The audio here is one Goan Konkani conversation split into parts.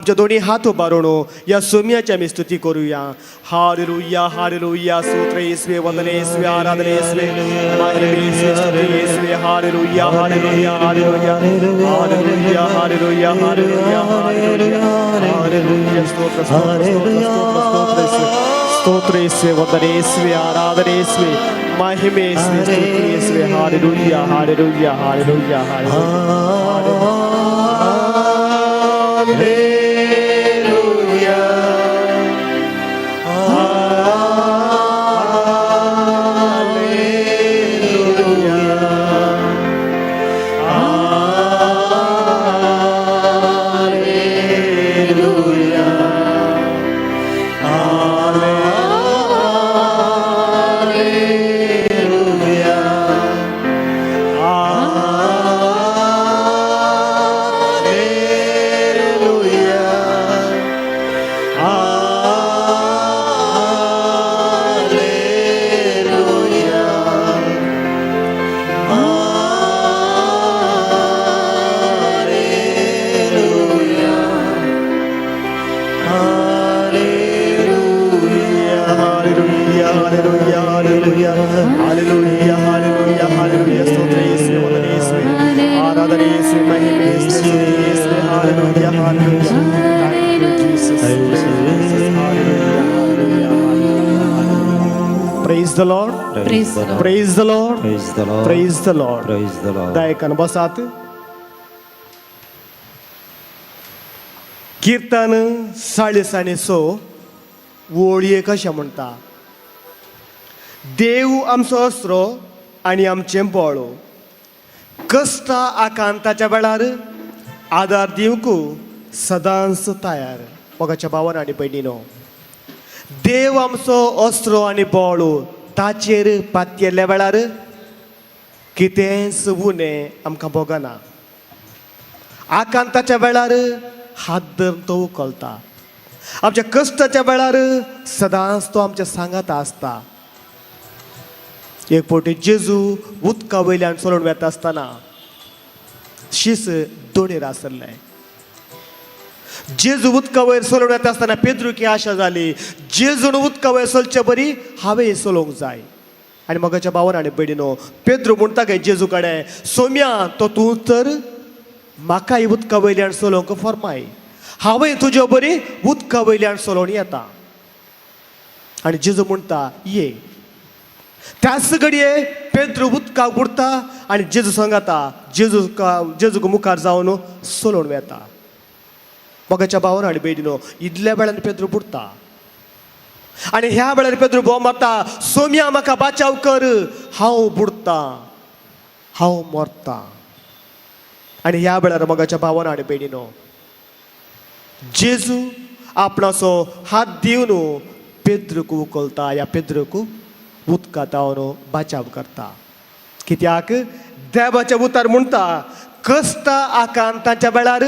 आमचे दोन्ही हात उबारून या सोम्याची आमी स्तुती करूया. Hallelujah, hallelujah. स्तोत्र येसवे, वंदने येसवे, आराधने येसवे, महिमे येसवे, स्तुती येसवे. Hallelujah, hallelujah, hallelujah, hallelujah, hallelujah, hallelujah, hallelujah, hallelujah. स्तोत्र, स्तोत्र, स्तोत्र, स्तोत्र, स्तोत्र येसवे, स्तोत्र येसवे, वंदने येसवे, आराधने येसवे, महिमे येसवे, स्तुती येसवे. Hallelujah, hallelujah, hallelujah, hallelujah. Hallelujah. Hallelujah. Hallelujah. Hallelujah. Hallelujah. Hallelujah. Hallelujah. Hallelujah, hallelujah, hallelujah, hallelujah, hallelujah, hallelujah. स्तोत्र येसवे, वंदने येसवे, आराधने येसवे, महिमे येसवे, स्तुती येसवे. Hallelujah, hallelujah. Thank you, Jesus. Jesus. Hallelujah, hallelujah, hallelujah. Praise the Lord. Praise the Lord. Praise the Lord. Praise the Lord. Praise the Lord. Praise the Lord. दयेकान बसात. कीर्तन 46 ओळये कशें म्हणटा, देव आमचो आसरो आनी आमचें बळ, कश्टा आकांताच्या वेळार आदार दिवंक सदांच तयार. मोगाच्या भावान आनी भयणीनो, देव आमचो अस्रो आनी बळ, ताचेर पातयेल्ल्या वेळार कितेंच उणें आमकां भोगना. आकांताच्या वेळार हात धरून तो उखलता. आमच्या कश्टाच्या वेळार सदांच तो आमच्या सांगाता आसता. एक फावटी जेजू उदका वयल्यान चलून वेता आसतना शीस दोणेर आसलें. जेजू उदका वयर चलून वेता आसतना पेद्रूक आशा जाली, जेजून उदका वयर चलचे बरी हांवें चलोवंक जाय. आनी मोगाच्या भावान आनी भयणीनो, पेद्रू म्हणटा काय जेजू कडेन, सोम्या, तो तूं तर म्हाकाय उदका वयल्यान चलोवंक फर्माय, हांवूय तुजे बरी उदका वयल्यान चलोवन येता. आनी जेजू म्हणटा, ये. त्याच घडये पेद्रू उदकाक बुडटा आनी जेजू सांगाता, जेजू जेजूक मुखार जावन चलोवन वेता. मोगाच्या भावान आनी भयणीनो, इतल्या वेळान पेद्रू बुडटा आनी ह्या वेळार पेद्रू बोब मारता, सोम्या, म्हाका बाचाव कर, हांव बुडटा, हांव मरता. आनी ह्या वेळार मोगाच्या भावान आनी भयणीनो, जेजू आपणाचो हात दिवन पेद्रूक उखलता, ह्या पेद्रूक उदका तावन बाचाव करता. कित्याक देवाचें उतर म्हणटा, कश्टा आकांताच्या वेळार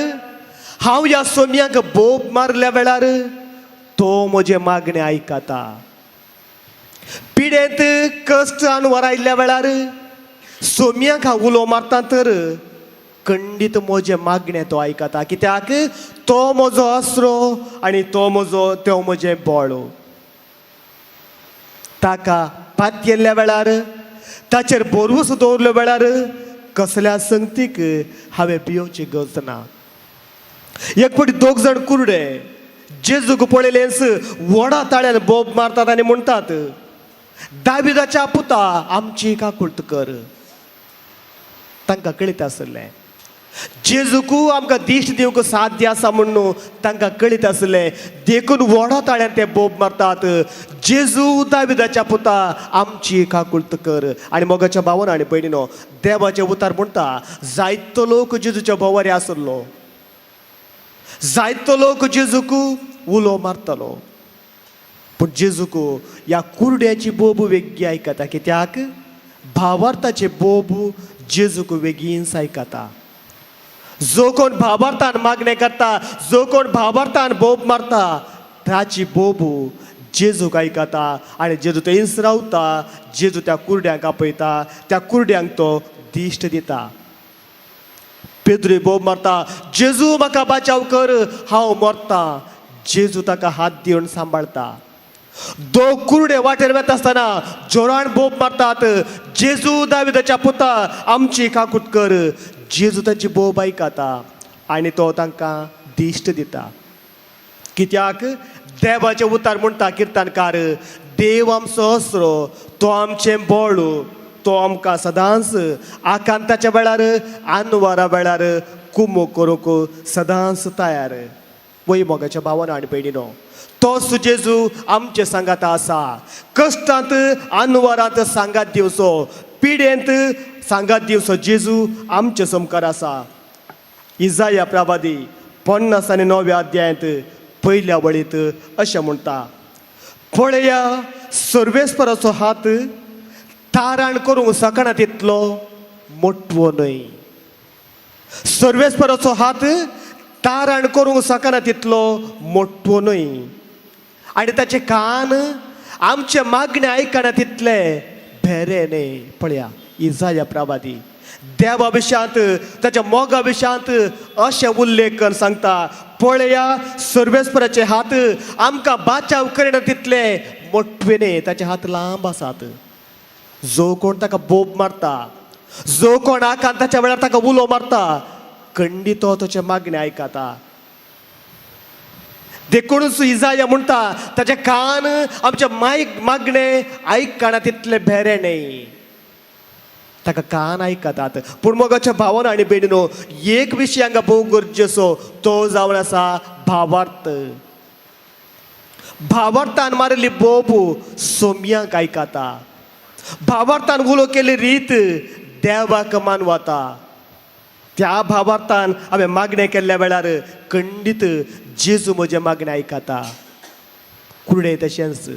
हांव ह्या सोम्याक बोब मारल्या वेळार तो म्हजें मागणें आयकता. पिडेंत कश्ट आनी आयिल्ल्या वेळार सोम्याक हांव उलो मारता तर खंडीत म्हजें मागणें तो आयकता. कित्याक तो म्हजो आसरो आनी तो म्हजो तो म्हजें बळ. ताका पातयेल्ल्या वेळार, ताचेर भरवंसो दवरल्या वेळार कसल्या संगतीक हांवें भियोवची गरज ना. एक फावटी दोग जाण कुरडे जेजूक पळयलेंच व्हडा ताळ्यान बोब मारतात आनी म्हणटात, दाविदाच्या पुता, आमची काकुळट कर. तांकां कळीत आसलें जेजूक आमकां दिश्ट दिवंक साध्य आसा म्हणून. तांकां कळीत आसलें, देखून व्हडा ताळ्यान ते बोब मारतात, जेजू, दाविदाच्या पुता, आमची काकुळट कर. आनी मोगाच्या भावान आनी भयणीनो, देवाचें उतार म्हणटा, जायतो लोक जेजूच्या भोंवारी आसलो, जायतो लोक जेजूक उलो मारतालो, पूण जेजूक ह्या कुरड्याची बोब वेगळी आयकता. कित्याक भावार्थाचे बोब जेजूक वेगींच आयकता. जो कोण भावार्थान मागणें करता, जो कोण भावार्थान बोब मारता, ताची बोब जेजूक आयकता. आनी जेजू थंयच रावता. जेजू त्या कुरड्यांक आपयता, त्या कुरड्यांक तो दिश्ट दिता. पेद्रू पेद्रू बोब मारता, जेजू म्हाका बाचाव कर, हांव मरता. जेजू ताका हात दिवन सांबाळता. दोग कुरडे वाटेर वेता आसतना जोरान बोब मारतात, जेजू दाविदाच्या पुता आमची काकूत कर. जेजू तांची बोब आयकता आनी तो तांकां दिश्ट दिता. कित्याक देवाचें उतार म्हणटा किर्तनकार, देव आमचो आसरो, तो आमचें बळ, तो आमकां सदांच आकांताच्या वेळार आनवारा वेळार कुमो करूंक सदांच तयार. वय मोगाच्या भावान आनी भयणीनो, तोच जेजू आमचे सांगात आसा. कश्टांत आनवारांत सांगात दिवचो, पिडेंत सांगात दिवचो जेजू आमचे समकार आसा. इजाया प्रवादी 59व्या अध्यायांत पयल्या वळींत अशें म्हणटा, पळया सर्वेस्पराचो हात ताराण करूंक शकना तितलो मोटवो न्हय. सर्वेस्पराचो हात ताराण करूंक शकना तितलो मोटवो न्हय आनी ताचे कान आमचे मागणे आयकना तितले भेरे न्हय. पळया इजाया प्रवादी देवा विशयांत ताच्या मोगा विशयांत अशें उल्लेख करून सांगता, पळया सर्वेस्पराचे हात आमकां बाचाव करिना तितले मोटवे न्हय, ताचे हात लांब आसात. जो कोण ताका बोब मारता, जो कोण आकांताच्या वेळार ताका उलो मारता, खंडीत तो ताचें मागणें आयकता. देखूनच इजाया म्हणटा ताचे कान आमच्या मायक मागणें आयकना तितले भेरे न्हय, ताका कान आयकतात. पूण मोगाच्या भावान आनी भयणीनो, एक विशय हांगा भोव गरजेचो, तो जावन आसा भावार्थ. भावार्थान मारिल्ली बोब सोम्यांक आयकता. भावार्थान उलो केल्ली रीत देवाक मानवता. त्या भावार्थान हांवें मागणें केल्ल्या वेळार खंडीत जेजू म्हजें मागणें आयकता. कुरडे तशेंच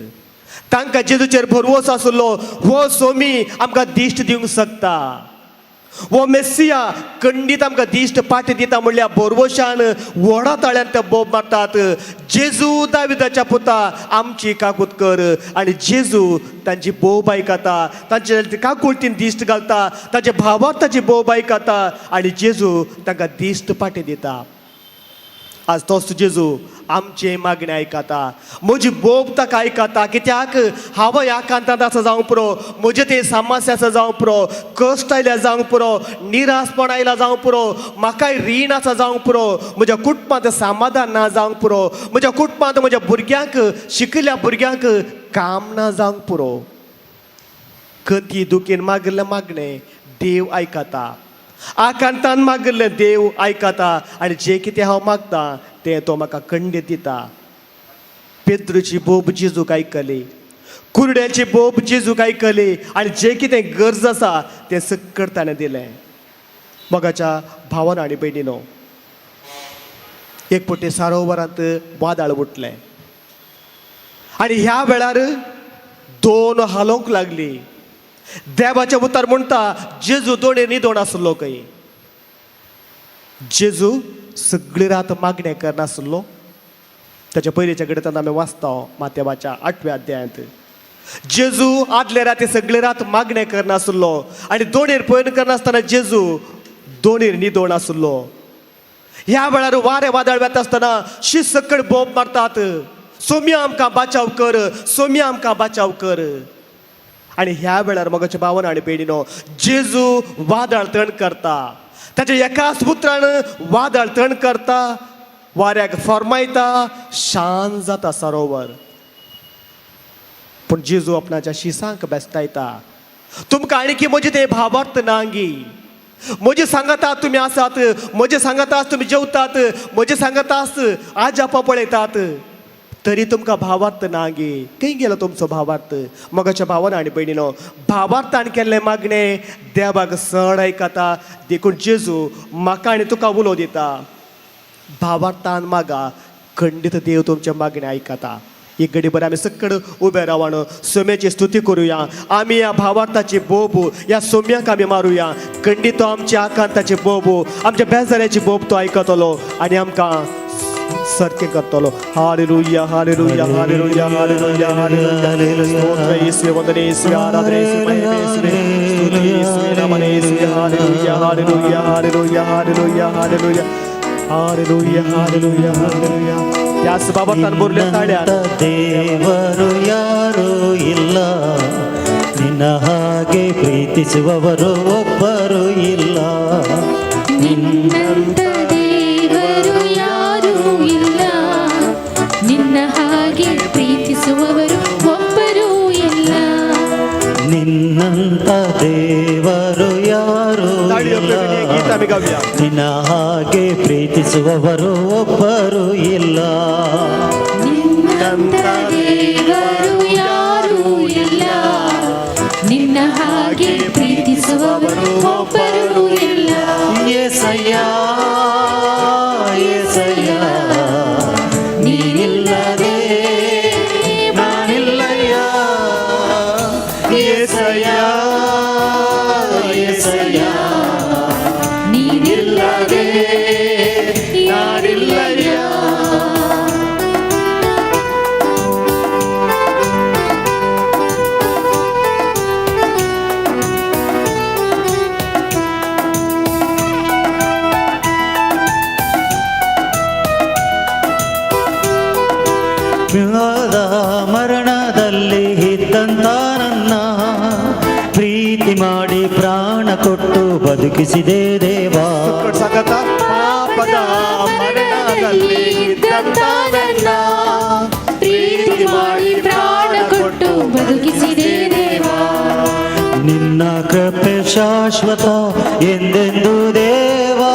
तांकां जेजूचेर भरवोस आसलो, हो सोमी आमकां दिश्ट दिवंक शकता, हो मेस्सिया खंडीत आमकां दिश्ट पाटी दिता म्हणल्यार भरवशान व्हडा ताळ्यान ते बोब मारतात, जेजू दाविदाच्या पुता आमची काकूत कर. आनी जेजू तांची बोब आयकता, तांचे काकुळतीन दिश्ट घालता, तांच्या भावार्थाची बोब आयकता आनी जेजू तांकां दिश्ट पाटी दिता. आज तोच जेजू आमचें मागणें आयकता, म्हजी बोब ताका आयकता. कित्याक हांव ह्या कांतांत आसा जावंक पुरो, म्हजें तें समस्या आसा जावंक पुरो, कश्ट आयल्या जावंक पुरो, निरासपण आयला जावंक पुरो, म्हाकाय रीण आसा जावंक पुरो, म्हज्या कुटुंबांत समाधान ना जावंक पुरो, म्हज्या कुटुंबांत म्हज्या भुरग्यांक शिकिल्ल्या भुरग्यांक काम ना जावंक पुरो. कती दुखीन मागिल्लें मागणें देव आयकता, आकांतान मागिल्लें देव आयकता आनी जें कितें हांव मागता तें तो म्हाका खंडीत दिता. पेद्रूची बोब जेजूक आयकली, कुरड्याची बोब जेजूक आयकली आनी जें कितें गरज आसा तें सक्कड ताणें दिलें. मोगाच्या भावान आनी भयणीनो, एक पटी सरोवरांत वादळ उठलें आनी ह्या वेळार दोन हालोवंक लागली. देवाचें उतर म्हणटा जेजू दोणे न्हिदोन आसलो खंय. जेजू सगळी रात मागणें करनासलो. ताच्या पयलींच्या गणितांत आमी वाचता मातेवाच्या 8व्या अध्यायांत जेजू आदले राती सगळी रात मागणें करनासलो आनी दोणेर पयन करनासतना जेजू दोणेर न्हिदोन आसलो. ह्या वेळार वारें वादळ वेता आसतना शीत सकड बोब मारतात, सोम्या आमकां बाचाव कर, सोम्या आमकां बाचाव कर. आनी ह्या वेळार मोगाच्या भावान आनी भयणीनो, जेजू वादळ तण करता, ताच्या एकाच उतरान वादळ तण करता, वाऱ्याक फॉर्मायता, शांत जाता सरोवर. पूण जेजू आपणाच्या शिसांक बेसतायता, तुमकां आणखी म्हजे ते भावार्थ नांगी, म्हजे सांगाता तुमी आसात, म्हजे सांगाता तुमी जेवतात, म्हजे सांगाता आजापा पळयतात, तरी तुमकां भावार्थ ना गे. खंय गेलो तुमचो भावार्थ? मोगाच्या भावान आनी भयणीनो, भावार्थान केल्लें मागणें देवाक चड आयकता. देखून जेजू म्हाका आनी तुका उलो दिता, भावार्थान मागा, खंडीत देव तुमचें मागणें आयकता. एक घडी बरें आमी सक्कड उबे रावन सोम्याची स्तुती करुया. आमी ह्या भावार्थाची बोब ह्या सोम्याक आमी मारुया. खंडीत तो आमच्या आकांताची बोब, आमच्या बेजाऱ्याची बोब तो आयकतलो आनी आमकां सारकें करतलो. Hallelujah, hallelujah, hallelujah, hallelujah, hallelujah. स्तोत्र येसुवे, वंदने येसुवे, आराधने येसुवे, महिमे येसुवे. ಯೇಸುವಿನ ನಾಮನೇ, ಯೇಸುವೆ. Hallelujah, hallelujah, hallelujah, hallelujah, hallelujah, hallelujah, hallelujah, hallelujah. त्याच बाबतान बोरल्या ताळ्यान. ನಿನ್ನಂತ ದೇವರು ಯಾರೂ ಇಲ್ಲ, ನಿನ್ನ ಹಾಗೆ ಪ್ರೀತಿಸುವವರು ಒಬ್ಬರು ಇಲ್ಲ. ನಿನ್ನಂತ ದೇವರು ಯಾರೂ ಇಲ್ಲ, ನಿನ್ನ ಹಾಗೆ ಪ್ರೀತಿಸುವವರು ಒಬ್ಬರೂ ಇಲ್ಲ. ನಿನ್ನಂತ ದೇವರು ಯಾರೂ ताळयो ಇಲ್ಲ, पेटून हे गीत आम्ही गाऊया. ನಿನ್ನ ಹಾಗೆ ಪ್ರೀತಿಸುವವರು ಒಬ್ಬರು ಇಲ್ಲ. ನಿನ್ನಂತ ದೇವರು ಯಾರೂ ಇಲ್ಲ, ನಿನ್ನ ಹಾಗೆ ಪ್ರೀತಿಸುವವರು ಒಬ್ಬರೂ ಇಲ್ಲ. ಏಸಯ್ಯ, ಏಸಯ್ಯ, ನೀನಿಲ್ಲದೆ ನಾನಿಲ್ಲಯ್ಯ. ಏಸಯ್ಯ, ಏಸಯ್ಯ, ನೀನಿಲ್ಲದೆ ನಾನಿಲ್ಲಯ್ಯ. ಪಾಪದ ಮರಣದಲ್ಲಿ ಇದ್ದಂತ ನನ್ನ ಪ್ರೀತಿ ಮಾಡಿ ಪ್ರಾಣ ಕೊಟ್ಟು ಬದುಕಿಸಿದೆ ದೇವಾ. सुटकट सांगता, ಪಾಪದ ಮರಣದಲ್ಲಿ ಇದ್ದಂತ ನನ್ನ ಪ್ರೀತಿ ಮಾಡಿ ಪ್ರಾಣ ಕೊಟ್ಟು ಬದುಕಿಸಿದೆ ದೇವಾ. ನಿನ್ನ ಕೃಪೆ ಶಾಶ್ವತ ಎಂದೆಂದು ದೇವಾ.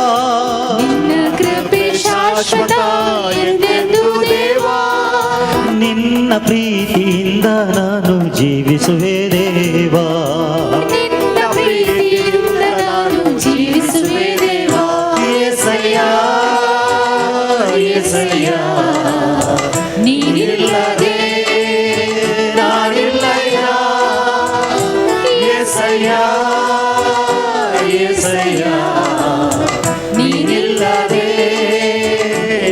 ನಿನ್ನ ಕೃಪೆ ಶಾಶ್ವತ ಎಂದೆಂದು ದೇವಾ. ನಿನ್ನ ಪ್ರೀತಿಯಿಂದ ನಾನು ಜೀವಿಸುವೆ ದೇವಾ. ನಿನ್ನ ಪ್ರೀತಿಯಿಂದ ನಾನು ಜೀವಿಸುವೆ ದೇವಾ. ಏಸಯ್ಯ, ಏಸಯ್ಯ, ನೀನಿಲ್ಲದೆ ನಾನಿಲ್ಲಯ್ಯ. ಏಸಯ್ಯ, ಏಸಯ್ಯ, ನೀನಿಲ್ಲದೆ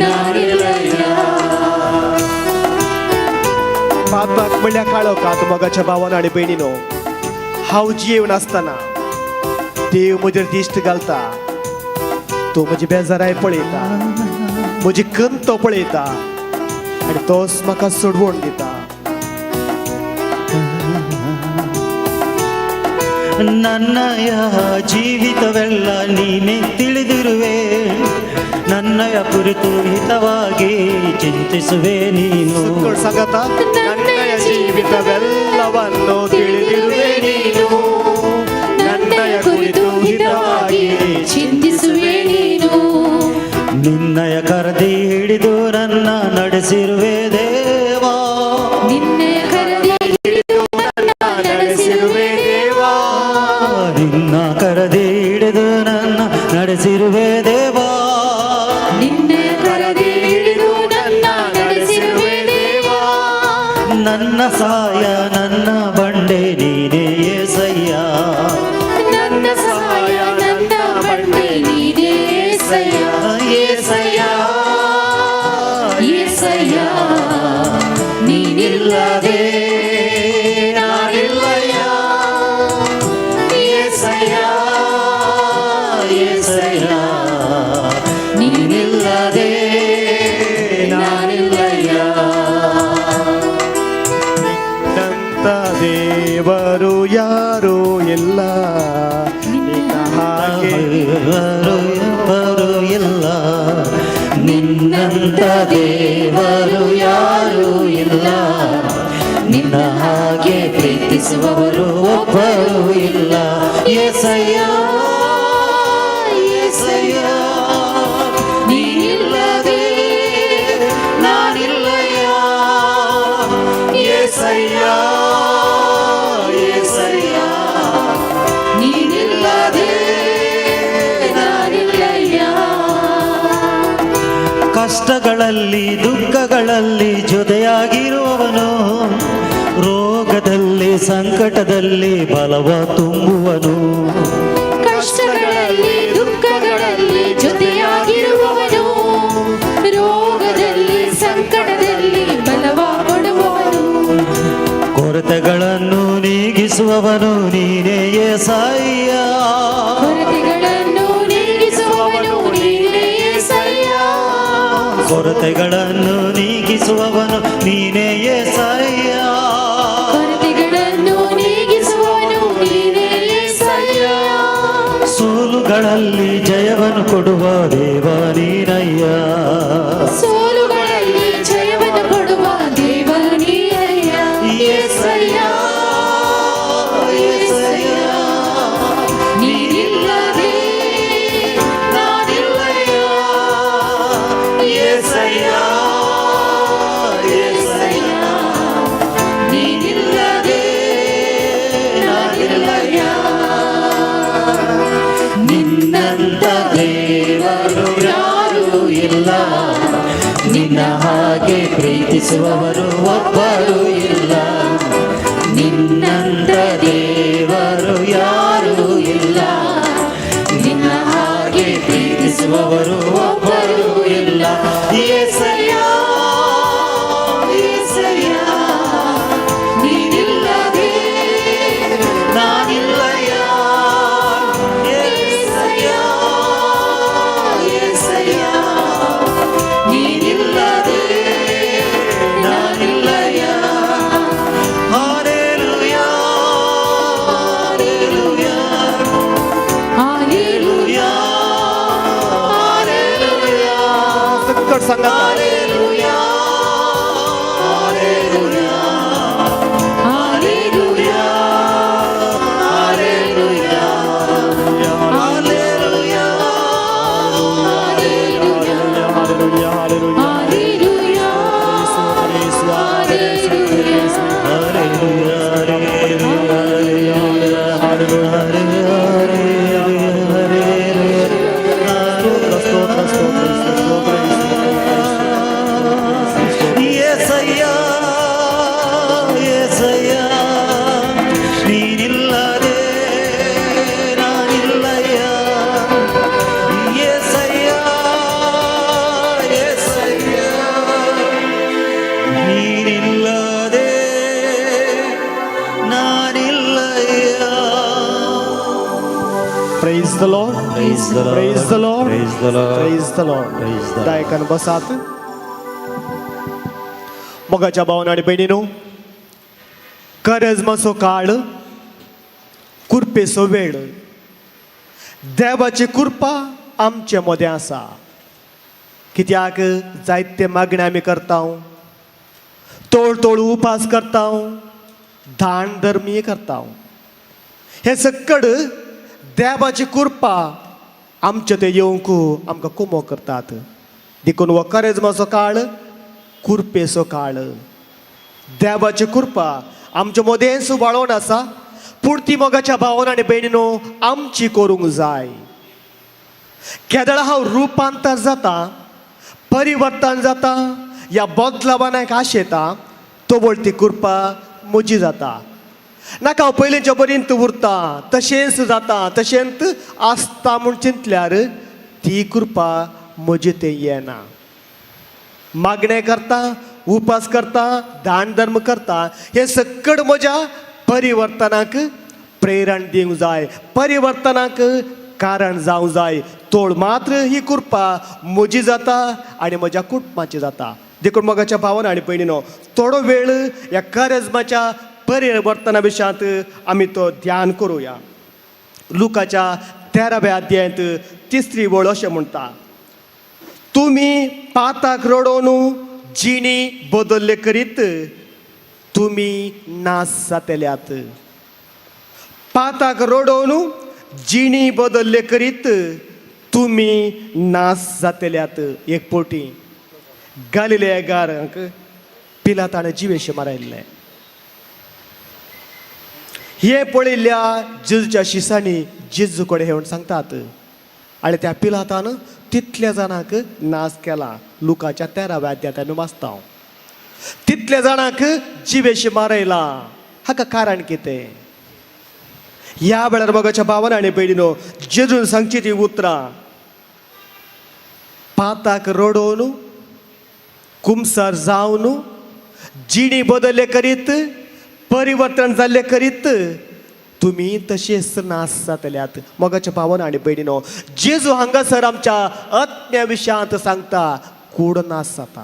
ನಾನಿಲ್ಲಯ್ಯ. पापाक म्हणल्यार काळोखात. मोगाच्या भावान आनी भयणीनो, हांव जियेवन आसतना देव म्हजेर दिश्ट घालता. तो म्हजी बेजाराय पळयता, म्हजी खंत तो पळयता आनी तोच म्हाका सोडवण दिता. ನನ್ನಯ ಜೀವಿತವೆಲ್ಲ ನೀನೇ ತಿಳಿದಿರುವೆ, ನನ್ನಯ ಕುರಿತು ಹಿತವಾಗಿ ಚಿಂತಿಸುವೆ ನೀನು. ಸುಟ್ಕೊಡ್ ಸಂಗತ, ನನ್ನಯ ಜೀವಿತವೆಲ್ಲವನ್ನು ತಿಳಿದಿರುವೆ ನೀನು, ನನ್ನಯ ಕುರಿತು ಹಿತವಾಗಿ ಚಿಂತಿಸುವೆ ನೀನು. ನಿನ್ನಯ ಕರದಿ ಹಿಡಿದು ನನ್ನ ನಡೆಸಿರುವೆ ದೇವಾ. ನಿನ್ನಯ ಕರದಿ ಹಿಡಿದು ನನ್ನ ನಡೆಸಿರುವೆ ನಡೆಸಿರುವೆ ದೇವಾ. ನಿನ್ನ ಕರದಿ ಹಿಡಿದು ನನ್ನ ನಡೆಸಿರುವೆ ದೇವಾ. ನಿನ್ನ ಕರದಿ ಹಿಡಿದು ನನ್ನ ನಡೆಸಿರುವೆ ದೇವಾ. ನನ್ನ ಸಾಯ ನನ್ನ ಬಂಡೆ ನೀನೇ ಏಸಯ್ಯ. ನನ್ನ ಸಹಾಯ ನನ್ನ ಬಂಡೆ ನೀನೇ ಏಸಯ್ಯ. ಏಸಯ್ಯ, ಏಸಯ್ಯ, ನೀನಿಲ್ಲದೆ ನಾನಿಲ್ಲಯ್ಯ. ಏಸಯ್ಯ, ಏಸಯ್ಯ, ನೀನಿಲ್ಲದೆ ನಾನಿಲ್ಲಯ್ಯ. ನಿನ್ನಂತ ದೇವರು ಯಾರೂ ಇಲ್ಲ, ನಿನ್ನ ಹಾಗೆ ದೇವರು ಯಾರು ಇಲ್ಲ, ನಿನ್ನಂತ ದೇವರು ಯಾರೂ ಇಲ್ಲ, ನಿನ್ನ ಹಾಗೆ ಪ್ರೀತಿಸುವವರು ಒಬ್ಬರು ಇಲ್ಲ. ಏಸಯ್ಯ, ಏಸಯ್ಯ, ನೀನಿಲ್ಲದೆ ನಾನಿಲ್ಲಯ್ಯ. ಏಸಯ್ಯ, ಏಸಯ್ಯ, ನೀನಿಲ್ಲದೆ ನಾನಿಲ್ಲಯ್ಯ. ಕಷ್ಟಗಳಲ್ಲಿ ದುಃಖಗಳಲ್ಲಿ ಜೊತೆಯಾಗಿರುವವನು, ರೋಗದಲ್ಲಿ ಸಂಕಟದಲ್ಲಿ ಬಲವ ತುಂಬುವನು. ಕಷ್ಟಗಳಲ್ಲಿ ದುಃಖಗಳಲ್ಲಿ ಜೊತೆಯಾಗಿರುವವನು, ರೋಗದಲ್ಲಿ ಸಂಕಟದಲ್ಲಿ ಬಲವ ಕೊಡುವವನು. ಕೊರತೆಗಳನ್ನು ನೀಗಿಸುವವನು ನೀನೇ ಏಸಯ್ಯ. ನೀಗಿಸುವವನು ನೀನೇ ಏಸಯ್ಯ. ಕೊರತೆಗಳನ್ನು ನೀಗಿಸುವವನು ನೀನೇ ಏಸಯ್ಯ. ಸೋಲುಗಳಲ್ಲಿ ಜಯವನ್ನು ಕೊಡುವ ದೇವ ನೀನಯ್ಯ. ಸೋಲುಗಳಲ್ಲಿ ಜಯವನ್ನು ಕೊಡುವ ದೇವ ನೀನಯ್ಯ. ಏಸಯ್ಯ, ಏಸಯ್ಯ, ನೀನಿಲ್ಲದೆ ನಾನಿಲ್ಲಯ್ಯ. ಏಸಯ್ಯ, ಏಸಯ್ಯ, ನೀನಿಲ್ಲದೆ ನಾನಿಲ್ಲಯ್ಯ. ನಿನ್ನಂತ ದೇವರು ಯಾರೂ ಇಲ್ಲ, ನಿನ್ನ ಹಾಗೆ ಪ್ರೀತಿಸುವವರು ಒಬ್ಬರು ಇಲ್ಲ. ನಿನ್ನಂತ ದೇವರು ಯಾರೂ ಇಲ್ಲ, ನಿನ್ನ ಹಾಗೆ ಪ್ರೀತಿಸುವವರು ಒಬ್ಬರು ಇಲ್ಲ. ಏಸಯ್ಯ, ಏಸಯ್ಯ, ನೀನಿಲ್ಲದೆ ನಾನಿಲ್ಲಯ್ಯ. ಏಸಯ್ಯ, ಏಸಯ್ಯ, ನೀನಿಲ್ಲದೆ ನಾನಿಲ್ಲಯ್ಯ. Hallelujah, hallelujah, hallelujah, hallelujah, सकट सांगा. Hallelujah, hallelujah, hallelujah, hallelujah, hallelujah. Hallelujah, hallelujah. Hallelujah, hallelujah. स्तोत्र, स्तोत्र, स्तोत्र, ಏಸಯ್ಯ, ಏಸಯ್ಯ, ನೀನಿಲ್ಲದೆ ನಾನಿಲ್ಲಯ್ಯ. ಏಸಯ್ಯ, ಏಸಯ್ಯ, ನೀನಿಲ್ಲದೆ ನಾನಿಲ್ಲಯ್ಯ. Praise the Lord. Praise the Lord. Praise the Lord. Praise the Lord. Praise the Lord. Praise the Lord. दायकान बसात. मोगाच्या भावान आनी भयणीनो, करजमाचो काळ, कुरपेचो वेळ. देवाची कृपा आमचे मदें आसा. कित्याक जायते मागणे आमी करता, तोळ तोळ उपास करता, दान धर्मीय करता. हे सक्कड देवाची कृपा आमचे ते येवंक आमकां कुमो करतात. देखून हो करेजमाचो काळ, कुरपेचो काळ. देवाची कृपा आमच्या मदेंच वाळोवन आसा, पूण ती मोगाच्या भावान आनी भयणीनो आमची करूंक जाय. केदळा हांव रुपांतर जाता, परिवर्तन जाता, ह्या बदलावान आशेता, तवळ ती कृपा म्हजी जाता. नाका हांव पयलींच्या बरींत उरता, तशेंच जाता, तशेंच आसता म्हूण चिंतल्यार ती कृपा म्हजी ते येना. मागणें करता, उपास करता, दान धर्म करता, हें सक्कड म्हज्या परिवर्तनाक प्रेरण दिवंक जाय, परिवर्तनाक कारण जावंक जाय. तोळ मात्र ही कृपा म्हजी जाता आनी म्हज्या कुटुंबाची जाता. देखून मोगाच्या भावान आनी भयणीनो, थोडो वेळ ह्या करजमाच्या परिवर्तना विशयांत आमी तो ध्यान करुया. लुकाच्या 13व्या अध्यायांत तिसरी वळ अशें म्हणटा, तुमी पाताक रडोवन जिणी बदल्ले करीत तुमी नास जातल्यात. पाताक रडोवन जिणी बदल्ले करीत तुमी नास जातल्यात. एक पोटी गालिलेगारांक पिलाताणें जिवेशे मारायल्लें. हें पळयल्ल्या जेजूच्या शिसांनी जेजू कडेन येवन सांगतात आनी त्या पिलातान तितल्या जाणांक नाश केला. लुकाच्या 13व्या अध्यायांत आमी वाचता, तितल्या जाणांक जिवेशी मारयला. हाका कारण कितें? ह्या वेळार मोगाच्या भावान आनी भयणीनो, जेजून सांगची ती उतरां, पाताक रडोवन, कुमसार जावन, जिणी बदल्ले करीत, परिवर्तन जाल्ले करीत तुमी तशेंच नास जातल्यात. मोगाच्या भावान आनी भयणीनो, जेजू हांगासर आमच्या आत्म्या विशयांत सांगता, कूड नास जाता.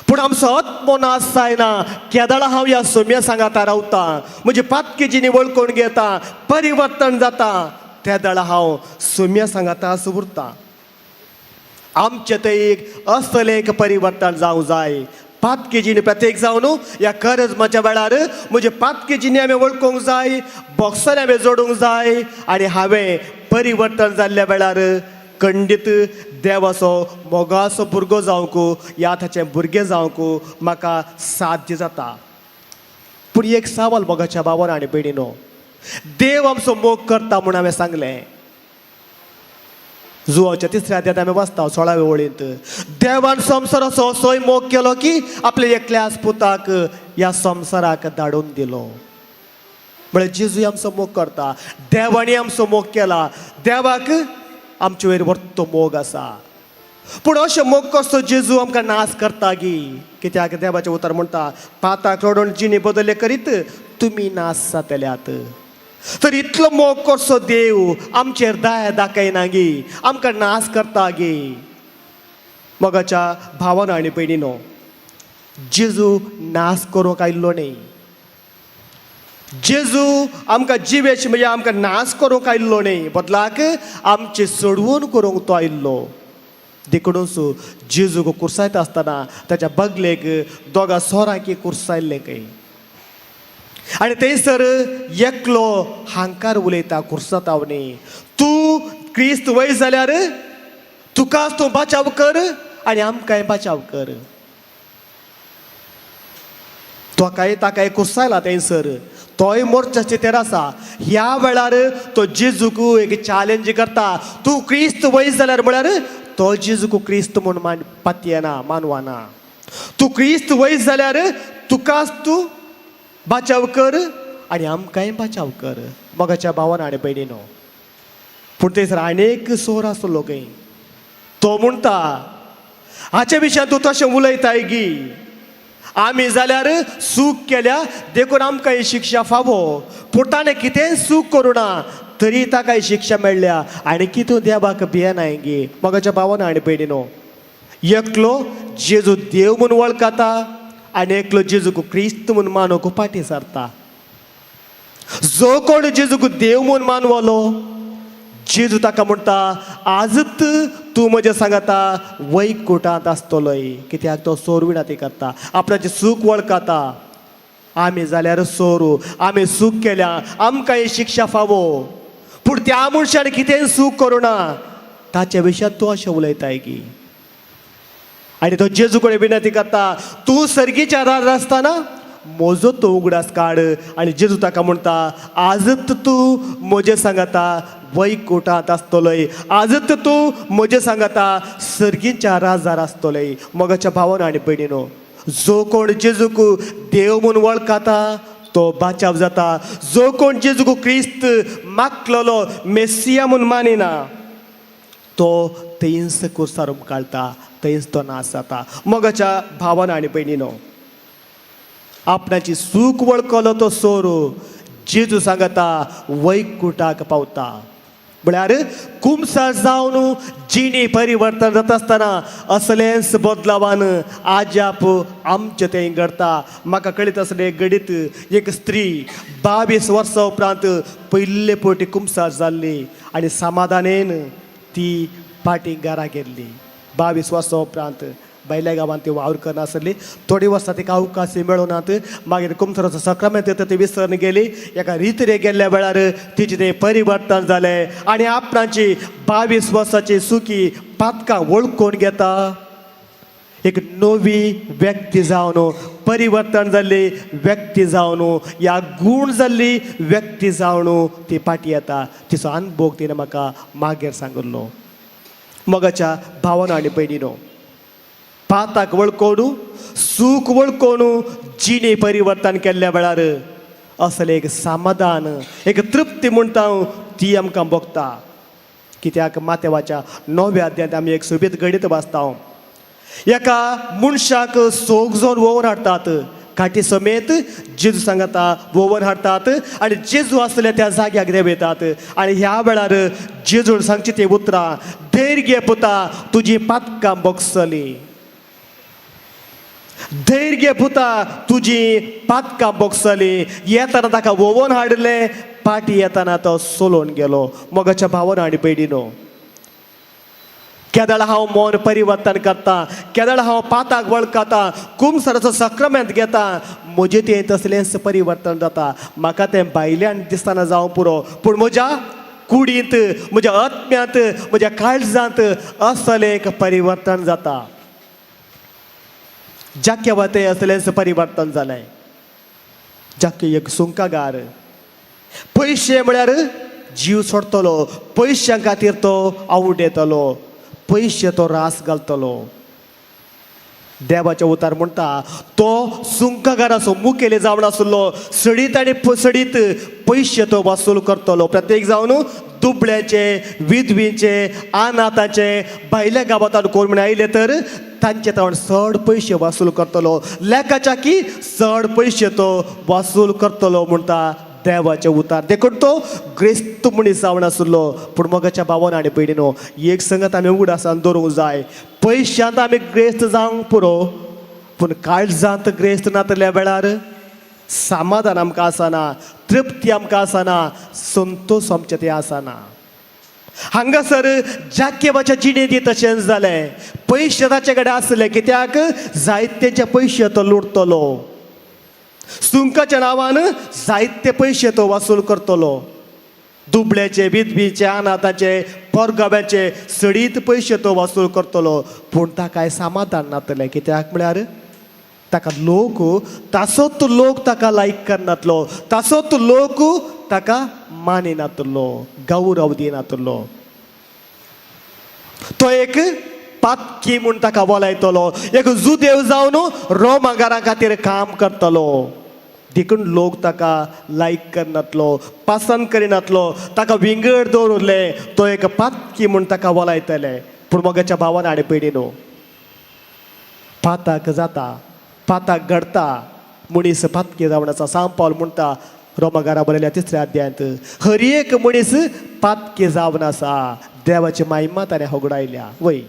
पूण आमचो आत्मो नाश जायना केदळा हांव ह्या सोम्या सांगाता रावता, म्हजी पातकी वळखून घेता, परिवर्तन जाता, त्या दळा हांव सोम्या सांगाता उरता. आमचें तें एक असलें एक परिवर्तन जावंक जाय. पातकी जिणी प्रत्येक जावन ह्या करजमाच्या वेळार म्हजे पातकी जिणी हांवें वळखूंक जाय, बॉक्सांनी हांवें जोडूंक जाय आनी हांवें परिवर्तन जाल्ल्या वेळार खंडीत देवाचो मोगाचो भुरगो जावंक ह्या ताचें भुरगें जावंक म्हाका साध्य जाता. पूण एक सवाल मोगाच्या भावान आनी भयणीनो, देव आमचो मोग करता म्हूण हांवें सांगलें. जुवाच्या तिसऱ्या अध्यायांत आमी वाचता 16व्या वळींत, देवान संवसाराचो असोय मोग केलो की आपल्या एकल्याच पुताक ह्या संवसाराक धाडून दिलो. म्हळ्यार जेजू आमचो मोग करता, देवांनी आमचो मोग केला, देवाक आमचे वयर वर्तो मोग आसा. पूण अशें मोग कसो जेजू आमकां नाश करता गी? कित्याक देवाचें उतर म्हणटा, पाताक रडोवन जिणे बदल्ले करीत तुमी नाश जातल्यात. तर इतलो मोग कसो देव आमचेर दया दाखयना गी, आमकां नाश करता गी? मोगाच्या भावान आनी भयणीनो, जेजू नाश करूंक आयिल्लो न्ही. जेजू आमकां जिवेश म्हणजे आमकां नाश करूंक आयिल्लो न्ही, बदलाक आमची सोडवून करूंक तो आयिल्लो. देखूनच जेजूक कुर्सायता आसतना ताच्या बगलेक दोगां सोरांकी कुर्सायल्लें खंय. आनी थंयसर एकलो हांकार उलयता कुर्साताव न्ही, तूं क्रिस्त वय जाल्यार तुकाच तूं बाचाव कर आनी आमकांय बाचाव कर. तोकाय ताकाय कुर्सायला थंयसर, तोय मोर्चाचे तेर आसा. ह्या वेळार तो जेजूक एक चॅलेंज करता, तूं क्रिस्त वय जाल्यार, म्हळ्यार तो जेजूक क्रिस्त म्हूण मान पातयेना मानवाना. तूं क्रिस्त वय जाल्यार तुकाच तूं बाचाव कर आनी आमकांय बाचाव कर. मोगाच्या भावान आनी भयणीनो, पूण थंयसर आनी एक सोर आसलो खंय, तो म्हणटा हाचे विशयान तूं तशें उलयताय गी, आमी जाल्यार चूक केल्या देखून आमकां ही शिक्षा फावो, पूण ताणें कितेंय चूक करूं ना तरी ताका ही शिक्षा मेळ्ळ्या आनी कितूं देवाक भियेनाय गी? मोगाच्या भावान आनी भयणीनो, एकलो जेजू देव म्हूण वळखता आनी एकलो जेजूक क्रिस्त म्हूण मानूंक फाटीं सरता. जो कोण जेजूक देव म्हूण मानवलो, जेजू ताका म्हणटा आजच तूं म्हजें सांगता वैकुटांत आसतलोय. कित्याक तो सोरविणा ती करता, आपणाची चूक वळखता. आमी जाल्यार सोरू, आमी चूक केल्या, आमकां ही शिक्षा फावो, पूण त्या मनशान कितेंय चूक करूं ना, ताच्या विशयात तूं अशें उलयताय की? आनी तो जेजू कडेन विनंती करता, तूं सर्गीच्या राज आसतना म्हजो तो उगडास काड. आनी जेजू ताका म्हणटा आजच तूं म्हजें सांगता वैकुटांत आसतलोय, आजच तूं म्हजें सांगता सर्गीच्या राजार आसतलोय. मोगाच्या भावान आनी भयणीनो, जो कोण जेजूक देव म्हूण वळखता तो बाचाव जाता. जो कोण जेजूक क्रिस्त मागलेलो मेसिया म्हूण मानिना तो थंयच कुर्सार काडटा, थंयच तो नाश जाता. मोगाच्या भावान आनी भयणीनो, आपणाची चूक वळखलो तो सोरो जेजू सांगता वैकुटाक पावता. म्हळ्यार कुमसार जावन जिणी परिवर्तन जाता आसतना असलेंच बदलावान आजाप आमचें तें घडता. म्हाका कळीत आसलें घडीत एक स्त्री 22 वर्सां उपरांत पयले पवटी कुमसार जाल्ली आनी समाधानेन ती फाटीं घरा गेल्ली. 22 वर्सां उपरांत भायल्या गांवांत ती वावर करनासली. थोडीं वर्सां तिका अवकाश मेळूनात. मागीर कुमसराचो सक्रामेंत येता ती विसरून गेली. एका रितरे गेल्ल्या वेळार तिचें तें परिवर्तन जालें आनी आपणाची 22 वर्साची सुकी पातकां वळखून घेता, एक नवी व्यक्ती जावन, परिवर्तन जाल्ली व्यक्ती जावन, या गूण जाल्ली व्यक्ती जावन ती फाटीं येता. तिचो अनुभव तिणें म्हाका मागीर सांगिल्लो. मोगाच्या भावानो आनी भयणीनो, पाताक वळखोवन, सूख वळखोवन जिणे परिवर्तन केल्ल्या वेळार असलें एक समाधान, एक तृप्ती म्हणटा हांव, ती आमकां भोगता. कित्याक माथेवाच्या 9व्या अध्यायांत आमी एक सोबीत घडीत वाचता. एका मनशाक सोग जावन वोवन हाडटात, काठी समेत जेजू सांगता वोवन हाडटात आनी जेजू आसले त्या जाग्याक देंवयतात. आनी ह्या वेळार जेजून सांगची ती उतरां, धैर्य घे पुता, तुजी पातकां बोगसली. धैर्य घे पुता, तुजी पातकां बोगसली. येताना ताका वोवन हाडले, पाटी येताना तो सोलोवन गेलो. मोगाच्या भावान आनी भयणीनो, केदळ हांव मन परिवर्तन करता, केदळ हांव पाताक वळखता, कुमसराचो सक्रमेंत घेता, म्हजें तें तसलेंच परिवर्तन जाता. म्हाका तें भायल्यान दिसतना जावं पुरो, पूण म्हज्या कुडींत, म्हज्या आत्म्यांत, म्हज्या काळजांत असलें एक परिवर्तन जाता. जाक्या वते असलेंच परिवर्तन जालें. जाक्य एक सुंकागार, पयशे म्हळ्यार जीव सोडटलो, पयशां खातीर तो आवड येतलो, पयशे तो रास घालतलो. देवाचें उतार म्हणटा तो सुंकागाराचो मुखेली जावन आसलो, सडीत आनी सडीत पयशे तो वसूल करतलो. प्रत्येक जावन दुबळ्याचे, विधवींचे, अनाथाचे, भायल्या गांवांत कोण म्हण आयले तर तांचे तावन चड पयशे वसूल करतलो, लेखाच्या की चड पयशे तो वसूल करतलो म्हणटा देवाचें उतार. देखून तो ग्रेस्त मनीस जावन आसलो. पूण मोगाच्या भावान आनी भयणीनो, एक संगत आमी उगडासान दवरूंक जाय, पयशांत आमी ग्रेस्त जावंक पुरो, पूण काळजांत ग्रेस्त नातल्या वेळार समाधान आमकां आसना, तृप्ती आमकां आसना, संतोश आमचे ते आसना. हांगासर जाक्यबाच्या जिणेंत तशेंच जालें. पयशे ताचे कडेन आसले, कित्याक जायत्यांचे पयशे तो लुटतलो, सुंकाच्या नांवान जायते पयशे तो वसूल करतलो, दुबळ्याचे, विधवीचे, अनाथाचे, पोरगाब्याचे सडीत पयशे तो वसूल करतलो. पूण ताका समाधान नातलें, कित्याक म्हळ्यार ताका लोक तासोच लोक ताका लायक करनातलो, तासोच लोक ताका मानिनातलो, गौरव दिनातलो. तो एक पातकी म्हूण ताका बोलायतलो, एक जुदेव जावन रोमागारा खातीर काम करतलो, देखून लोक ताका लायक करनातलो, पसंत करिनातलो, ताका विंगड दवरले, तो एक पातकी म्हूण ताका बोलायतले. पूण मोगाच्या भावान आनी भयणीनो, पाताक जाता, पाताक घडता, मनीस पातकी जावन आसा. सांग पावल म्हणटा रोमागारा बरयल्या तिसऱ्या अध्यायांत, हर एक मनीस पातकी जावन आसा, देवाची मायमा ताणें होगडायल्या. वय,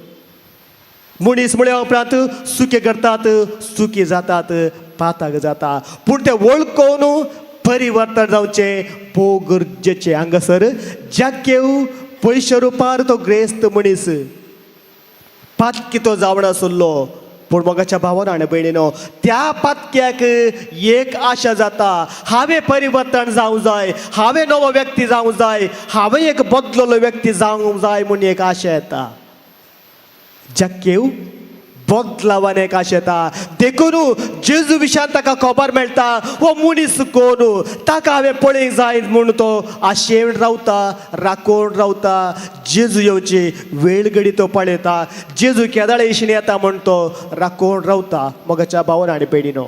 मनीस म्हळ्या उपरांत सुके करतात, सुकी जातात, पाताक जाता, पूण ते वळखून परिवर्तन जावचें भोव गरजेचें. हांगासर जाक्यव पयशे रुपार तो ग्रेस्त मनीस, पातकी तो जावन आसलो. पूण मोगाच्या भावान आनी भयणीनो, त्या पातक्याक एक आशा जाता, हांवें परिवर्तन जावंक जाय, हांवें नवो व्यक्ती जावंक जाय, हांवें एक बदललो व्यक्ती जावंक जाय म्हूण एक आशा येता. जाक्यव बदलावान एक आशा येता. देखून जेजू विशयान ताका खबर मेळटा, हो मनीस कोण, ताका हांवें पळोवंक जाय म्हूण तो आशेन रावता, राखून रावता. जेजू येवची वेळ घडी तो पळयता, जेजू केदळा येशीन येता म्हूण तो राखून रावता. मोगाच्या भावान आनी भयणीनो,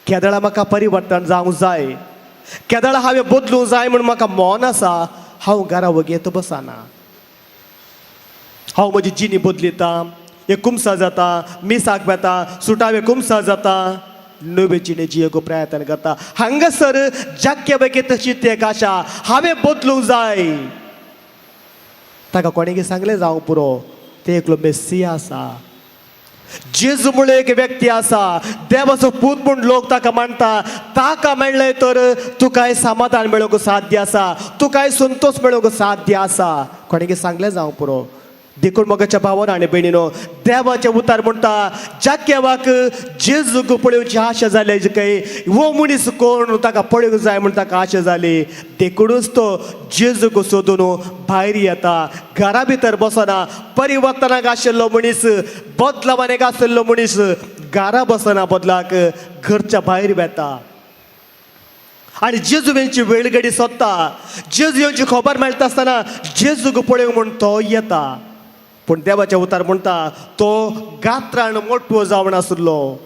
केदळा म्हाका परिवर्तन जावंक जाय, केदळा हांवें बदलूंक जाय म्हूण म्हाका मन आसा, हांव घरा वगेत बसना, हांव म्हजी जिणी बदलिता, एक कुमसा जाता, मिसाक वेता, सुटावे कुमसा जाता, नवे जिणे जियेगो प्रयत्न करता. हांगासर जाक्य पैकी तशी एक आशा, हांवें बदलूंक जाय. ताका कोणें सांगलें जावंक पुरो, ते एकलो मेस्सिया आसा, जेजू म्हळ्यार एक व्यक्ती आसा, देवाचो पूत म्हूण लोक ताका मानता, ताका मेळ्ळें तर तुकाय समाधान मेळोवंक साध्य आसा, तुकाय संतोश मेळोवंक साध्य आसा. कोणें सांगलें जावंक पुरो. देखून मोगाच्या भावान आनी भयणीनो, देवाचें उतार म्हणटा जाक्यवाक जेजूक पळोवची आशा जाली, काय हो मनीस कोण, ताका पळोवंक जाय म्हूण ताका आशा जाली. देखूनच तो जेजूक सोदून भायर येता, घरा भितर बसना. परिवर्तनाक आशिल्लो मनीस, बदलावानेक आशिल्लो मनीस घरा बसना, बदलाक घरच्या भायर वेता आनी जेजू यांची वेळगडी सोदता. जेजू येवची खबर मेळटा आसतना जेजूक पळोवंक म्हूण तो येता. पूण देवाचें उतार म्हणटा तो गात्रान मोटवो जावन आसलो.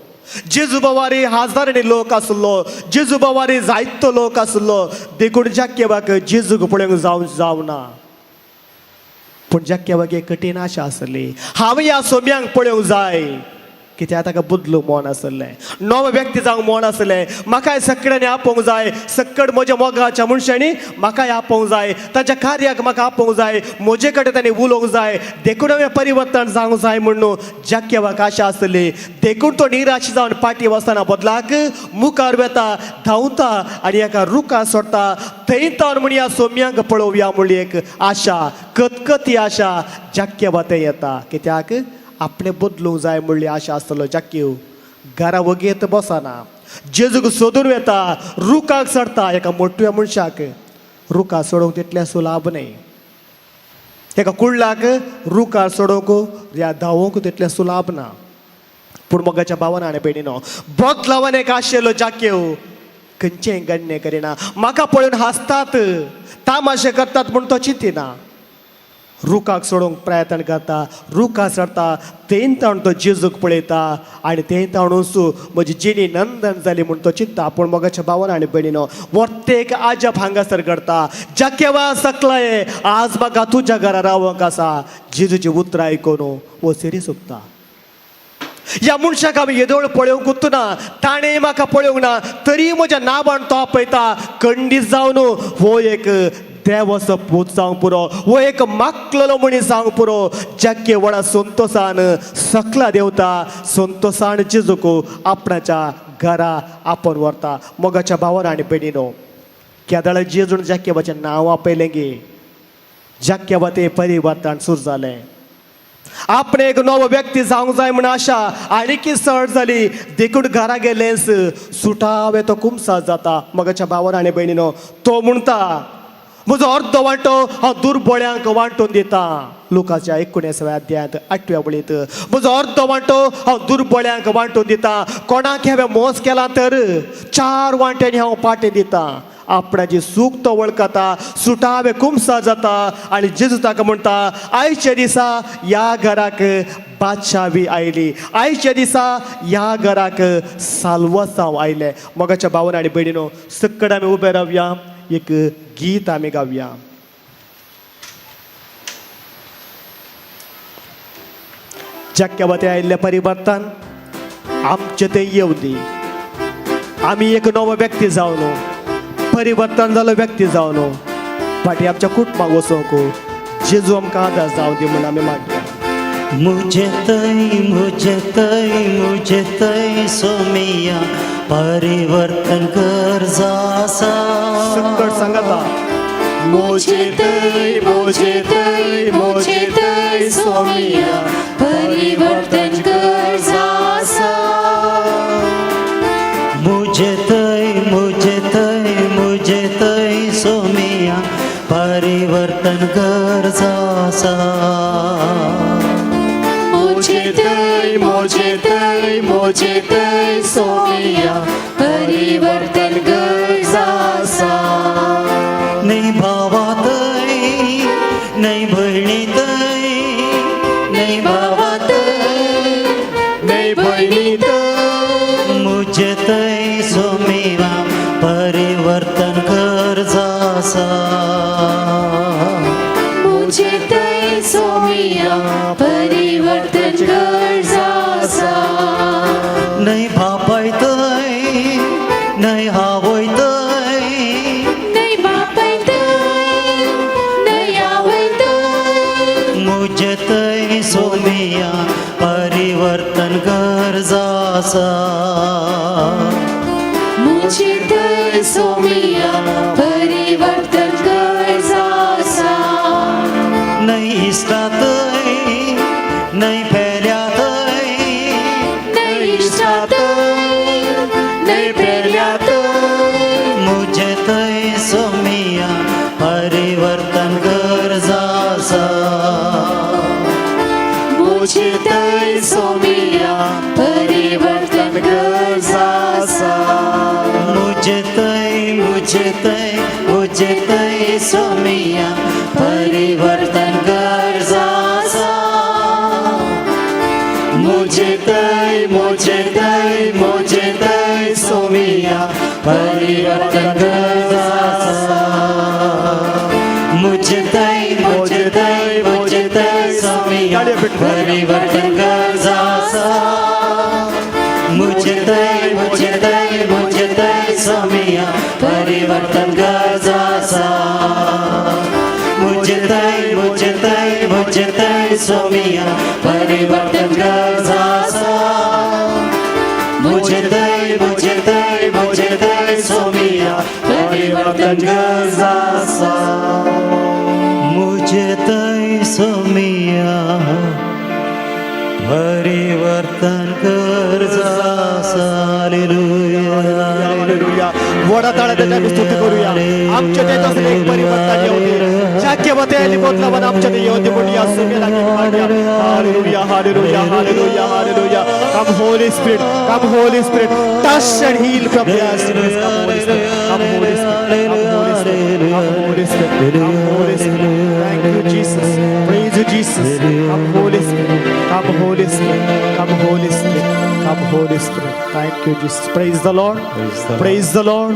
जेजू बावारी हजारांनी लोक आसलो, जेजू बावारी जायतो लोक आसलो, देखून जाक्यवाक जेजूक पळोवंक जावं जावना. पूण जाक्यवाक एक कठीण आशा आसली, हांवें ह्या सोम्यांक पळोवंक जाय. कित्याक ताका बदलूंक मन आसलें, नवो व्यक्ती जावंक मन आसलें. म्हाकाय सगळ्यांनी आपोवंक जाय, सक्कड म्हज्या मोगाच्या मनशांनी म्हाकाय आपोवंक जाय, ताच्या कार्याक म्हाका आपोवंक जाय, म्हजे कडेन तांणी उलोवंक जाय, देखून हांवें परिवर्तन जावंक जाय म्हणून जाक्यवाक आशा आसली. देखून तो निराश जावन फाटीं वचना, बदलाक मुखार वेता, धांवता आनी एका रुखा सोडटा. थंय तावन म्हणया सोम्यांक पळोवया म्हणली एक आशा, कतकती आशा जाक्यवा थंय येता. कित्याक आपणें बदलूंक जाय म्हणली आशा आसतलो. जाक्यव घरा वगेत बसना, जेजूक सोदून वेता, रुखाक चडटा. एका मोटव्या मनशाक रुखा सोडोवंक तितलें सुलाभ न्हय, एका कुडलाक रुखार सोडोवंक या धांवोवंक तितलें सुलाभ ना. पूण मोगाच्या भावान आनी भयणीनो, बदलावान एक आशिल्लो जाक्यव खंयचें गण्य करिना. म्हाका पळोवन हांसतात, तामाशे करतात म्हूण तो चिंतिना. रुखाक सोडूंक प्रयत्न करता, रुखा चडटा, थंय ताणून तो जेजूक पळयता आनी थंय ताणून म्हजी जिणी नंदन जाली म्हूण तो चिंता. पूण मोगाच्या भावान आनी भयणीनो, प्रत्येक आजप हांगासर घडता. जाकेवा सकलाय आज म्हाका तुज्या घरा रावंक आसा. जेजूची उतरां आयकून वो सिरी सोदता. ह्या मनशाक आमी येदोळ पळोवंकूच ना, ताणें म्हाका पळोवंक ना, तरी म्हज्या नांवान तो आपयता. खंडीत जावन हो एक देवाचो पूत जावंक पुरो, हो एक माकलेलो मनीस जावंक पुरो. जाके व्हडा संतोसान सकला देंवता, संतोसान जेजूक आपणाच्या घरा आपोवन व्हरता. मोगाच्या भावान आनी भयणीनो, केदळ जेजून जाक्यवाचें नांव आपयलें गे, जाक्यवा तें परिवर्तन सुरू जालें. आपणे एक नवो व्यक्ती जावंक जाय म्हूण आशा आनीकी चड जाली. देखून घरा गेलेंच सुटावे तो कुमसार जाता. मोगाच्या भावान आनी भयणीनो, तो म्हणटा म्हजो अर्दो वांटो हांव दुर्बळ्यांक वांटून दिता. लुकाच्या 19व्या अध्यायांत 8व्या वळींत, म्हजो अर्दो वांटो हांव दुर्बळ्यांक वांटून दिता, कोणाक हांवें मोस केला तर 4 वांट्यांनी हांव पाटें दिता. आपणाची सूख तो वळखता, सुटावे कुमसार जाता आनी जेजू ताका म्हणटा, आयच्या दिसा ह्या घराक बादशावी आयली, आयच्या दिसा ह्या घराक साल्वासांव आयलें. मोगाच्या भावान आनी भयणीनो, सक्कड आमी उबे रावया, एक गीत आमी गावया. जाक्यावते आयिल्लें परिवर्तन आमचें तें येवं दी. आमी एक नवो व्यक्ती जावन, परिवर्तन जालो व्यक्ती जावन फाटीं आमच्या कुटुंबाक वचोंक जेजू आमकां आदार जावं दी म्हूण आमी मागया. मुझे तई, मुझे तई, मुझे तई सोमिया परिवर्तन कर जासा. सक्कड सांगता. मुझे तई, मुझे तई, मुझे तई सोमिया परिवर्तन कर जासा. मुझे तई, मुझे तई, मुझे तई सोमिया परिवर्तन कर जासा. मुझे तई, मुझे तई, मुझे तई सोमिया परिवर्तन कर जासा. नाही भावा तई, नाही बहिणी तई, नाही भावा तई, नाही बहिणी तई, मुझे तई सोमिया परिवर्तन कर जासा. मुझे तई सोमिया परिवर्तन कर जासा. नाही बापाय तई, नाही आवय तई, नाही बापाय तई, नाही आवय तई, मुझे तई सोमिया परिवर्तन कर जासा. मुझे तई सोमिया परिवर्तन कर जासा. नाही इश्टा तई, नाही पेल्या तई, नाही इश्टा तई, नाही पेल्या तई, मुझे तई सोमिया परिवर्तन कर जासा. मुझे तई सोमिया परिवर्तन कर जासा. मुझे तई, मुझे तई, मुझे तई सोमिया परिवर्तन कर जासा. मुझे तई, मुझे तई, मुझे तई सोमिया परिवर्तन कर जासा. मुझे तई, मुझे तई, मुझे तई सोमिया परिवर्तन कर जासा. मुजेतय मुजेतय मुजेतय सोमिया परिवर्तन गरज आसा मुजेतय मुजेतय मुजेतय सोमिया परिवर्तन गरज आसा मुजेतय मुजेतय मुजेतय सोमिया परिवर्तन गरज आसा मुजेतय सोमिया परिवर्तन गरज आसा हालेलुया. हालेलुया. वडा ताळ्या त्याच्या आम्ही स्तुती करूया. आमच्या देत असलेलं एक परिवर्तन येऊ दे. ज्या केव्हा ते आली बदलावन आमच्या ते येऊ दे म्हणून या सुमेला hallelujah, hallelujah, hallelujah, hallelujah. Come Holy Spirit, come Holy Spirit, touch and heal from their sickness. Come Holy Spirit, come Holy Spirit, come Holy Spirit, come Holy Spirit, come Holy Spirit. Thank you Jesus, praise you Jesus. Come Holy Spirit, come Holy Spirit, come Holy Spirit, come Holy Spirit. Thank you Jesus. Praise the Lord, praise the Lord,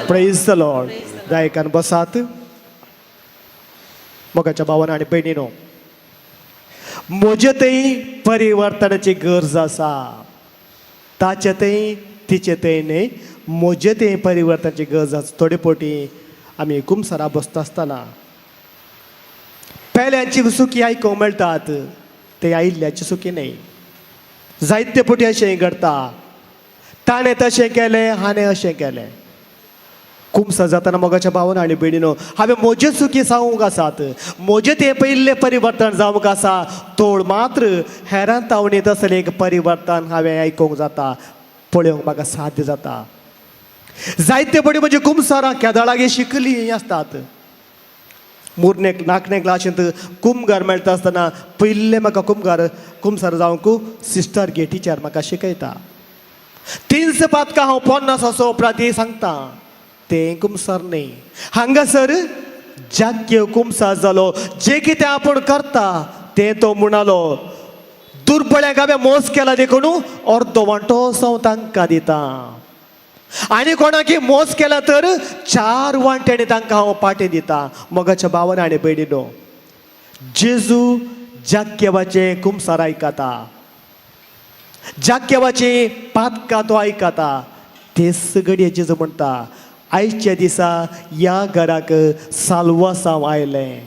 praise the Lord. गायकान बसात. मोगाच्या भावान आणि बहिणीनो, म्हजे परिवर्तनाची गरज आसा. ताचे थंय तिचे थंय न्हय, म्हजे थंय परिवर्तनाची गरज आसा. थोडे पोटी आमी कुमसरा बसता आसतना पेल्यांची सुकी आयकूंक मेळटात, ते आयिल्ल्याची सुकी न्हय. जायते पोटी अशें घडटा, ताणें तशें केलें, हाणें अशें केलें. कुमसा जाताना मोगाच्या भावन आनी भयणीनो, हांवें म्हजे चुकी सांगूंक आसात, म्हजें तें पयिल्लें परिवर्तन जावंक आसा. तोळ मात्र हेरां तावणी तसलें एक परिवर्तन हांवें आयकूंक जाता, पळोवंक म्हाका साध्य जाता. जायते पटी म्हजी कुमसारां केदळागे शिकली आसतात. मुरणेक नाकणे क्लाशींत कुमगार मेळटा आसतना पयिल्लें म्हाका कुमगार कुमसार जावंक सिस्टर गे टिचर म्हाका शिकयता. तीनशे पातकां हांव 50 असो उपरांत सांगता, तें कुमसार न्हय. हांगासर जाक्य कुमसार जालो, जे कितें आपूण करता तें तो म्हणालो, दुर्बळ्याक हांवें मोस केला देखून अर्दो वांटो हांव तांकां दिता, आनी कोणाकी मोस केला तर 4 वांट्यांनी तांकां हांव पाटी दिता. मोगाच्या भावान आनी भयणीनो, जेजू जाक्यवाचें कुमसार आयकता, जाक्यवाची पातकां तो आयकता. तेच घडये जेजू म्हणटा, आयच्या दिसा ह्या घराक साल्वासांव आयलें.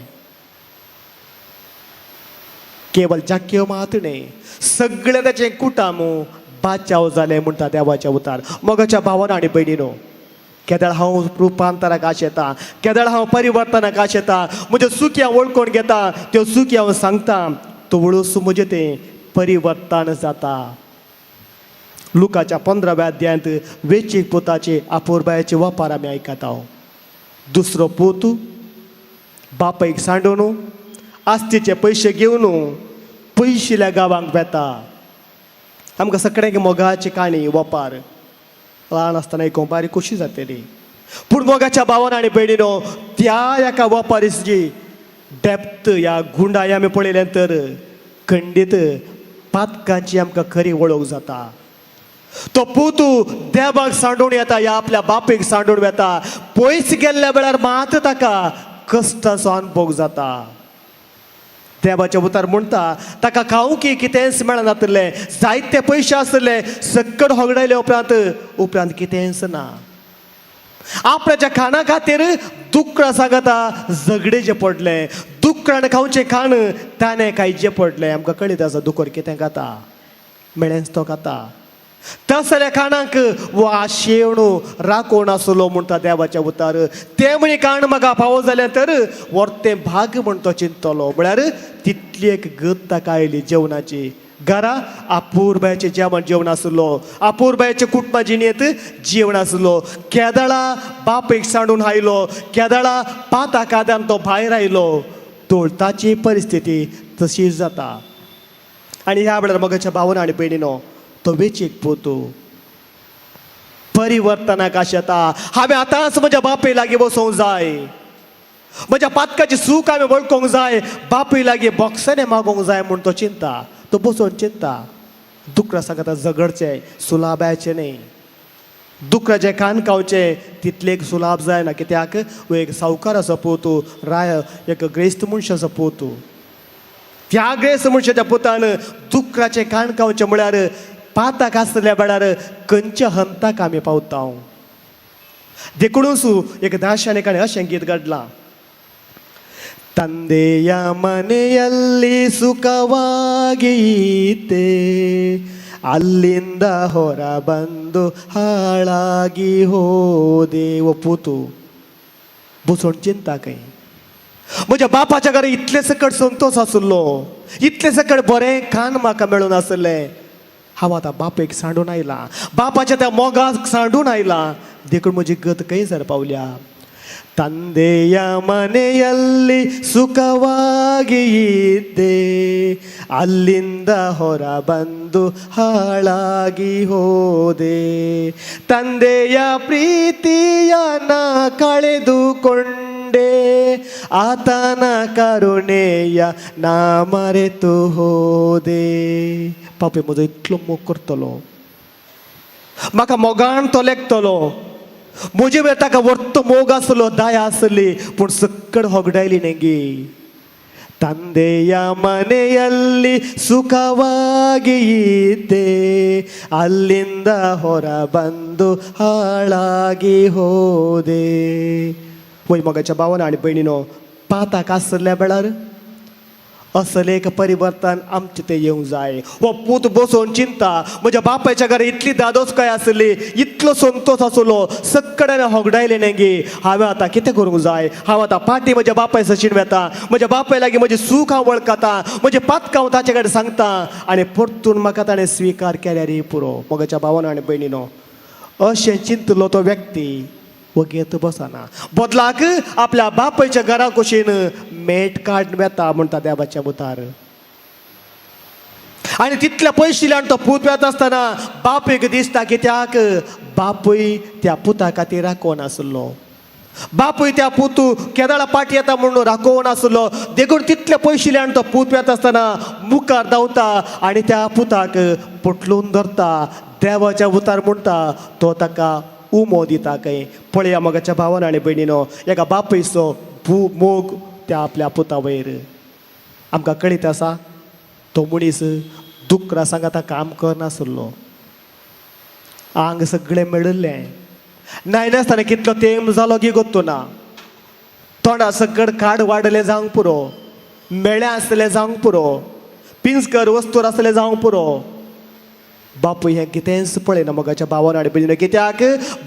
केवल जाक्यो मात न्हय, सगळें ताचें कुटाम बाचाव जालें म्हणटा देवाच्या उतार. मोगाच्या भावान आनी भयणीनो, केदळ हांव रुपांतराक आशेता, केदळ हांव परिवर्तनाक आशेता, म्हज्यो चुकी हांव वळखून घेता, त्यो चुकी हांव सांगता, तवळूस म्हजें तें परिवर्तन जाता. लुकाच्या 15व्या अध्यायांत वेचीक पुताची आपुरबायाची वापर आमी आयकता. दुसरो पूत बापायक सांडून आस्तीचे पयशे घेवन पयशिल्या गांवांक वेता. आमकां सगळ्यांक मोगाची काणी वपार ल्हान आसतना आयकूंक बारी खोशी जातली. पूण मोगाच्या भावान आनी भयणीनो, त्या एका वपारीची डेप्थ ह्या गुंडाय आमी पळयलें तर खंडीत पातकांची आमकां खरी वळख जाता. तो पुतू देवाक सांडून येता, ह्या आपल्या बापेक सांडून वेता. पयस गेल्ल्या वेळार मात ताका कश्टाचो अनुभव जाता. देवाच्या उतार म्हणटा, ताका खावंक कितेंच मेळनातलें, जायते पयशे आसले, सक्कड होगडायले उपरांत उपरांत कितेंच ना. आपल्याच्या खाणा खातीर दुकळा सांगता झगडेचें पडलें, दुकळान खावचें खाण ताणें खायचें पडलें. आमकां कळीत आसा दुकर कितें खाता, मेळेंच तो खाता. तसल्या खाणाक वाशेवणू राखून आसलो म्हणटा देवाच्या उतार. तें म्हणी काण म्हाका फावो जालें तर वर्तें भाग म्हण तो चिंतलो. म्हळ्यार तितली एक गत ताका आयली जेवणाची. घरा आपुरबायाचें जेवण जेवण आसलो, आपुरबायाच्या कुटुंबा जिणेंत जेवण आसलो. केदळा बापयक सांडून आयलो, केदळा पाता काद्यान तो भायर आयलो, तोळताची परिस्थिती तशीच जाता. आनी ह्या वेळार मोगाच्या भावन आनी भयणीनो, तो वेचीक पोतू परिवर्तनाक आशेता. हांवें आतांच म्हज्या बापूय लागीं बसोवंक जाय, म्हज्या पातकाची सूख हांवें वळखूंक जाय, बापूय लागीं बॉक्सांनी मागोवंक जाय म्हूण तो चिंता, तो बसोवन चिंता. दुकरा सांगता झगडचें सुलाबायचें न्हय, दुकराचें कान खावचें तितलें एक सुलाब जायना. कित्याक हो एक सावकाराचो पूत, राय एक ग्रेस्त मनशाचो पूत. त्या ग्रेस्त मनशाच्या पुतान दुकराचें कान खावचें म्हळ्यार पाताक आसल्या वेळार खंयच्या हंताक आमी पावता. देखूनच एक दार्शनिकान अशें गीत घडलां. ತಂದೆಯ ಮನೆಯಲ್ಲಿ ಸುಖವಾಗಿ ಇದ್ದೆ, ಅಲ್ಲಿಂದ ಹೊರ ಬಂದು ಹಾಳಾಗಿ ಹೋದೆ. ಒಪ್ಪುತು बसून चिंता काय, म्हज्या बापाच्या घरा इतले सकट संतोश आसलो, इतले सकट बरें खाण म्हाका मेळून आसलें. हांव आतां बापयक सांडून आयलां, बापाच्या त्या मोगाक सांडून आयलां, देखून म्हजी गत खंयसर पावल्या. ತಂದೆಯ ಮನೆಯಲ್ಲಿ ಸುಖವಾಗಿ ಇದ್ದೆ, ಅಲ್ಲಿಂದ ಹೊರ ಬಂದು ಹಾಳಾಗಿ ಹೋದೆ. ತಂದೆಯ ಪ್ರೀತಿಯನ ಕಳೆದುಕೊಂಡೆ, ಆತನ ಕರುಣೆಯ ನಾ ಮರೆತು ಹೋದೆ. बापूय म्हजो इतलो मोग करतलो, म्हाका मोगान तो लेखतलो. म्हजे वेळ ताका वर्तो मोग आसलो, दया आसली, पूण सक्कड होगडायली न्ही. ತಂದೆಯ ಮನೆಯಲ್ಲಿ ಸುಖವಾಗಿ ಇದ್ದೆ, ಅಲ್ಲಿಂದ ಹೊರ ಬಂದು ಹಾಳಾಗಿ ಹೋದೆ. वय मोगाच्या भावान आनी भयणीनो, पाताक आसल्या वेळार असले एक परिवर्तन आमचें तें येवंक जाय. हो पूत बसोवन चिंता, म्हज्या बापायच्या घरा इतली दादोसकाय आसली, इतलो संतोश आसलो, सक्कड्यान होगडायलें न्ही. हांवें आतां कितें करूंक जाय? हांव आतां फाटीं म्हज्या बापाय सशीन वेता, म्हज्या बापाय लागीं म्हजें सूख हांव वळखता, म्हजें पातक हांव ताचे कडेन सांगता आनी परतून म्हाका ताणें स्विकार केल्यार पुरो. मोगाच्या भावान आनी भयणीनो, अशें चिंतलो तो व्यक्ती वगेत बसना, बदलाक आपल्या बापायच्या घरा कुशीन मेट काडून वेता म्हणटा देवाच्या मुतार. आनी तितल्या पयशिल्यान तो पूत वेता आसतना बापूयक दिसता, कित्याक बापूय त्या पुता खातीर राखोवन आसलो. बापूय त्या पुतू केदाळा पाटी येता म्हणून राखोवन आसलो. देखून तितल्या पयशिल्यान तो पूत वेता आसतना मुखार धांवता आनी त्या पुताक पोटलून धरता. देवाच्या उतार म्हणटा तो ताका उमो दिता. खंय पळया मोगाच्या भावान आनी भयणीनो, एका बापूयचो भू मोग त्या आपल्या पुता वयर. आमकां कळीत आसा, तो मनीस दुकरा सांगाता काम करनासलो, आंग सगळें मेळिल्लें. नाय नासतना कितलो तेंप जालो की गोत्तो ना. तोंडा सगळं काड वाडले जावंक पुरो, मेळ्ळें आसलें जावंक पुरो, पिंजकर वस्तूर आसलें जावंक पुरो. बापूय हें कितेंच पळयना मोगाच्या भावान आनी भयणीनो, कित्याक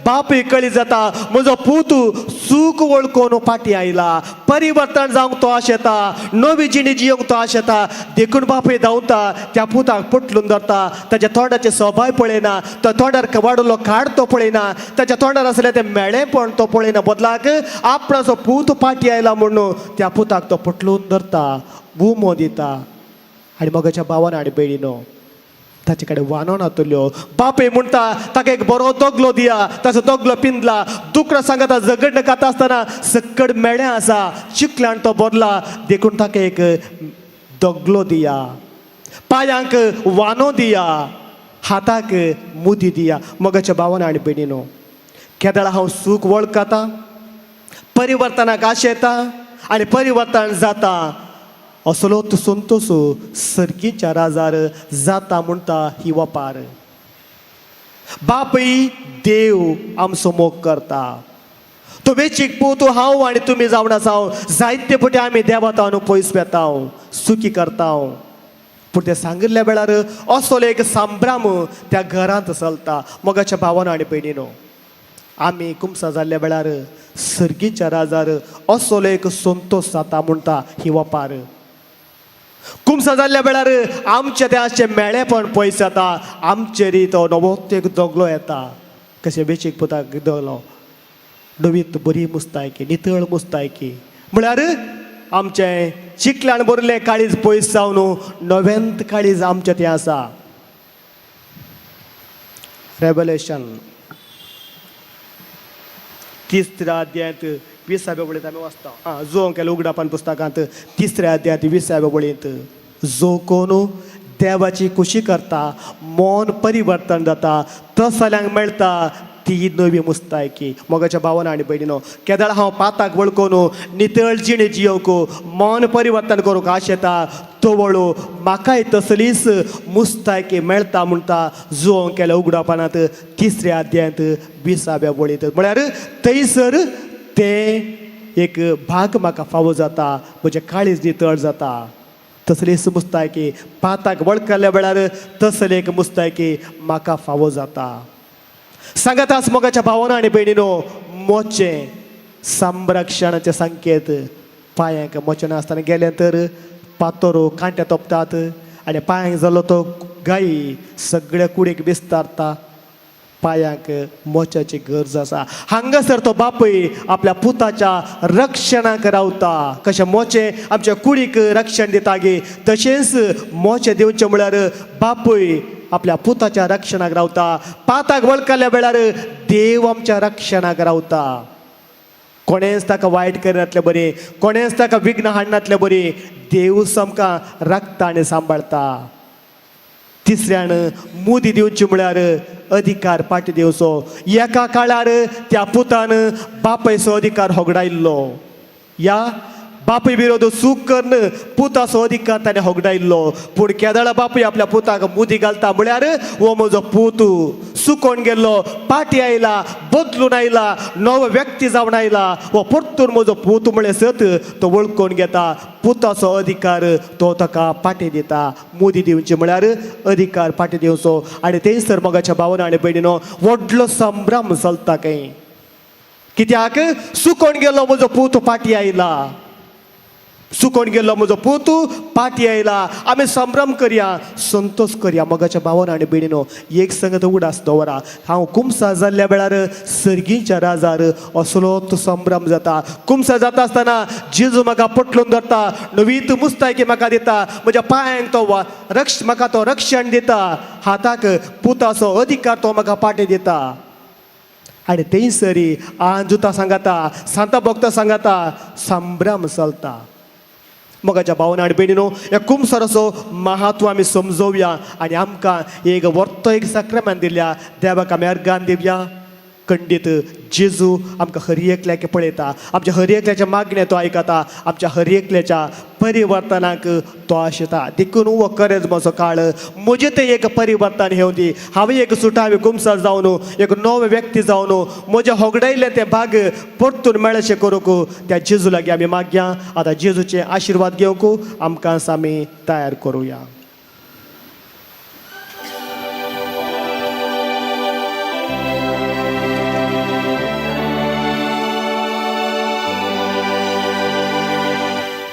बापूय कळी जाता, म्हजो पूत सूख वळखून फाटीं आयला, परिवर्तन जावंक तो आशेता, नवी जिणी जियोंक तो आशेता. देखून बापूय धांवता, त्या पुताक पोटलून धरता. ताच्या तोंडाचे सोबाय पळयना, तो तोंडार वाडलो काड तो पळयना, ताच्या तोंडार आसलें तें मेळेपण तो पळयना. बदलाक आपणाचो पूत फाटीं आयला म्हणून त्या पुताक तो पोटलून धरता, उमो दिता. आनी मोगाच्या भावान आनी भयणीनो, ताचे कडेन वानो नातल्यो. बापूय म्हणटा, ताका एक बरो दगलो दिया. ताचो दगलो पिंदला. दुकरा सांगता झगडणें खाता आसतना सक्कड मेळें आसा, चिकल्यान तो भरला, देखून ताका एक दगलो दिया, पांयांक वानो दिया, हाताक मुदी दिया. मोगाच्या भावान आनी भयणीनो, केदळा हांव सूख वळखता, परिवर्तनाक आशेता आनी परिवर्तन जाता, असलो तूं संतोश सर्गीच्या राजार जाता म्हणटा ही वपार. बापूय देव आमचो मोग करता. तो वेचीक पूत हांव आनी तुमी जावन आसा. जायते फावटी आमी देवात पयस वेता, चुकी करता, पूण ते सांगिल्ल्या वेळार असलो एक संभ्रम त्या घरांत चलता. मोगाच्या भावान आनी भयणीनो, आमी कुमसा जाल्ल्या वेळार सर्गीच्या राजार असलो एक संतोश जाता म्हणटा ही वपार. कुमसा जाल्ल्या वेळार आमच्या त्या अशें मेळेपण पयस जाता, आमचेर तो नवोच एक दगलो येता. कशें वेचीक पुताक दगलो, नवीत बरी मुस्तायकी, नितळ मुस्तायकी, म्हळ्यार आमचें चिकल्यान भरिल्लें काळीज पयस जावन नव्यांत काळीज आमचें तें आसा. रेवलेशन तिसऱ्या अध्यायांत विसाव्या वळींत आमी वाचता. आं, जो केलो उगडापान पुस्तकांत तिसऱ्या अध्यायांत विसाव्या वळींत, जो कोण देवाची खुशी करता, मन परिवर्तन जाता, तसल्यांक मेळटा. ती नवी मुस्तायकी. मोगाच्या भावान आनी भयणीनो, केदळ हांव पाताक वळखून नितळ जिणे जियोवंक मन परिवर्तन करूंक आशेता तवळू म्हाकाय तसलीच मुस्तायकी मेळटा म्हणटा जुवोंक केल्या उगडापणांत तिसऱ्या अध्यायांत 20व्या वळींत. म्हळ्यार थंयसर तें एक भाग म्हाका फावो जाता, म्हजें काळीज नितळ जाता. तसलीच मुस्तायकी पाताक वळखल्या वेळार तसली एक मुस्तायकी म्हाका फावो जाता. सांगातास मोगाच्या भावना आनी भयणीनो, मोचें संरक्षणाचे संकेत. पांयांक मोचें नासतना गेलें तर पातोरो कांट्या तोपतात आनी पांयांक जालो तो गायी सगळ्या कुडीक विस्तारता. पांयांक मोच्याची गरज आसा. हांगासर तो बापूय आपल्या पुताच्या रक्षणाक रावता. कशें मोचें आमच्या कुडीक रक्षण दिता गे, तशेंच मोचें दिवचें म्हळ्यार बापूय आपल्या पुताच्या रक्षणाक रावता. पाताक वळखल्या वेळार देव आमच्या रक्षणाक रावता. कोणेंच ताका वायट करिनातलें बरें, कोणेंच ताका विघ्न हाडनातलें बरें, देव आमकां राखता आनी सांबाळता. तिसऱ्यान मुदी दिवची म्हळ्यार अधिकार पाटी दिवचो. एका काळार त्या पुतान बापायचो अधिकार होगडायल्लो. या बापूय विरोध चूक करून पुताचो अधिकार ताणें होगडायल्लो. पूण केदळा बापूय आपल्या पुताक मुदी घालता म्हळ्यार हो म्हजो पूत सुकोन गेल्लो पाटी आयला, बदलून आयला, नवो व्यक्ती जावन आयला, हो परतून म्हजो पूत म्हळ्यार सत तो वळखून घेता. पुताचो अधिकार तो ताका पाटी दिता. मुदी दिवची म्हळ्यार अधिकार पाटी दिवचो. आनी थंयसर मोगाच्या भावना आनी भयणीनो व्हडलो संभ्रम चलता खंय. कित्याक सुकोन गेल्लो म्हजो पूत पाटी आयला, सुकोन गेल्लो म्हजो पूत पाटी आयला. आमी संभ्रम करया, संतोश करया. मोगाच्या भावान आनी भयणीनो, एक संगत उगडास दवरा, हांव कुमसा जाल्ल्या वेळार सर्गीच्या राजार असलोच संभ्रम जाता. कुमसा जाता आसतना जेजू म्हाका पटलून धरता, नवीत मुस्तायकी म्हाका दिता, म्हज्या पांयांक तो रक्ष म्हाका तो रक्षण दिता, हाताक पुताचो अधिकार तो म्हाका पाटी दिता. आनी थंयसरी आंजुता सांगाता, सांता भोगता सांगाता संभ्रम चलता. मोगाच्या भावना आनी भयणीनो, ह्या कुमसराचो महत्व आमी समजोवया आनी आमकां एक वर्तो एक साक्रमेंत दिल्या देवाक आमी अर्गान दिवया. खंडीत जेजू आमकां हर एकल्याक पळयता, आमच्या हर एकल्याच्या मागणें तो आयकता, आमच्या हर एकल्याच्या परिवर्तनाक तो आशेता. देखून हो करेजमाचो काळ म्हजें तें एक परिवर्तन येवं दी. हांवें एक सुटावे कुमसार जावन एक नवे व्यक्ती जावन म्हजें होगडायल्लें तें भाग परतून मेळशें करूंक त्या जेजू लागीं आमी मागया. आतां जेजूचे आशिर्वाद घेवंक आमकां आमी तयार करुया.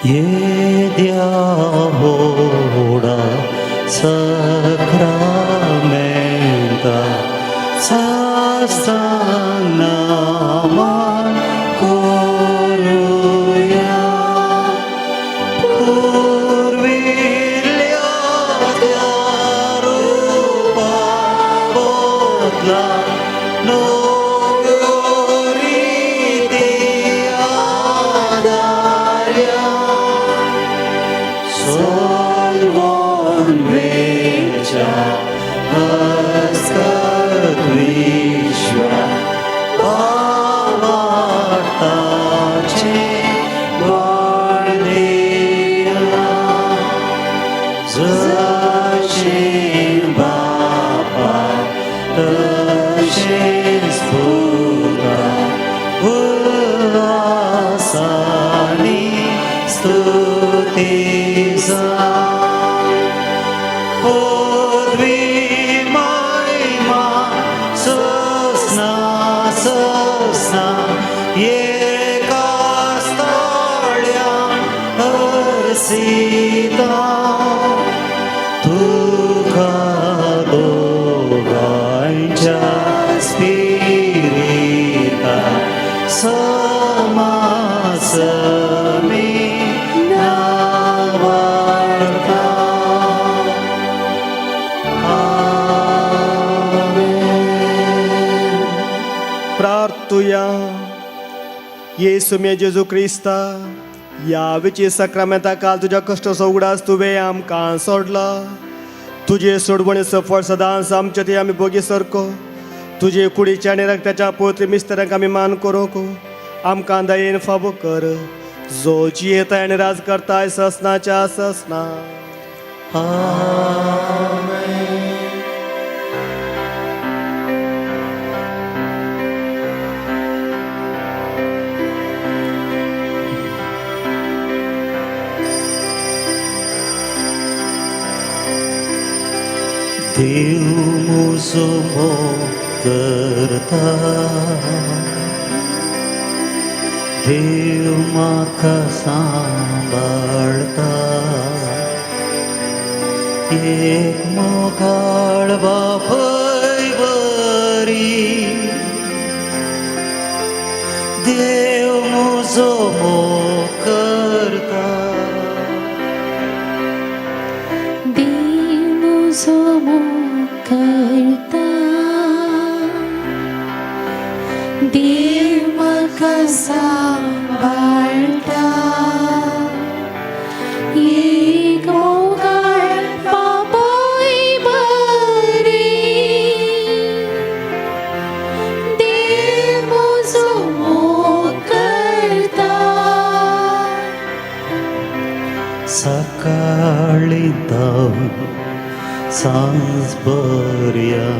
येद्या व्हडा साक्रामेंता साष्टांग नमन करुया. पुर्विल्ल्या त्या रुपा बदला नव्यो रिती आदार्या. सोलवून वेच्या हस्कत विश्वा भावार्थाचें बळ दिया. जशें बापा तशेंच पुता उल्हासानी स्तुती जावं. पदवी महिमा सस्ना सस्ना एकाच ताळ्यान हरसिता. तुका दोगांयच्या स्पिरिता समासमी नावार्ता. आमेन. प्रार्थुया. येसू मे जेजू क्रिस्ता, ह्या विची साक्रामेंता काल तुज्या कश्टाचो उगडास तुवें आमकां सोडला. तुजे सोडवणेचो फळ सदांच आमच्या ते आमी भोगी सारको. तुजे कुडीच्या आनी रक्ताच्या पवित्र मिस्तरांक आमी मान करूंक आमकां दयेन फाबो कर, जो जियेताय आनी राज करताय ससनाच्या ससना. देव म्हजो मोग करता, देव म्हाका सांबाळता, एक मोगाळ बापय बरी, देव म्हजो मोग करता. देव म्हजो मोग करता, देव म्हाका सांबाळटा, एक मोगाळ बापाय बरी, देव म्हजो मोग करता. सकाळी धांवन सांज बऱ्या,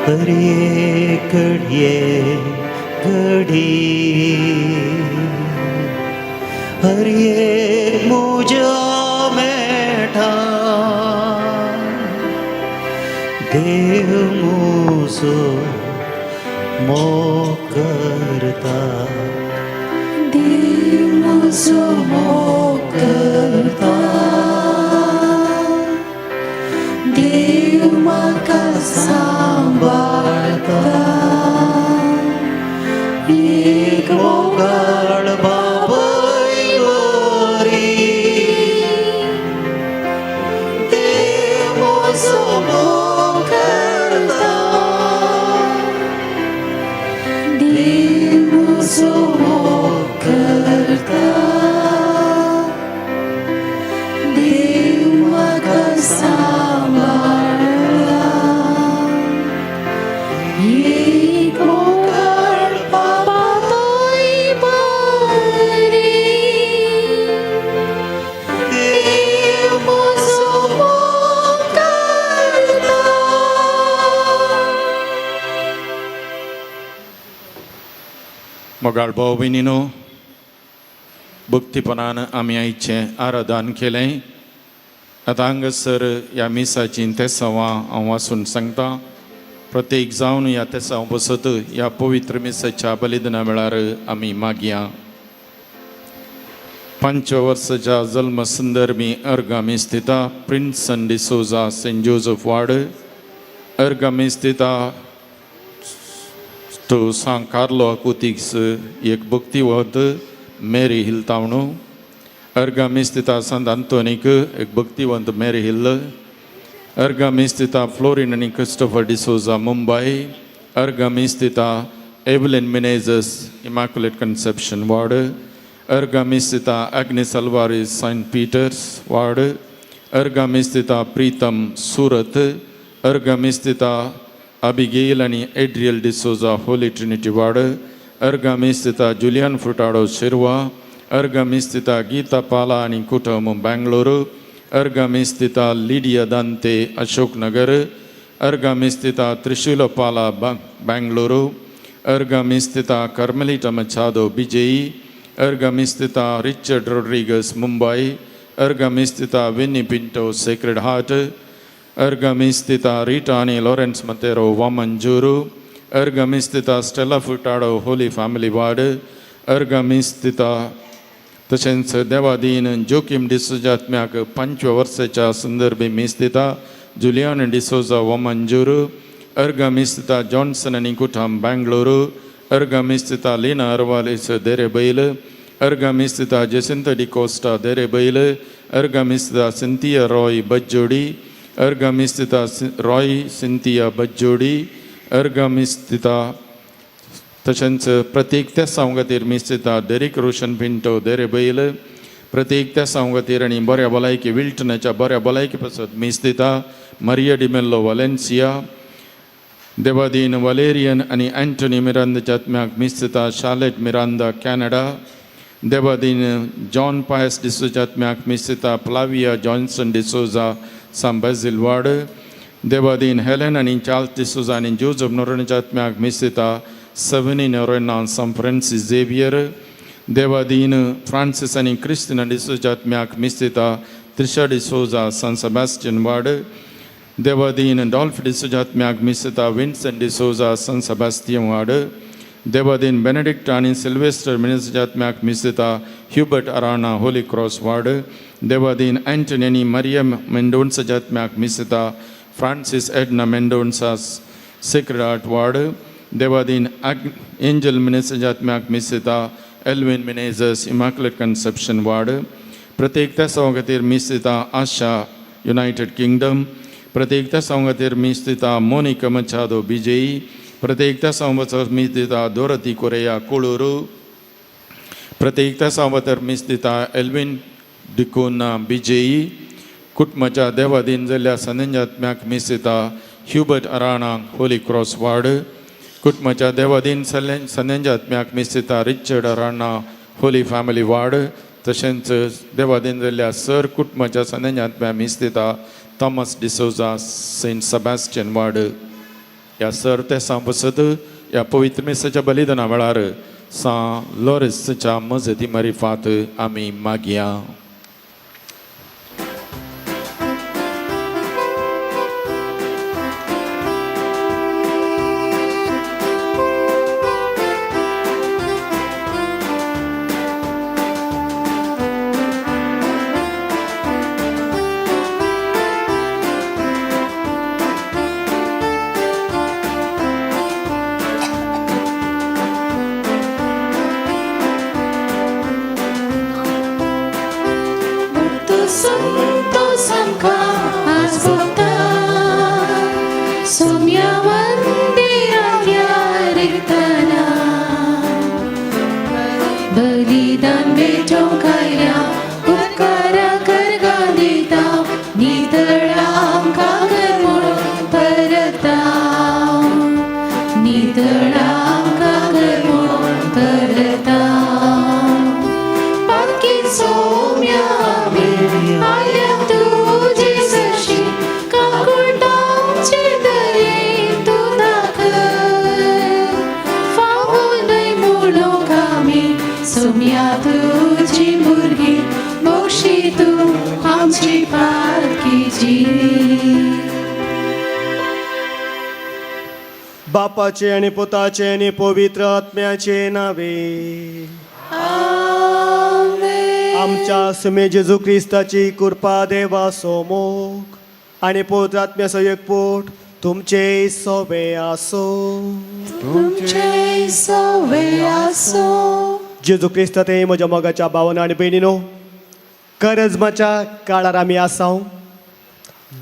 हरये घडये घडी, हरये म्हज्या मेठा, देव म्हजो मोग करता. देव म्हजो मोग करता, देव म्हाका सांबाळटा, एक मोगाळ बापय बरी, देव म्हजो मोग करता. देव म्हजो मोग करता, देव म्हाका सांबाळटा, एक मोगाळ बापाय बरी, देव म्हजो मोग करता. मोगाळ भाव भयणीनो, भक्तीपणान आमी आयचें आराधन केलें. आतां हांगासर ह्या मिसाचीं तेसांवां हांव वाचून सांगता. प्रत्येक जावन ह्या तेसांव बसत ह्या पवित्र मिसाच्या बलिदाना वेळार आमी मागया. 5 वर्साच्या जल्म संदर्भी अर्गामी स्थिता Prinson D'Souza, saint Joseph ward. अर्गामी स्थिता टू सांग कार्लो अकुतिक्स, एक भक्तिवंत मेरी हिल तावणू. अर्गामी स्थिता सांत अंतोनीक, एक भक्तिवंत मेरी हिल. अर्गामी स्थिता फ्लोरिन आनी क्रिस्टोफर डिसोजा, मुंबय. अर्गामी स्थिता Evelyn Menezes, Immaculate Conception ward. अर्गामी स्थिता Agnes Alvares, saint Peter's ward. अर्गामी स्थिता प्रीतम, सुरत. अर्गामी स्थिता अबिगेल आनी Adriel D'Souza, holy trinity ward. अर्गामी स्थिता जुलियन फुटाडो, शिरवा. अर्गामी स्थिता गीता पाला आनी कुटुंब, बेंगळुरू. अर्गामी स्थिता लिडिया दांते, अशोकनगर. अर्गामी स्थिता त्रिशूल पाला, बेंगळुरू. अर्गामी स्थिता कर्मलिटा मचादो, बिजयी. अर्गामी स्थिता रिचर्ड रोड्रिगस, मुंबई. अर्गामी स्थिता विनी पिंटो, सेक्रेड हार्ट. अर्गामी स्थिता रिटा आनी लॉरेन्स मतेरो, वामनजूरू. अर्गामी स्थिता स्टेला फुटाडो, होली फॅमिली वार्ड. अर्गामी स्थिता तशेंच देवादीन जोकीम डिसोजात्म्याक 5व्या वर्साच्या संदर्भी मीस दिता जुलियान डिसोजा, वामनजूरू. अर्गामी स्थिता जॉन्सन आनी कुठाम, बेंगळुरू. अर्गामी स्थिता लीना अरवालीस, देरेबैल. अर्गामी स्थिता जेसिंत डिकोस्टा, देरेबैल. अर्गामी स्थिता सिंथिया रॉय, बज्जोडी. अर्गामी स्थिता रॉय सिंथिया, बज्जोडी. अर्गामी स्थिता तशेंच प्रत्येक तेसांव खातीर मीस दिता डेरिक रोशन पिंटो, देरेबैल. प्रत्येक तेसांव खातीर आनी बऱ्या भलायकी विल्टनाच्या बऱ्या भलायकी पासत मीस दिता मरिया डिमेल्लो, वालेन्सिया. देवादीन वलेरियन आनी अँटनी मिरांदाच्या आत्म्याक मीस दिता शार्लेट मिरांदा कॅनडा. देवादीन जॉन पायस डिसोजा आत्म्याक मीस दिता प्लाविया जॉन्सन डिसोजा सांत बाजील वार्ड. देवादीन हेलेन आनी चार्ल्स डिसोजा आनी जोजफ नोरोन्हाच्या आत्म्याक मीस दिता सेवनी नोरोन्हा सांत फ्रांसीस झेवियर. देवादीन फ्रांसीस आनी क्रिस्टिना डिसोजा आत्म्याक मीस दिता त्रिशा डिसोजा सांत सेबास्टियन वार्ड. देवादीन डॉल्फ डिसोजा आत्म्याक मीस दिता विन्संट डिसोजा सांत सेबास्तियन वार्ड. देवादीन बेनेडिक्ट आनी सिल्वेस्टर मिनेझीस आत्म्याक मीस दिता ह्युबर्ट अराणा होली क्रॉस वार्ड. देवादीन अँटनी आनी मरियम मेंडोन्साच्या आत्म्याक मीस दिता Francis Edna Mendonca sacred heart ward. देवादीन एंजल मिनेझीस आत्म्याक मीस दिता Elwin Menezes immaculate conception ward. प्रत्येक तेसांव खातीर मीस दिता आशा युनायटेड किंगडम. प्रत्येक तेसांव खातीर मीस दिता मोनिका मचादो बिजयी. प्रत्येक तेसांव मीस दिता दोरती कोरेया कुळुरू. प्रत्येक तेसांव मीस दिता एल्विन डिकोना बिजयी. कुटुंबाच्या देवादीन जाल्ल्या सनेंजात्म्याक मीस दिता ह्युबर्ट अराणा होली क्रॉस वार्ड. कुटुंबाच्या देवादीन सनेंजात्म्याक मीस दिता Richard Arana Holy Family ward. तशेंच देवादीन जाल्ल्या सर कुटुंबाच्या सनेंजात्म्याक मीस दिता Thomas D'Souza Saint Sebastian ward. ह्या सर तेसां पसत ह्या पवित्र मिसाच्या बलिदाना वेळार सां लॉरेन्सच्या मजती मारिफात आमी मागया. संतोसांका आज भोगता सोम्या मंदिरांतल्या रिगतना बलिदान भेटोवंक आयल्या उपकारा करगा दिता नितळांका घर म्हणून परता नितळांका घर म्हणून परता. पातकी सोम्या आमी आयल्या तुजे सरशी काकुळटांचे दयेन तूं दाखय फावो न्हय म्हणूंक आमी सोम्या तुजी भुरगीं मोक्षी तूं आमची पालखी जिणी. बापाचे आणि पुताचे आणि पवित्र आत्म्याचे नावे. आमच्या सुमे जेजू क्रिस्ताची कृपा, देवाचो मोग आणि पवित्र आत्म्याचो एकपोट तुमचे सोबे आसो. तुमचे सवे आसो. जेजू क्रिस्त ते म्हज्या मोगाच्या भावान आनी भयणीनो, करजमाच्या काळार आमी आसाव.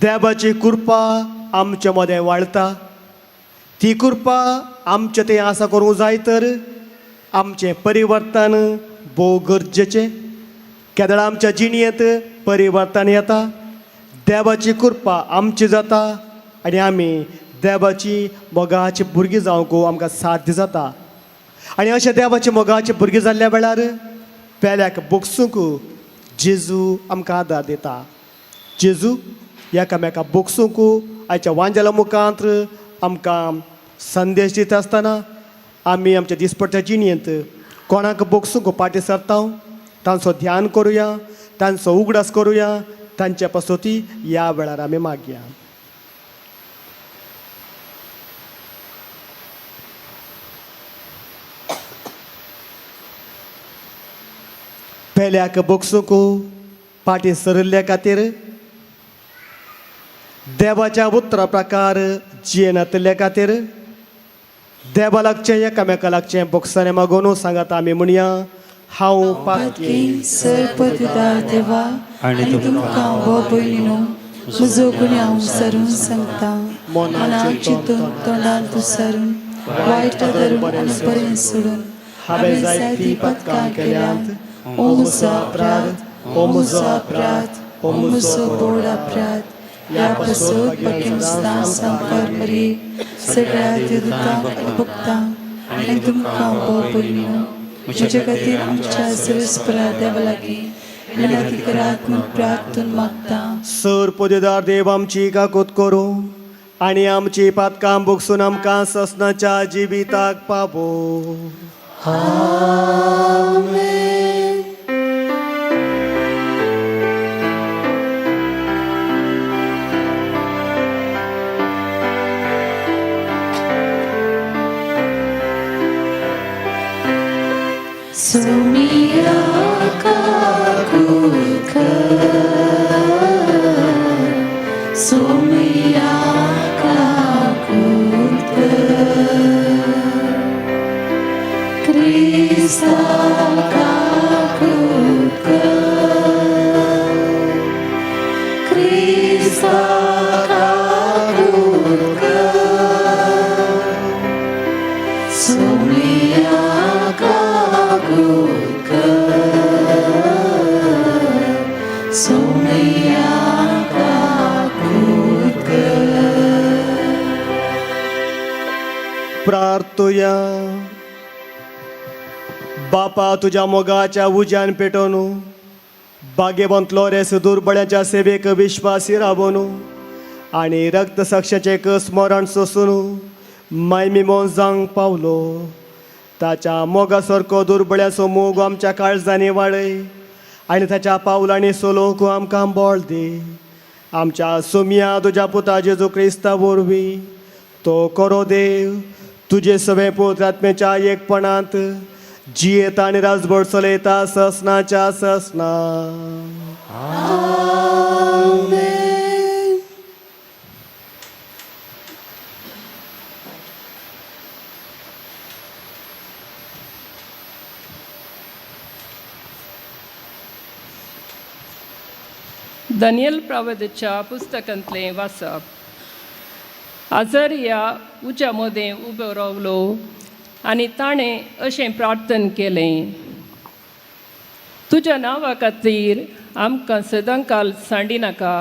देवाची कृपा आमच्या मदें वाळता. ती कृपा आमचे तें आसा करूंक जाय तर आमचें परिवर्तन भोव गरजेचें. केदळा आमच्या जिणेंत परिवर्तन येता, देवाची कृपा आमची जाता आनी आमी देवाची मोगाची भुरगीं जावंक आमकां साध्य जाता. आनी अशें देवाचे मोगाचे भुरगीं जाल्ल्या वेळार पेल्याक बोगसूंक जेजू आमकां आदार दिता. जेजू एकामेका बोगसूंक आयच्या वांजेला मुखांत आमकां संदेश दिता आसतना आमी आमच्या दिसपट्ट्या जिणेंत कोणाक बोगसूंक फाटीं सरता तांचो ध्यान करुया, तांचो उगडास करुया. तांच्या पासती ह्या वेळार आमी मागया. पेल्याक बोगसूंक फाटीं सरिल्ल्या खातीर, देवाच्या उतरा प्रकार जियेनातिल्ल्या खातीर, देवा लागचें एकामेका लागचें बोगसाणें मागून सांगात आमी म्हणया, हांव पातकी. पातकी सरपतदार देवा आनी आनी तुमकां हो भयणीनो म्हजो गुन्यांव सरून सांगता. मनान चिंतून तोंडान तुसरून वायट धरून आनी बरें सोडून हांवें जायतीं पातकां केल्यांत. ओ म्हजो अपराध, ओ म्हजो अपराध, ओ म्हजो व्हड अपराध. ह्या पासत बाकी सामकार मरे सगळ्या देवदूतांक आनी भक्तांक आनी तुमकां भाव भयणीनो म्हजे खातीर आमच्या सर्वेस्परा देवा लागीं विनंती करात म्हूण प्रार्थून मागता. सर पदेदार देव आमची काकूत करूं आनी आमची पातकां भोगसून आमकां ससनाच्या जिविताक पावो. सोमिया काकूत कर, सोमिया काकूत कर, क्रिस्ता काकूत कर, क्रिस्ता काकूत कर, सोमिया काकूत कर, सोमिया काकूत कर. प्रार्थुया. बापा तुज्या मोगाच्या उज्यान पेटोवन बागेवंत लोरेस दुर्बळ्याच्या सेवेक विश्वासी रावोन आनी रक्तसाक्षाचें स्मरण सोसून मायमी मोन जावंक पावलो. ताच्या मोगा सारको दुर्बळ्याचो मोग आमच्या काळजांनी वाडय आनी ताच्या पावलांनी सोलोवंक आमकां बळ दी. आमच्या सोमिया तुज्या पुता जेजू क्रिस्ता वरवीं तो करो देव तुजे सगळे पवित्र आत्म्याच्या एकपणांत जियेता आनी राजभर चलयता ससनाच्या ससना. दानियल प्रावदच्या पुस्तकांतलें वाचप. आजारिया उज्या मदें उबो रावलो आनी ताणें अशें प्रार्थन केलें, तुज्या नांवा खातीर आमकां सदांकाल सांडिनाका,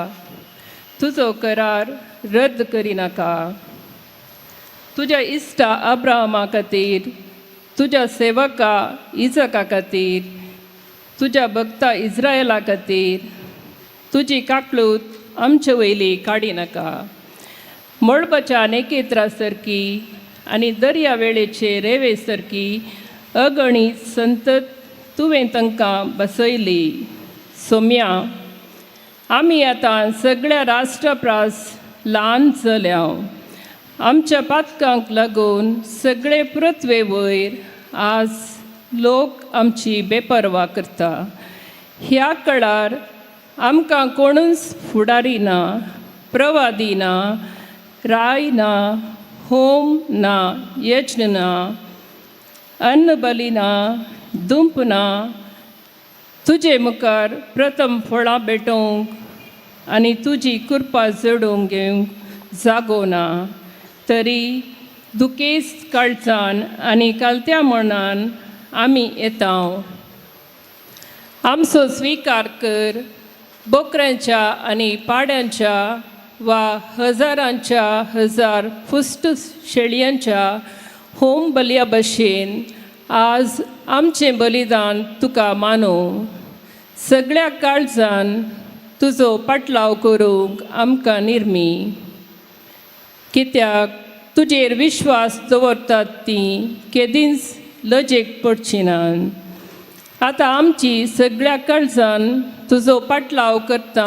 तुजो करार रद्द करिनाका. तुज्या इश्टा अब्राहमा खातीर, तुज्या सेवका इजका खातीर, तुज्या भक्ता इस्रायला खातीर तुजी काकलूत आमचे वयली काडिनाका. मळबाच्या नेकेत्रा सारकी आनी दर्या वेळेचे रेवे सारकी अगणीत संतत तुवें तांकां बसयली. सोम्या, आमी आतां सगळ्या राष्ट्रा प्रास ल्हान जाल्या. आमच्या पातकांक लागून सगळे पृथ्वे वयर आज लोक आमची बेपर्वा करता. ह्या काळार आमकां कोणूच फुडारी ना, प्रवादी ना, राय ना, होम ना, यज्ञ ना, अन्न बली ना, दुंप ना. तुजे मुखार प्रथम फळां भेटोवंक आनी तुजी कृपा जोडूंक घेवंक जागो ना. तरी दुखेस्त काळजान आनी कालत्या मनान आमी येता. आमचो स्विकार कर. बोकऱ्यांच्या आनी पाड्यांच्या वा हजारांच्या हजार फुस्ट शेळयांच्या होम बलया भशेन आज आमचें बलिदान तुका मानूं. सगळ्या काळजान तुजो पाटलाव करूंक आमकां निर्मी, कित्याक तुजेर विश्वास दवरतात तीं केदींच लजेक पडची नात. आतां आमची सगळ्या काळजान तुजो पाटलाव करता,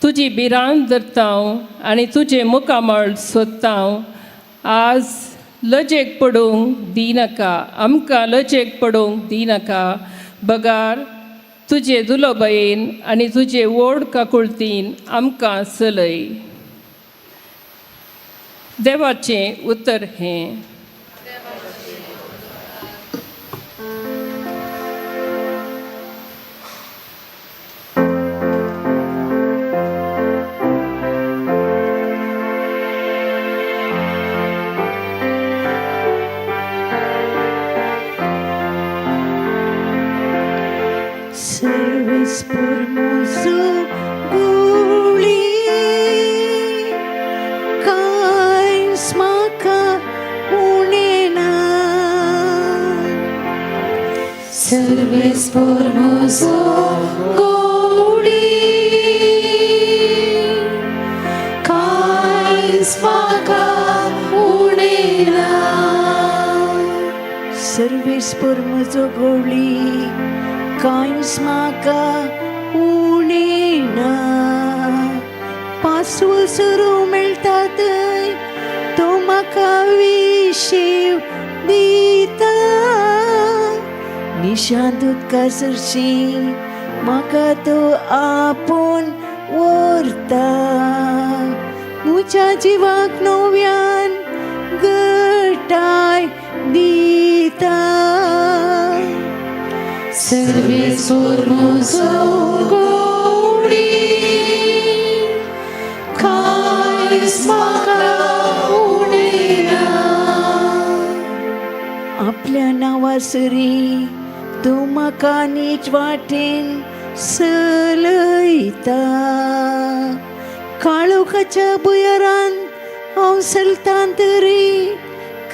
तुजी भिरांत धरता आनी तुजें मुखामळ सोदता. आज लजेक पडूंक दिनाका, आमकां लजेक पडूंक दिनाका, बगार तुजे दुलोबयेन आनी तुजे व्हड काकुळतीन आमकां चलय. देवाचें उतर हें. Service por musu guli. सर्वेस्पोर म्हजो गोडी कांयच म्हाका उणें ना. सर्वेस्पर म्हजो गोवळी कांयच म्हाका उणें ना. पासवल सुरू मेळटा थंय तो म्हाका विशेव दिता. निशांत उदका सरशी म्हाका तो आपोवन व्हरता. म्हज्या जिवाक नव्यान घटाय दिता. सर्वेस्पोर म्हजो गोडी कांयच म्हाका उणें ना. आपल्या नांवा सरी तूं म्हाका नीच वाटेन चलयता. काळोखाच्या भुंयारान हांव चलतां तरी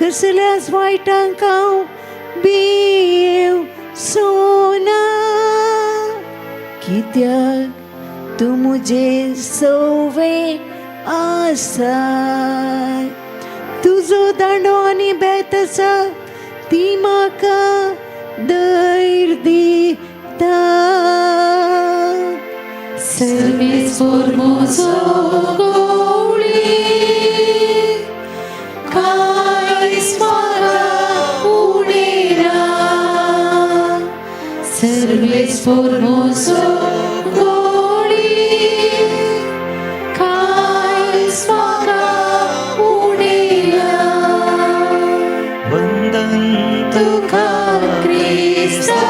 कसल्याच वायटांक हांव भियेवचो ना. कित्याक तूं म्हजें सवे आसा. तुजो दांडो आनी बेत आसा ती म्हाका धैर्य दिता. सर्वेस्पोर म्हजो गोडी कांयच म्हाका उणें ना. सर्वेस्पोर म्हजो गोडी कांयच म्हाका उणें ना. वंदन तुका क्रिस्ता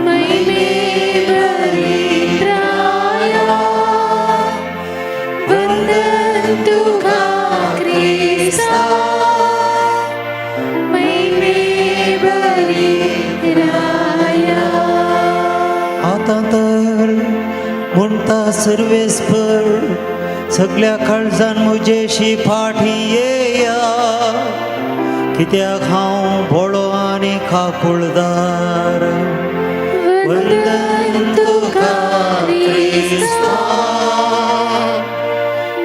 महिमे बरित्राया. वंदन तुका क्रिस्ता महिमे बरित्राया. आतां तर म्हणटा सर्वेस्पर सगल्या काळजान म्हजेशी फाटी येया, कित्याक हांव भोळो आनी काकुळदार. वंदन तुका क्रिस्ता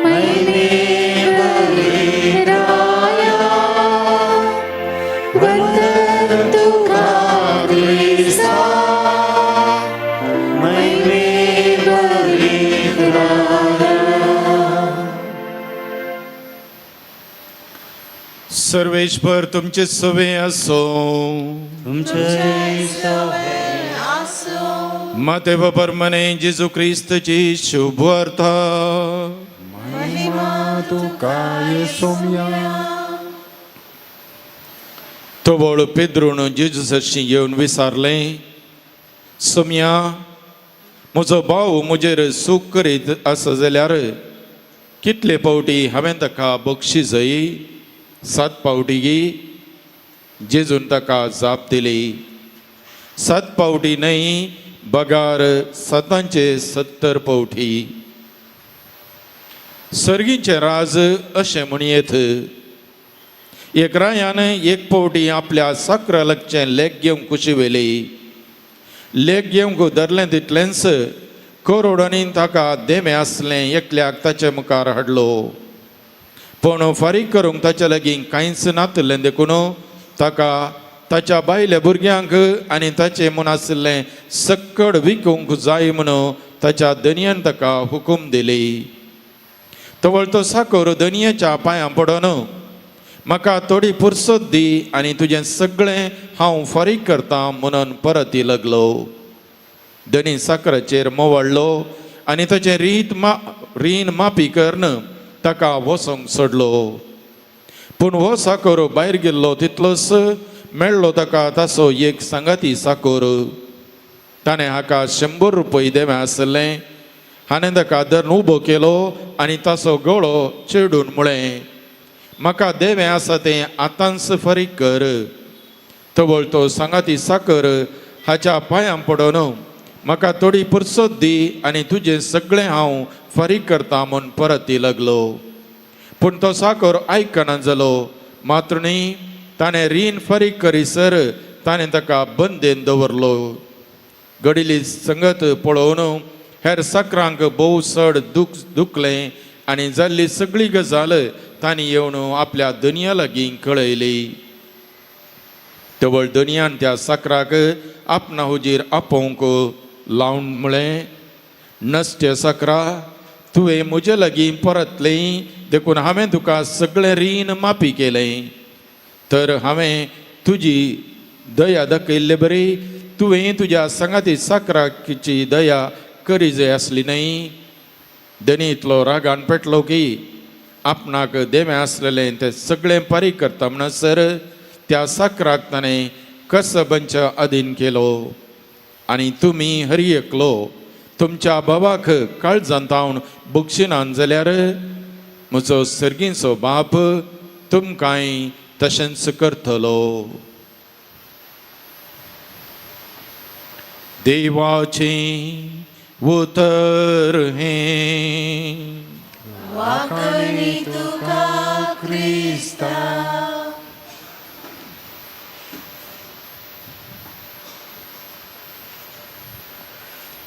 महिमे बरित्राया. वंदन तुका क्रिस्ता महिमे बरित्राया. सर्वेश्वर तुमचे सवे असो. तुमचे माते परमने जेजू क्रिस्तची शुभ वार्ता. तवळ पेद्रून जेजू सरशी येवन विचारलें, सोम्या, म्हजो भाव म्हजेर सूख करीत आसा जाल्यार कितले पावटी हांवें ताका बक्षी जाय? सात पावटी गी? जेजून ताका जाप दिली, सात पावटी न्हय, बगार सातांचे 70 पावटी. सर्गीचें राज अशें म्हणयेत, एक रायान एक पावटी आपल्या साकरा लागचें लेख घेवंक कुशी व्हेली. लेख घेवंक धरलें तितलेंच करोडांनी ताका देमे आसलें एकल्याक ताचे मुखार हाडलो. पूण फारीक करूंक ताच्या लागीं कांयच नातिल्लें, देखून ताका ताच्या बायल्या भुरग्यांक आनी ताचें म्हूण आशिल्लें सक्कड विकूंक जाय म्हणून ताच्या धनयान ताका हुकूम दिली. तवळ तो साकर धनयाच्या पांयां पडोन, म्हाका थोडी पुरसत दी आनी तुजें सगळें हांव फारीक करता म्हणून परत लागलो. धनी साकराचेर मोवाडलो आनी ताचें रीत मा रीण माफी करून ताका वचोंक सोडलो. पूण हो साकर भायर गेल्लो तितलोच मेळ्ळो ताका ताचो एक सांगाती साकर. ताणें हाका 100 रुपये देवे आसलें. हाणें ताका धरून उबो केलो आनी ताचो गळो चेडून म्हळें, म्हाका देवें आसा तें आतांच फारीक कर. तवळ तो सांगाती साकर हाच्या पांयां पडोन, म्हाका थोडी पुरसत दी आनी तुजें सगळें हांव फारीक करता म्हूण परत लागलो. पूण तो साकर आयकना जालो. मात्र न्ही, ताणें रीण फारीक करीसर ताणें ताका बंदेन दवरलो. घडिल्ली संगत पळोवन हेर सकरांक भोव चड दुख दुखलें आनी जाल्ली सगळी गजाल तांणी येवन आपल्या दनया लागीं कळयली. तवळ दनयान त्या साकराक आपणा हुजीर आपोवंक लावन म्हळें, नश्टे साकरा, तुवें म्हजे लागीं परतलें देखून हांवें तुका सगळें रीण माफी केलें. तर हांवें तुजी दया दाखयल्ले बरी तुवें तुज्या सांगाती साकराची दया करी जाय आसली न्हय. धनी इतलो रागान पेटलो की आपणाक देवें आसलेलें तें सगळें फारीक करता म्हणसर त्या साकराक ताणें कसबांच्या अधीन केलो. आनी तुमी हर एकलो तुमच्या भावाक काळजांत हांव बक्षिनान जाल्यार म्हजो सर्गीचो बाप तुमकांय तशेंच करतलो. देवाचें उतर हें. वाकणी तुका क्रिस्ता.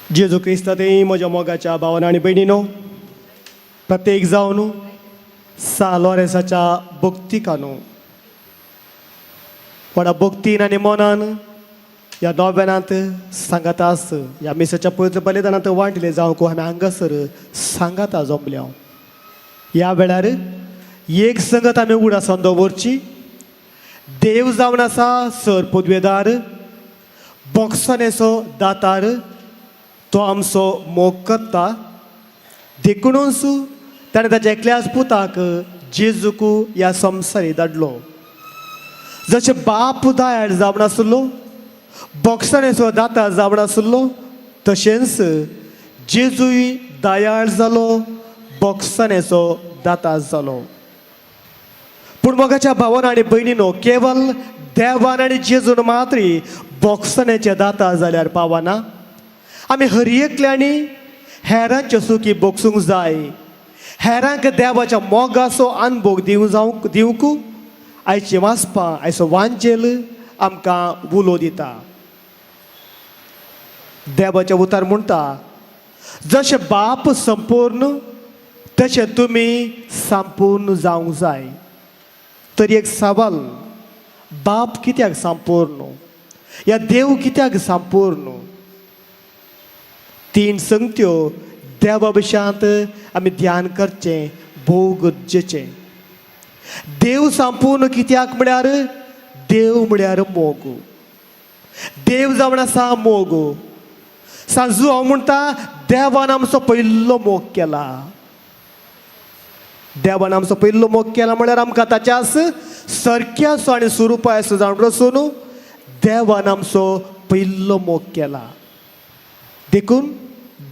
जेजू क्रिस्ता ते म्हज्या मोगाच्या भावान आनी भयणीनो, प्रत्येक जावन सा लॉरेसाच्या भक्तिकानो व्हडा भक्तीन आनी मनान ह्या नोव्यानांत सांगाता आस. ह्या मिसाच्या पवित्र बलिदानांत वांटले जावंक आमी हांगासर सांगाता जमल्या. ह्या वेळार एक संगत आमी उडासान दवरची. देव जावन आसा सर पदवेदार, बोक्सानेचो दातार, तो आमचो मोग करता. देखुनूच ताणें ताच्या एकल्याच पुताक जेजूक ह्या संवसारी धाडलो. जशें बाप दयाळ जावन आसलो, बोक्साणेचो दाता जावन आसलो, तशेंच जेजूय दयाळ जालो, बोक्साणेचो दाता जालो. पूण मोगाच्या भावान आनी भयणीनो, केवल देवान आनी जेजून मात्री बोक्साणेचे दाता जाल्यार पावना. आमी हर एकल्यांनी हेरांच्यो सुखी बोगसूंक जाय. हेरांक देवाच्या मोगाचो अनभोग दिवंक जावंक दिवंक आयचें वाचपां, आयचो वांजेल आमकां उलो दिता. देवाचें उतार म्हणटा, जशें बाप संपूर्ण तशें तुमी संपूर्ण जावंक जाय. तर एक सवाल, बाप कित्याक संपूर्ण या देव कित्याक संपूर्ण? तीन संगत्यो देवा विशयांत आमी ध्यान करचें भोव गरजेचें. देव संपूर्ण कित्याक म्हळ्यार देव म्हळ्यार मोग. देव जावन आसा मोग. सांजू हांव म्हणटा, देवान आमचो पयलो मोग केला. देवान आमचो पयलो मोग केला म्हळ्यार आमकां ताच्याच सरक्याचो आनी स्वरुपाचो जावन वचून देवान आमचो पयलो मोग केला. देखून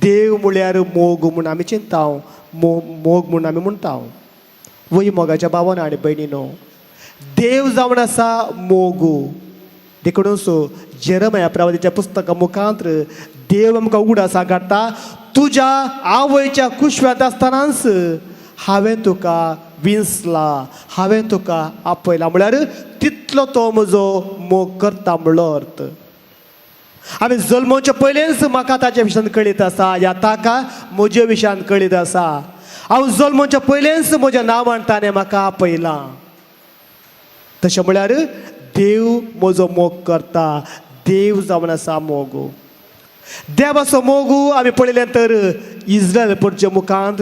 देव म्हळ्यार मोग म्हूण आमी चिंता, मोग म्हूण आमी म्हणटा. वय मोगाच्या भावान आनी भयणीनो, देव जावन आसा मोग. देखूनच जेरमया प्रवादीच्या पुस्तका मुखांत देव आमकां उगडासा काडटा, तुज्या आवयच्या कुशव्यांत आसतनाच हांवें तुका विंचला, हांवें तुका आपयला. म्हळ्यार तितलो तो म्हजो मोग करता म्हणलो अर्थ. आमी जल्मोवचे पयलेंच म्हाका ताच्या विशयान कळीत आसा, या ताका म्हज्या विशयान कळीत आसा. हांव जल्मोवच्या पयलेंच म्हज्या नांवान ताणें म्हाका आपयलां. तशें म्हळ्यार देव म्हजो मोग करता. देव जावन आसा मोग. देवाचो मोग आमी पळयलें तर इस्रायल पडचे मुखांत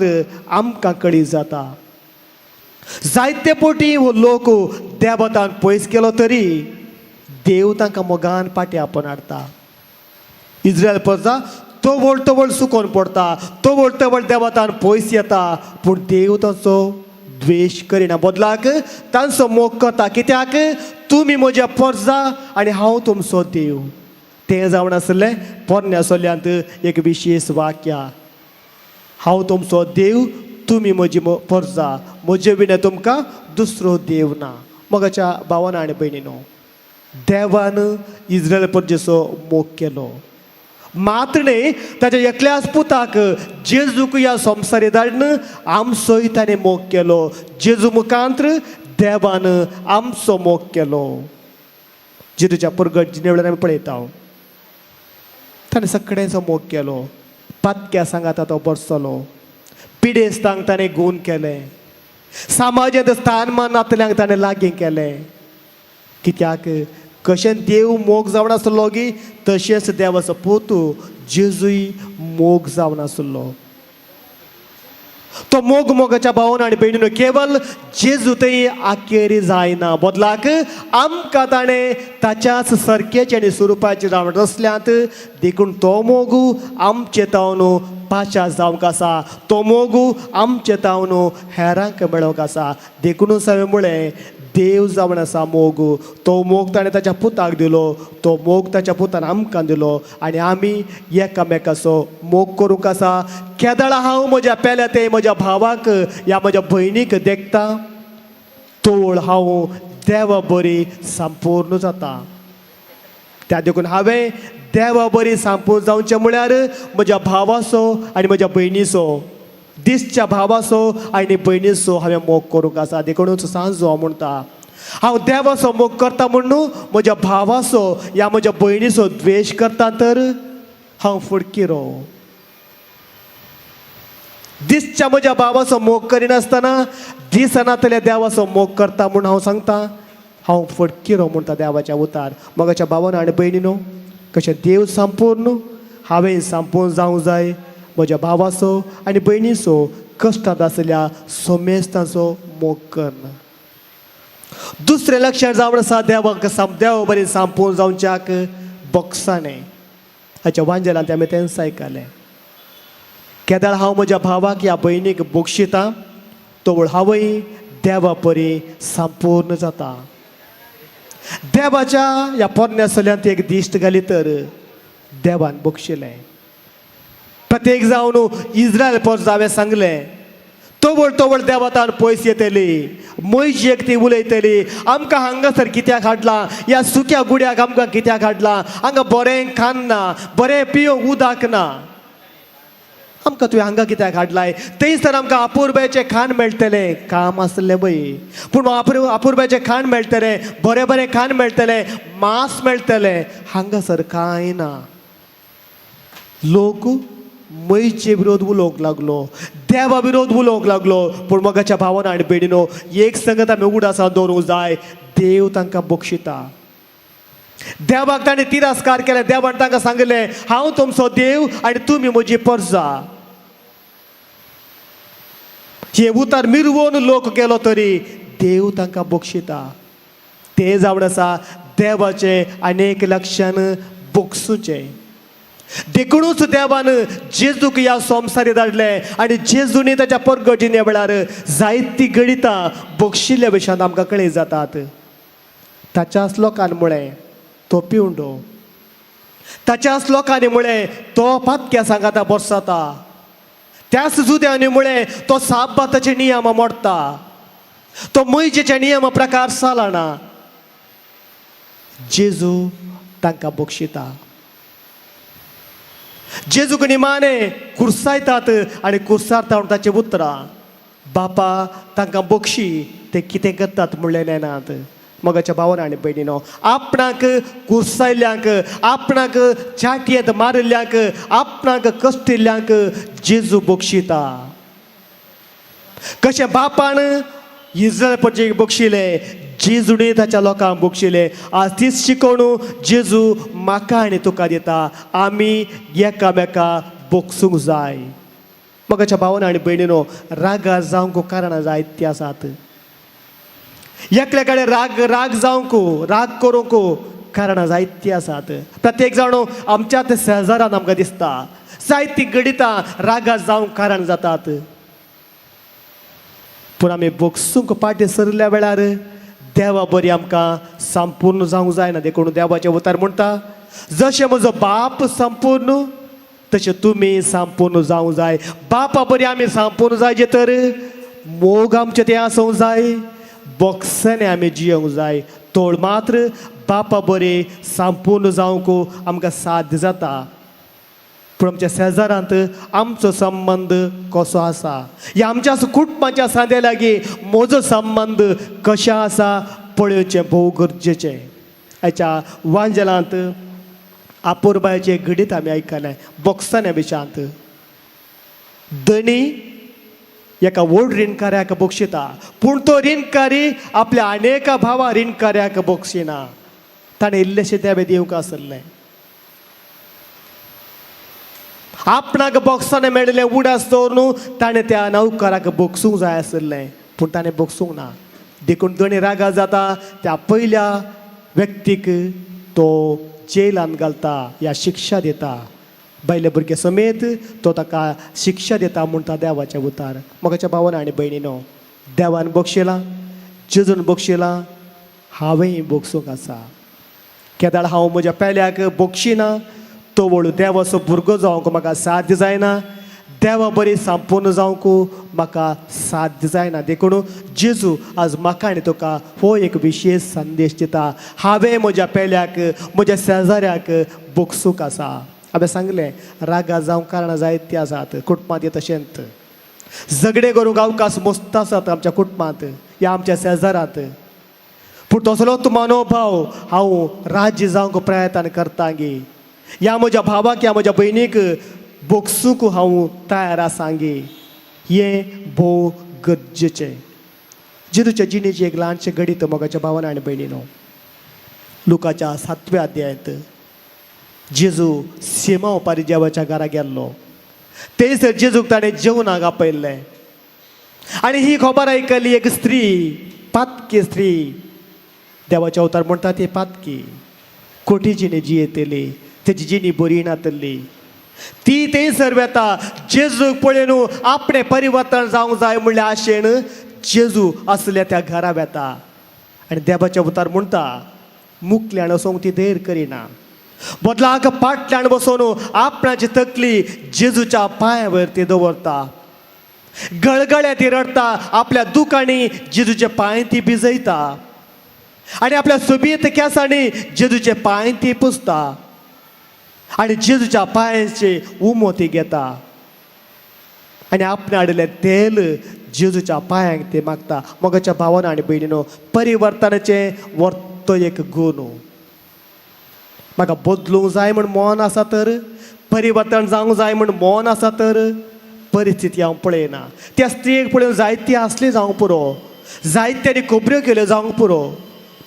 आमकां कळीत जाता. जायते पोटी हो लोक देवतान पयस केलो तरी देव तांकां मोगान पाटी आपोवन हाडटा. इस्रायल प्रजा तवळ तवळ सुकोन पडटा, तवळ तवळ देवतान पयस येता, पूण देव तांचो द्वेश करिना, बदलाक तांचो मोग करता. कित्याक? तुमी म्हज्या परजा आनी हांव तुमचो देव. तें जावन आसलें पोरण्या सोल्यांत एक विशेश वाक्य, हांव तुमचो देव, तुमी म्हजी परजा, म्हजे विणे तुमकां दुसरो देव ना. मोगाच्या भावान आनी भयणीनो, देवान इस्रायल परजेचो मोग केलो मात्र न्हय, ताच्या एकल्याच पुताक जेजूक ह्या संवसारी धाडून आमचोय ताणें मोग केलो. जेजू मुखांत्र देवान आमचो मोग केलो. जेजूच्या पुरगट जिणे वेळार आमी पळयता, ताणें सगळ्यांचो मोग केलो. पातक्या सांगाता तो बसलो, पिडेस्तांक ताणें गूण केलें, समाजांत स्थान मान नातल्यांक ताणें लागीं केलें. कित्याक कशें देव मोग जावन आसलो गी, तशेंच देवाचो पोतू जेजूय मोग जावन आसलो. तो मोग मोगाच्या भावन आनी भयणीनो केवल जेजू थंय आकेरी जायना, बदलाक आमकां ताणें ताच्याच सरकेचे आनी स्वरुपाचे जावन रसल्यांत. देखून तो मोग आमचे तावन पाशा जावंक आसा, तो मोग आमचे तावन हेरांक मेळोवंक आसा. देखुनूच हांवें म्हळें, देव जावन आसा मोग. तो मोग ताणें ताच्या पुताक दिलो, तो मोग ताच्या पुतान आमकां दिलो आनी आमी एकामेकाचो मोग करूंक आसा. केदळा हांव म्हज्या पेल्या ते म्हज्या भावाक या म्हज्या भयणीक देखता, तोळ हांव देवा बरी संपूर्ण जाता. त्या देखून हांवें देवा बरी संपूर्ण जावचें म्हळ्यार म्हज्या भावाचो आनी म्हज्या भयणीचो, दिसच्या भावाचो आनी भयणीचो हांवें मोग करूंक आसा. देखूनच सांजो हांव म्हणटा, हांव देवाचो मोग करता म्हणून म्हज्या भावाचो या म्हज्या भयणीचो द्वेश करता तर हांव फुडकिरो. दिसच्या म्हज्या भावाचो मोग करिनासतना दिसनातल्या देवाचो मोग करता म्हूण हांव सांगता, हांव फटकिरो म्हणटा देवाच्या उतार. मोगाच्या भावान आनी भयणीनो, कशें देव संपूर्ण, हांवें संपूर्ण जावंक जाय. म्हज्या भावाचो आनी भयणीचो, कश्टांत आशिल्ल्या सोमेस्तांचो मोग कन्न. दुसरें लक्षण जावन आसा देवाक देवा बरें संपूर्ण जावच्याक बोगसाणें. हाच्या वांजेलांत आमी तेंच आयकलें. केदळ हांव म्हज्या भावाक ह्या भयणीक बक्षितां, तवळ हांवूय देवा परी संपूर्ण जाता. देवाच्या ह्या पोरण्या सल्यांत एक दिश्ट घाली तर देवान बक्षिलें. प्रत्येक जावन इस्रायल पोर हांवें सांगलें, तवळ तवळ देवातान पयस येतली, म्हजी एक ती उलयतली, आमकां हांगासर कित्याक हाडलां, ह्या सुक्या गुड्याक आमकां कित्याक हाडलां, हांगा बरें खान ना, बरें पिवंक उदक ना, आमकां तुवें हांगा कित्याक हाडलाय? थंयसर आमकां अपुरबायेचें खाण मेळटलें. काम आसलें बय, पूण अपुरबायेचें खाण मेळटलें, बरें बरें खाण मेळटलें, मांस मेळटलें, हांगासर कांय ना. लोक मैचे विरोध उलोवंक लागलो, देवा विरोध उलोवंक लागलो. पूण मोगाच्या भावना आनी भयणीनो, एक संगत आमी उगडासा दवरूंक जाय, देव तांकां बक्षिता. देवाक ताणें तिरस्कार केले, देवान तांकां सांगलें, हांव तुमचो देव आनी तुमी म्हजी परजा. हे उतार मिरवोन लोक गेलो तरी देव तांकां बक्षिता. ते जावन आसा देवाचें अनेक लक्षण बक्षुचें. देखुनूच देवान जेजूक ह्या संवसारी धाडलें आनी जेजूनी ताच्या परगटिण्या वेळार जायतीं गणितां बक्षिल्ल्या विशयांत आमकां कळीत जातात. ताच्याच लोकान म्हळें तो पिवंडो, ताच्याच लोकांनी म्हळें तो पातक्या सांगाता बरसाता, त्याच जुद्यांनी म्हळें तो साबाताचे नियम मोडटा, तो मैजेच्या नियमा प्रकार चलना. जेजू तांकां बक्षिता. जेजूक निमाणे कुर्सायतात आनी कुर्सारता म्हूण ताचें उतरां, बापा तांकां बक्षी, ते कितें करतात म्हणलें नेनात. मोगाच्या भावान आनी भयणीनो, आपणाक कुर्सायल्ल्यांक, आपणाक चाटयेंत मारिल्ल्यांक, आपणाक कश्टिल्ल्यांक जेजू बक्षिता. कशें बापान इस्रायल प्रजेक बक्षिलें, जेजूनी ताच्या लोकांक बक्षिलें. आज तीच शिकवण जेजू म्हाका आनी तुका दिता. आमी एकामेका बक्षूंक जाय. मोगाच्या भावान आनी भयणीनो, रागार जावंक कारणां जायतीं आसात. एकल्या कडेन राग राग जावंक, राग करूंक कारणां जायतीं आसात. प्रत्येक जाण आमच्या त्या शेजारान आमकां दिसता जायतीं गणितां रागार जावंक कारण जातात. पूण आमी बक्षूंक पाटी सरल्या वेळार देवा बरी आमकां संपूर्ण जावंक जायना. देखून देवाचें उतार म्हणटा, जशें म्हजो बाप संपूर्ण तशें तुमी संपूर्ण जावंक जाय. बापा बरी आमी संपूर्ण जायचे तर मोग आमचें तें आसूंक जाय, बक्षांनी आमी जियोंक जाय. तोळ मात्र बापा बरी संपूर्ण जावंक आमकां साध्य जाता. पूण आमच्या शेजारांत आमचो संबंद कसो आसा, ह्या आमच्या कुटुंबाच्या सांद्या लागीं म्हजो संबंद कशें आसा पळोवचें भोव गरजेचें. हाच्या वांजेलांत आपुरबायचें घडीत आमी आयकलें बोक्सान्या विशांत. धनी एका व्हड रिणकाऱ्याक बक्षिता, पूण तो रिणकारी आपल्या अनेका भावा रिणकाऱ्याक बक्षिना. ताणें इल्लेशें देवे दिवंक आसलें. आपणाक बॉक्साने मेळिल्लें उडास दवरून ताणें त्या नौकराक बक्षूंक जाय आशिल्लें, पूण ताणें बक्षूंक ना. देखून धनी रागा जाता, त्या पयल्या व्यक्तीक तो जेलान घालता या शिक्षा दिता. बायले भुरगे समेत तो ताका शिक्षा दिता म्हणटा देवाच्या उतार. मोगाच्या भावान आनी भयणीनो, देवान बक्षिलां, जेजून बक्षिलां, हांवेंय बक्षूंक आसा. केदाळ हांव म्हज्या पेल्याक बक्षिना तवळ देवाचो भुरगो जावंक म्हाका साध्य जायना, देवा बरी संपूर्ण जावंक म्हाका साध्य जायना. देखून जेजू आज म्हाका आनी तुका हो एक विशेश संदेश दिता, हांवें म्हज्या पेल्याक म्हज्या शेजाऱ्याक बक्षूंक आसा. हांवें सांगलें, रागा जावंक कारणां जायतीं आसात. कुटुंबांत तशेंच झगडे करूंक अवकाश मस्त आसात आमच्या कुटुंबांत या आमच्या शेजारांत. पूण तसलोच मनोभाव हांव राज्य जावंक प्रयत्न करता गी, ह्या म्हज्या भावाक ह्या म्हज्या भयणीक बक्षूंक हांव तयार आसा गी, हें भोव गरजेचें. जेजूच्या जिणेची एक ल्हानशें घडीत मोगाच्या भावान आनी भयणीनो, लुकाच्या 7व्या अध्यायांत जेजू सिमांव पारिजेवाच्या घरा गेल्लो. थंयसर जेजूक ताणें जेवणाक आपयल्लें आनी ही खबर आयकली एक स्त्री, पातकी स्त्री. देवाचे अवतार म्हणटा ती पातकी, कोटी जिणी जियेतली, तेजी जिणी बरी नातली. ती थंयसर वेता, जेजूक पळयन आपणें परिवर्तन जावंक जाय म्हणल्या आशेन जेजू आसल्या त्या घरा वेता आनी देवाचे अवतार म्हणटा मुकल्यान वचोंक ती देर करिना, बदलाक पाटल्यान बसोवन आपणाची तकली जेजूच्या पांयावयर ती दवरता. गळगळ्या ती रडटा, आपल्या दुकांनी जेजूचे पांय ती भिजयता आनी आपल्या सोबीत केंसांनी जेजूचे पांय ती पुसता आनी जेजूच्या पांयांचे उमो ती घेता आनी आपणें हाडिल्लें तेल जेजूच्या पांयांक ती मागता. मोगाच्या भावान आनी भयणीनो, परिवर्तनाचें वर्तो एक गूण. म्हाका बदलूंक जाय म्हूण मन आसा तर, परिवर्तन जावंक जाय म्हूण मन आसा तर, परिस्थिती हांव पळयना. त्या स्त्रियेक पळोवन जायती आसली जावंक पुरो, जायत्यांनी खबऱ्यो केल्यो जावंक पुरो,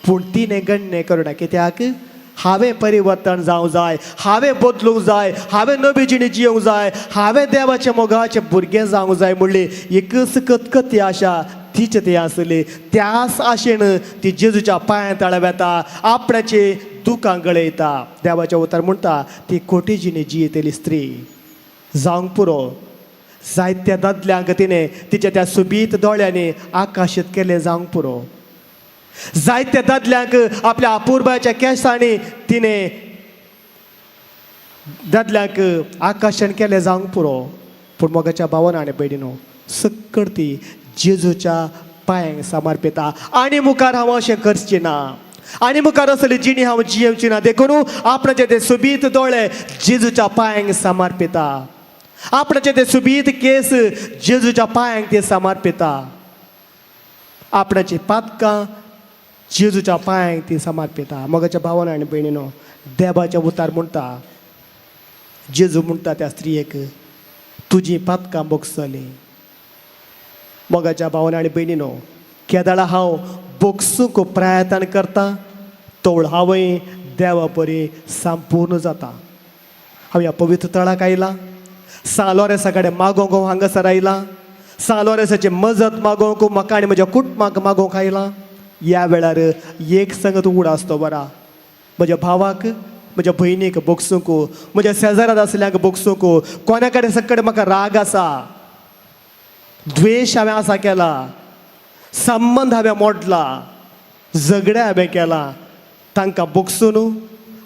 पूण तिणें गण्य करुना. कित्याक? हांवें परिवर्तन जावंक जाय, हांवें बदलूंक जाय, हांवें नवी जिणी जियोंक जाय, हांवें देवाच्या मोगाचें भुरगें जावंक जाय म्हणली एकच कतकती आशा तिचे ती आसली. त्याच आशेन ती जेजूच्या पांया तळ्या वेता, आपणाचे दुकां गळयता. देवाच्या उतर म्हणटा ती खोटी जिणी जियेतली स्त्री जावंक पुरो, जायत्या दादल्यांक तिणें तिच्या त्या सुबीत दोळ्यांनी आकाशीत केलें जावंक पुरो, जायत्या दादल्यांक आपल्या अपुरबायच्या केंसांनी तिणें दादल्यांक आकर्शण केलें जावंक पुरो. पूण मोगाच्या भावान आनी भयणीनो, सक्कड ती जेजूच्या पांयांक समर्पिता आनी मुखार हांव अशें करचें ना आनी मुखार असली जिणी हांव जियेवची ना. देखून आपणाचे ते सोबीत दोळे जेजूच्या पांयांक समर्पिता, आपणाचे ते सोबीत केस जेजूच्या पांयांक ते समर्पिता, आपणाची पातकां जेजूच्या पांयांक ती समर्पिता. मोगाच्या भावान आनी भयणीनो, देवाच्या उतार म्हणटा, जेजू म्हणटा त्या स्त्रियेक, तुजी पातकां बोगसली. मोगाच्या भावान आनी भयणीनो, केदाळा हांव बोगसूंक प्रयत्न करता तवळ हांवय देवा परी संपूर्ण जाता. हांव ह्या पवित्र तळाक आयलां, सां लोरेंसा कडेन मागोवंक हांव हांगासर आयलां, सां लोरेंसाची मजत मागोवंक म्हाका आनी म्हज्या कुटुंबाक मागोवंक आयलां. ह्या वेळार एक संगत उडास तो बरा म्हज्या भावाक म्हज्या भयणीक बोगसूंक, म्हज्या शेजारांत आसल्यांक बोगसूंक. कोणा कडेन सकड म्हाका राग आसा, द्वेश हांवें आसा केला, संबंद हांवें मोडला, झगडें हांवें केलां, तांकां बोगसून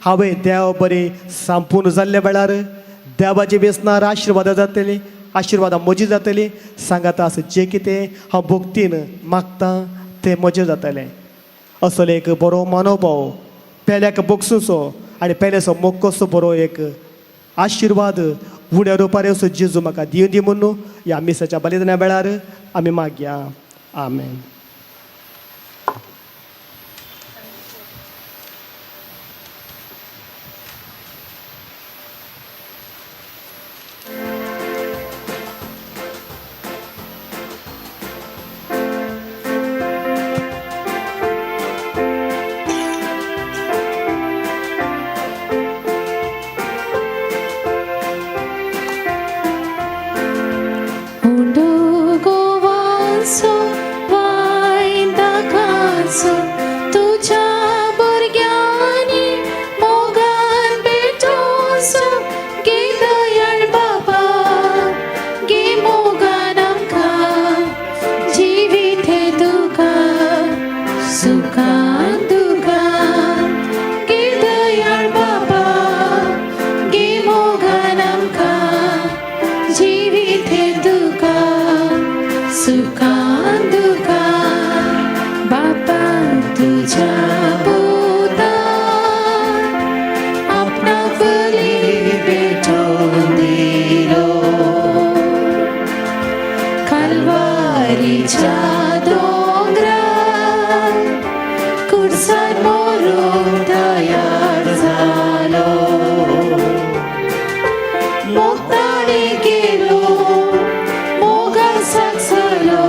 हांवें देव बरें संपूर्ण जाल्ल्या वेळार देवाची वेसनार आशिर्वादां जातली, आशिर्वादां म्हजी जातली. सांगाता आसा जें कितें हांव भक्तीन मागतां तें म्हजें जातलें. असलो एक बरो मनोभाव पेल्याक बोगसूचो आनी पेल्याचो मोग कसो बरो एक आशिर्वाद उण्या रुपार असो जेजू म्हाका दिवं दी म्हणून ह्या मिसाच्या बलिदाना वेळार आमी मागया. आमेन. सुखान दुखान गे दयाळ बाबा गे मोगान आमकां जिवीत हें तुका सुखान दुखान बापा तुज्या पुतान आपणा बली भेटोवन दिलो कालवारीच्या दोंगरार कुर्सार मोरूंक तयार जालो मोग ताणें केलो मोगा साक्षलो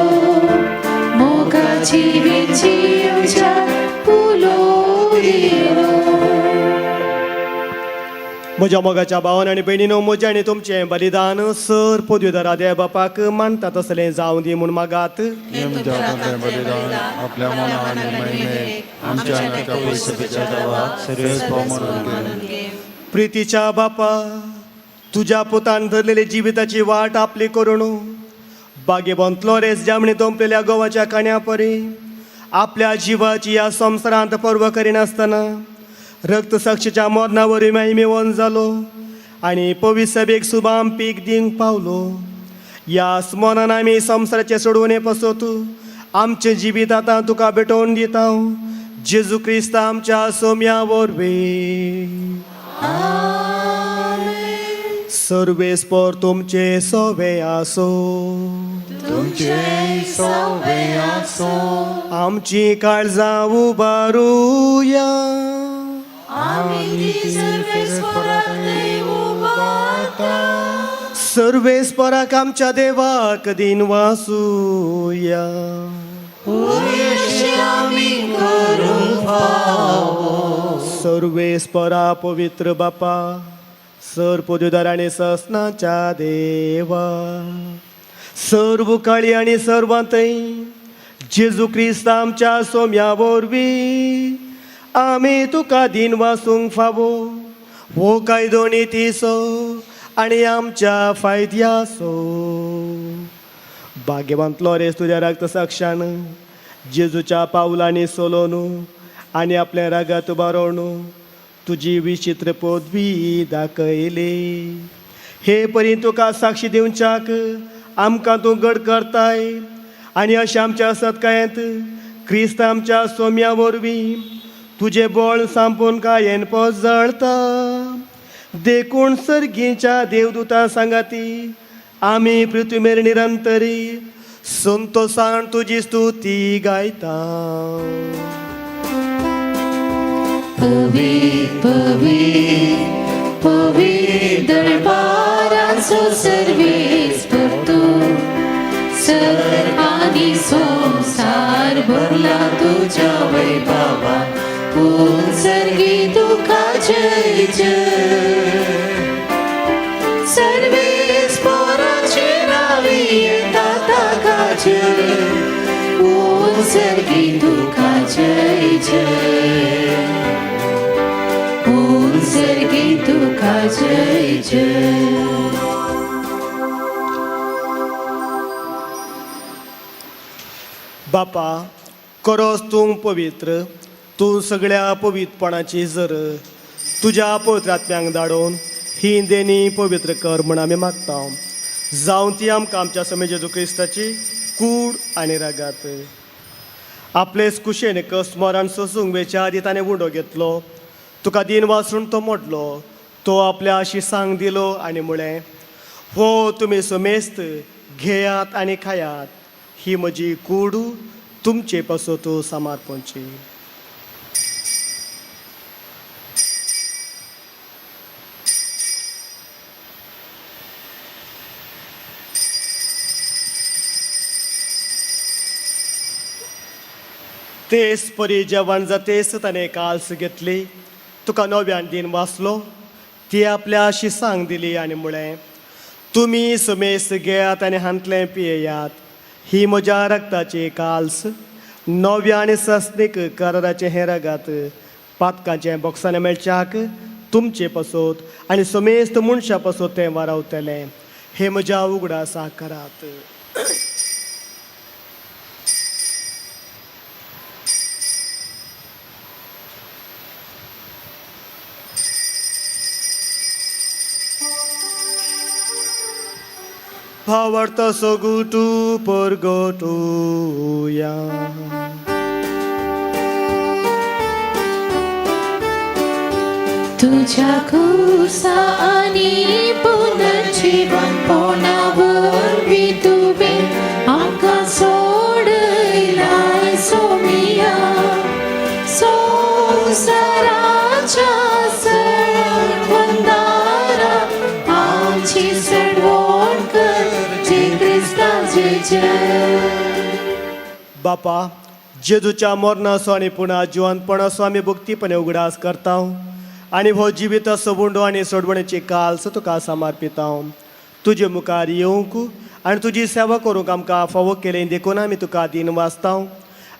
मोगा जिवीत जिवच्या उलो दिलो. म्हज्या मोगाच्या भावान आनी भयणीनो, म्हजें आनी तुमचें बलिदान सर पदवीधरा देव बापाक मानता तसलें जावं दी म्हूण मागात. हे तुमच्या हातांतलें बलिदान आपल्या मना आनी महिमेक आमच्या आनी आमच्या पयसुच्या देवाक सर्वेस्पर म्हणून घे. प्रितीच्या बापा, तुज्या पुतान धरलेली जिविताची वाट आपली करून बागेबंत लोरेस जामणी तोंपलेल्या गोवाच्या काण्या परी आपल्या जिवाची ह्या संवसारांत पर्व करिनासतना रक्तसाक्षीच्या मरणा वरवीं महिमेवन जालो आनी पवित्र सभेक सुबाम पीक दिवंक पावलो. ह्या स्मरणान आमी संवसाराचे सोडवणे पासत आमचें जिवीत आतां तुका भेटोवन दिता, जेजू क्रिस्त आमच्या सोम्या वरवीं. सर्वेस्पर तुमचे सवे आसो. तुमचे सवे आसो. आमची काळजां उबारुया. आमी ती सर्वेस्पराक उबारता. सर्वेस्पराक आमच्या देवाक दिन वासूया. सर्वेस्परा पवित्र बापा, सर पदवीधर आनी ससनाच्या देवा, सर्व काळी आनी सर्वांतय जेजू क्रिस्त आमच्या सोम्या वरवीं आमी तुका दिन वासूंक फावो हो कायदो नितीचो आनी आमच्या फायद्याचो. भाग्यवंत लोरेस तुज्या रक्त साक्षान जेजूच्या पावलांनी सोलोन आनी आपल्या रागात बारोवन तुजी विचित्र पदवी दाखयली. हे परी तुका साक्षी दिवच्याक आमकां तूं गड करताय आनी अशें आमच्या सत्कायेंत क्रिस्त आमच्या सोम्या वरवीं तुजें बळ सांपून कायेन जळता. देखून सर्गीच्या देवदूता सांगाती आमी पृथ्वीमेर निरंतरी संतोसान तुजी स्तुती गायता. पवित्र पवित्र पवित्र दरबाराचो सर्वेस्पर तूं, सर आनी संवसार भरला तुज्या वैभवा, उत्सर्गी तुका जय जय. सर्वेस्पराचे नांवी येता ताका जय, उत्सर्गी तुका जय जय, उत्सर्गी तुका जय जय. बापा, करोस तूं पवित्र, तूं सगळ्या पवित्रपणाची जर तुज्या पवित्र आत्म्यांक धाडून ही देणी पवित्र कर म्हण आमी मागता. जावं ती आमकां आमच्या समे जेजू क्रिस्ताची कूड आनी रागात. आपलेच कुशेन कस्मरान सोसूंक वेच्या आदी ताणें उंडो घेतलो, तुका दिन वासून तो मोडलो, तो आपल्या अशी सांग दिलो आनी म्हळें, हो तुमी समेस्त घेयात आनी खायात, ही म्हजी कूड तुमचे पासत समर्पणची. तेच परी जेवण जातेस ताणें काल्स घेतली, तुका नव्यान दिन वाचलो, ती आपल्या अशी सांग दिली आनी म्हळें, तुमी समेस घेयात आनी हांतलें पियेयात, ही म्हज्या रक्ताची काल्स, नव्या आनी सस्नीक कराराचें हें रगात, पातकाचें बोक्साने मेळच्याक तुमचे पासत आनी समेस्त मनशां पासत तें वारावतलें. हे म्हज्या उगडासा करात. भावार्थ सगुटू परगटुया. तुझ्या खुर्सा आणि पुनर्जीवनपणा वरवीं तुवें आमकां सोडयलाय सोमिया. संवसाराच्या सळवंदारा आमची सडवण कर जे क्रिस्ताचे जय. बापा, जेजूच्या मरणाचो आनी पुन्हा जिवंतपणाचो आमी भक्तीपणे उगडास करता आनी हो जिवीत सबुंडो आनी सोडवणेची काल्स तुका समर्पिता. तुजे मुखार येवंक आनी तुजी सेवा करूंक आमकां फावो केलें देखून आमी तुका दीन वाचता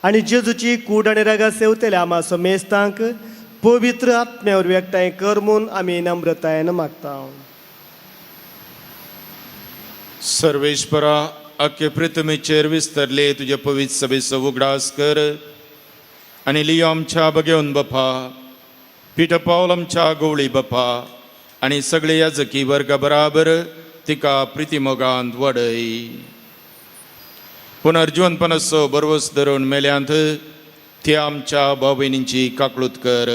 आनी जेजूची कूड आनी रगात सेवतले आमा समेस्तांक पवित्र आत्म्या वरवीं एकठांय कर म्हूण आमी नम्रतायेन मागता. सर्वेश्वरा, अख्खे पृथ्वीचेर विस्तरले तुजे पवित्र सभेचो उगडास कर आनी लियो आमच्या बगेवन बप्पा, पिठ पावल आमच्या गवळी बप्पा आनी सगळे याजकी वर्गा बराबर तिका प्रितीमोगांत वडय. पुनर्जीवनपणाचो बरवस धरून मेल्यांत ती आमच्या भाव भयणींची काकळूत कर.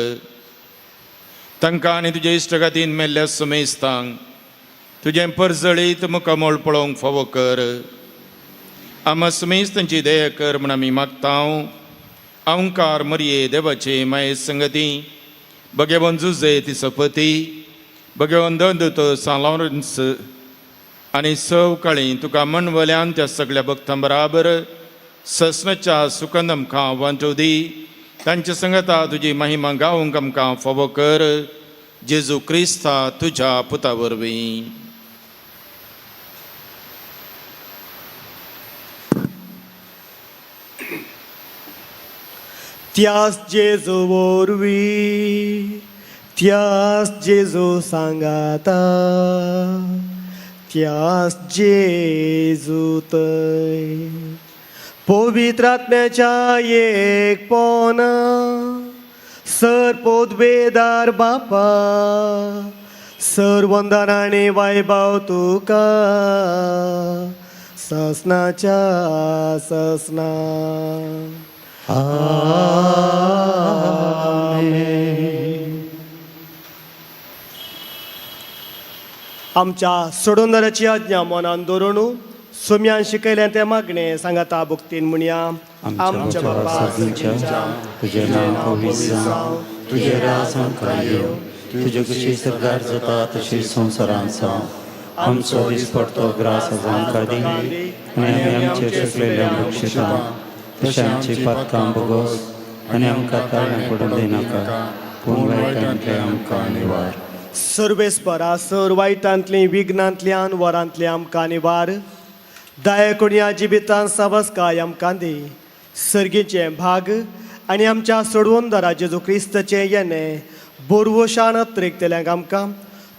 तांकां आनी तुजे इश्टगातीन मेल्ल्या सुमेस्तांक तुजें परजळीत मुखामळ पळोवंक फावो कर. आमा सुमेस तांची दया कर म्हूण आमी मागता. अंकार मरये देवाचे माये संगती बगेवन जुजे ती सपती बगेवन दंदूत सान लॉरन्स आनी सव काळी तुका मनवल्यान त्या सगळ्या भक्तां बराबर ससनाच्या सुकंद आमकां वांटो दी. तांच्या संगता तुजी महिमा गावंक आमकां फावो कर, जेजू क्रिस्ता तुज्या पुता वरवीं. त्यास जेजू वरवीं, त्यास जेजू सांगाता, त्यास जेजू थंय पवित्र आत्म्याच्या एकपणा सर पोदवेदार बापा, सर वंदन आनी वैभव तुका ससनाच्या ससना. आमच्या सोडूनदाराची आज्ञा मनान दवरून सोम्यान शिकयलें तें मागणें सांगाता भक्तीन म्हणया. आमच्या बाबा सर्गीच्या, तुजें नांव पवित्र जावं, तुजें राज आमकां येवं, तुजे कशी सरकार जाता तशी संवसारांत जावं. आमचो दिसपडतो ग्रास आज आमकां दी आनी आमी आमचेर चुकलेल्या बक्षिता तशें आमची पातकां भोगोस आनी आमकां ताळें पडून दिनाका, पूण वायटांतलें आमकां निवार. सर्वेस्परा सर वायटांतली विघ्नांतल्यान वरांतली आमकां निवार. दया जिवितान सावसकाय आमकां दी. सर्गीचें भाग आनी आमच्या सोडवणदारा जेजू क्रिस्ताचें येणें बोरवशान अत्रेकतल्यांक आमकां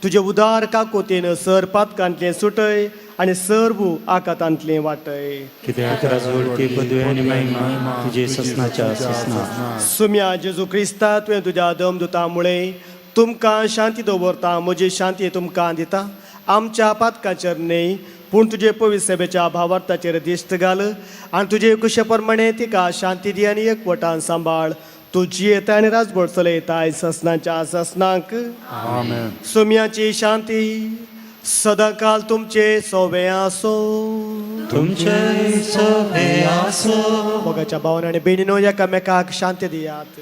तुजे उदार काकोतीन सर पातकांतलें सुटय आनी सर्व आकातांतलें वाटय. कित्याक राजवडकी पदवी आनी महिमा तुजी ससनाच्या ससना. सुम्या जेजू क्रिस्ता, तुवें तुज्या दमदुता मुळे तुमकां शांती दवरता, म्हजी शांती तुमकां दिता. आमच्या पातकाचेर न्हय पूण तुजे पवित्र सेवेच्या भावार्थाचेर दिश्ट घाल आनी तुजे कुशे प्रमाणे तिका शांती दी आनी एकवटान सांबाळ. तूं जियेता आनी राजभट चलयताय ससनाच्या ससनाक. आमेन. सुम्याची शांती सदांकाल तुमचे सोवे आसो. तुमचे सवे आसो. मोगाच्या भावान आनी भयणीनो, एकामेकाक शांती दियात.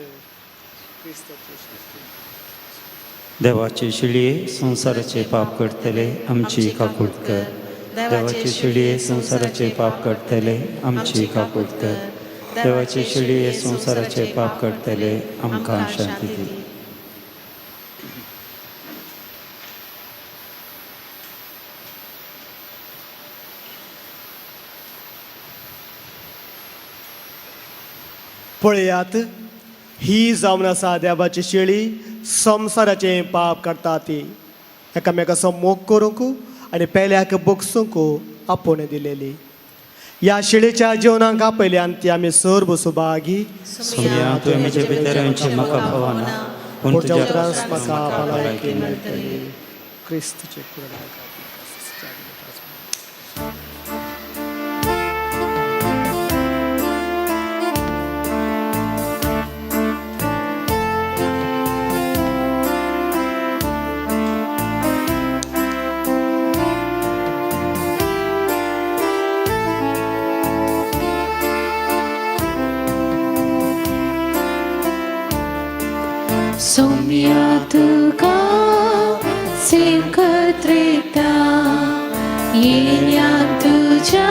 देवाचे शिळये संवसाराचे पाप करतले आमची काकूट कर. देवाचे शिळये संवसाराचे पाप करतले आमची काकूट कर. देवाचे शिळये संवसाराचे पाप करतले आमकां शांती दी. पळयात, ही जावन आसा देवाची शेळी, संवसाराचें पाप काडटा ती. एकामेकाचो मोग करूंक आनी पेल्याक बगसूंक आपोवणें दिलेली ह्या शेळीच्या जेवणाक आपयली आनी ती आमी सर्व सुभागी. सोम्या, तुवें म्हजे भितर येवचें म्हाका फावना, पूण पुढच्या तुज्या उतरांस म्हाका भलायकी मेळटली. क्रिस्तचे कुरणाक. सोम्या तुका सेवकत रेता येण्या तुज्या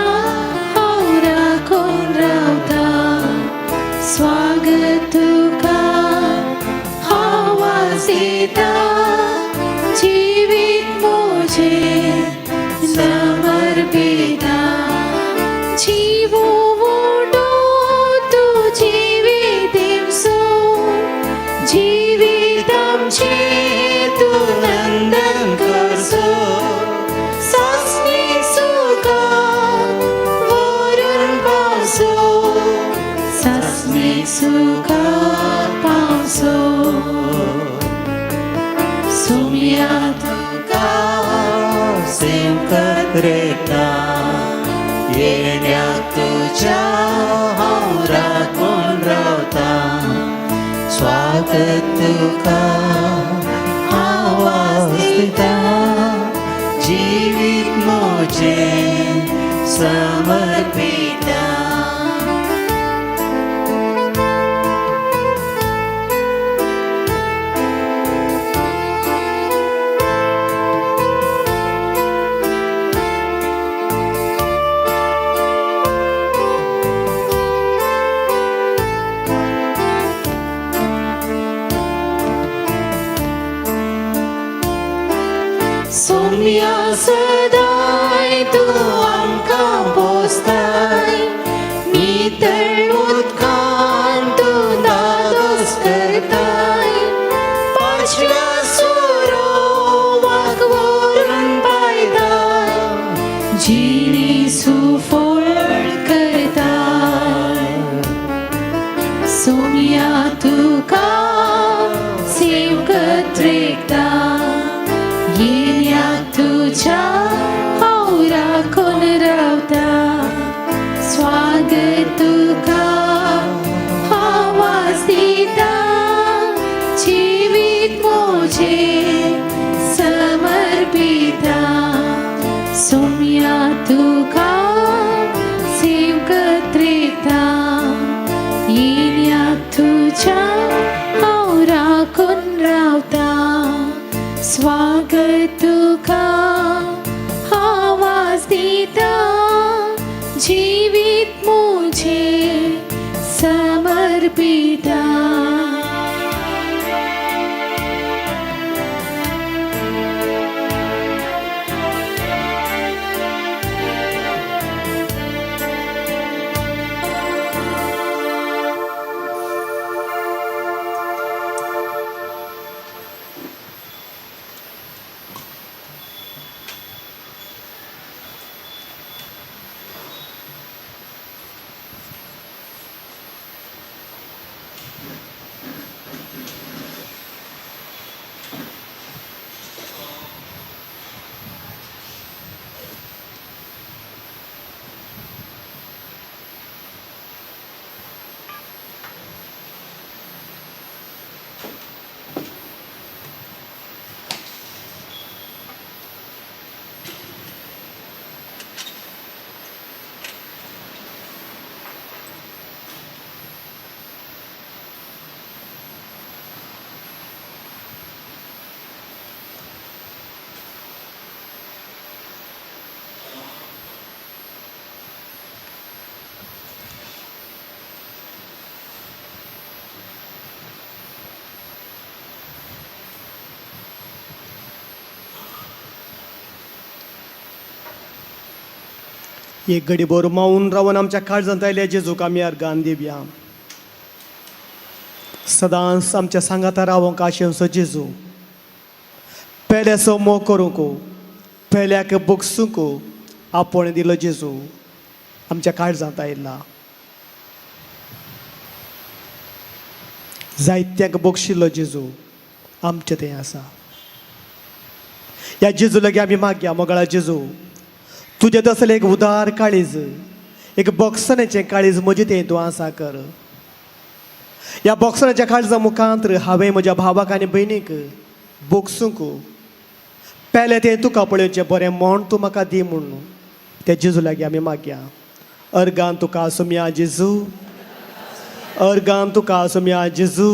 हांव राखून रावता स्वागत तुका आवाज दिता जिवीत म्हजें समर्पिता जीवो वोडो तूं जिवीत दिवसो जिवीत आमचें तूं नंदन करसो सासणी सुखाक व्हरून पावसो सासणी सुखाक पावसो सोम्या तुका सेवकत रेता येण्याक तुज्या हांव राखून रावता स्वागत तुका आवाज दिता जिवीत म्हजें समर्पिता. सोम्या सदांय तूं आमकां पोसताय नितळ उदकान तूं धादोस करताय पांचव्या सुरोवाक व्हरून पायताय जिणी सुफळ करताय सोम्या तुका सेवकत रेखता येण्याक तुज्या हांव राखून रावता स्वागत तुका आवाज दिता जिवीत म्हजें समर्पिता सोम्या तुका सेवकत रेखता येण्याक तुज्या हांव राखून रावता स्वागत तुका आवाज दिता जिवीत म्हजें समर्पिता. एक घडी भर मावून रावन आमच्या काळजांत आयल्या जेजूक आमी अर्गान दिवया. सदांच आमच्या सांगाता रावंक आशेवचो जेजू, पेल्याचो मोग करूंक, पेल्याक बगसूंक आपोवणें दिलो जेजू आमच्या काळजांत आयला. जायत्यांक बगशिल्लो जेजू आमचें तें आसा. ह्या जेजू लागीं आमी मागया, मोगाळा जेजू, तुजें तसलें एक उदार काळीज, एक बॉक्सनाचें काळीज म्हजें तें तूं आसा कर. ह्या बॉक्सनाच्या काळजा मुखांत हांवें म्हज्या भावाक आनी भयणीक बोगसूंक, पेले तें तुका पळोवचें बरें म्हण तूं म्हाका दी म्हूण त्या जेजू लागीं आमी मागया. अर्गान तुका सोमया जेजू, अर्गान तुका सोमया जेजू.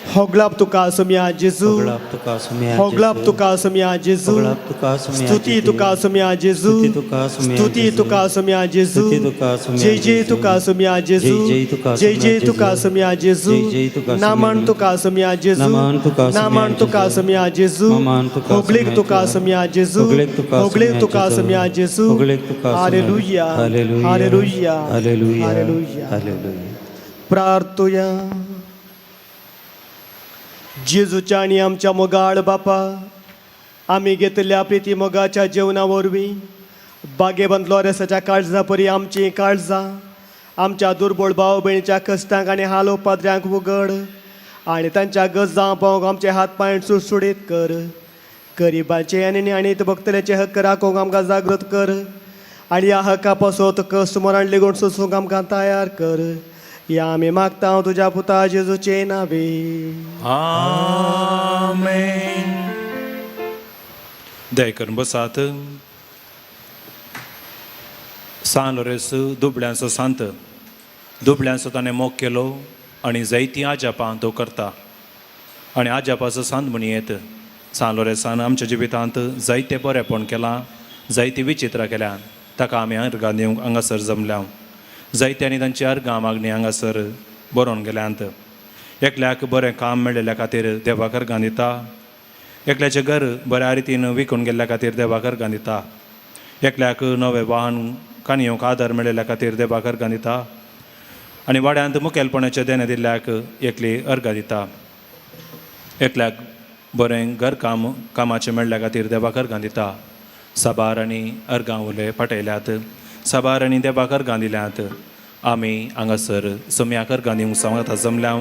होगलाप तुका सोमया जेजू. होगळाप तुका सोम्या होगलाप जेजू. तुका सोमया जेजू. होगळाप तुका सोम्या स्तुती जेजू. तुका सोमया जेजू. स्तुती तुका सोम्या स्तुती जेजू. तुका सोमया जेजू. स्तुती तुका सोम्या जय जय जेजू. तुका सोमया जेजू. जय जय तुका जय सोम्या जय तुका जेजू. सोमया जेजू. जय जय तुका सोम्या नामन जेजू. तुका सोमया जेजू. नामन तुका सोम्या नामन तुका जेजू. सोमया जेजू. नामन तुका होगलेक सोम्या तुका जेजू. सोमया जेजू. होगलेक तुका होगलेक सोम्या तुका जेजू. सोमया जेजू. होगलेक तुका Saumya. Hallelujah. Hallelujah. Hallelujah. Hallelujah. Hallelujah. Hallelujah. प्रार्थुया. जेजूच्या आनी आमच्या मोगाळ बापा, आमी घेतिल्ल्या प्रिती मोगाच्या जेवणा वरवीं बागेबंद लोरेसाच्या काळजा परी आमचीं काळजां आमच्या दुर्बळ भाव भयणीच्या कश्टांक आनी हाल पाद्र्यांक उगड आनी तांच्या गजां पावोवंक आमचे हात पांय सुडसुडीत कर. गरिबांचे आनी आनी भक्तल्याचे हक्क राखूंक आमकां जागृत कर आनी ह्या हक्का पासत कश्ट मरण लेगून सोसूंक आमकां तयार कर. या आमी मागता तुज्या पुता जेजूचे नावे. आमेन. दया करून बसात. सान लोरेस दुबळ्यांचो सांत. दुबळ्यांचो ताणें मोग केलो आनी जायतीं आजापां तो करता आनी आजापाचो सांत म्हणयेत. सान लोरेसान आमच्या जिवितांत जायतें बरेंपण केलां, जायतीं विचित्रां केल्यां. ताका आमी अर्गां दिवंक हांगासर जमल्या. जायत्यांनी तांची अर्गां मागणी हांगासर बरोवन गेल्यांत. एकल्याक बरें काम मेळिल्ल्या खातीर देवाक अर्गां दिता. एकल्याचें घर बऱ्या रितीन विकून गेल्ल्या खातीर देवाक अर्गां दिता. एकल्याक नवें वाहन काणयोंक आदार मेळिल्ल्या खातीर देवाक अर्गां दिता आनी वाड्यांत मुखेलपणाचें देणें दिल्ल्याक एकली अर्गां दिता. एकल्याक बरें घरकाम कामाचें मेळ्ळ्या खातीर देवाक अर्गां दिता. साबार आनी अर्गां उले पाटयल्यात. साबार आनी देवाक अर्गां दिल्यात. आमी हांगासर सोम्याक अर्गां दिवंक सांगता जमल्या.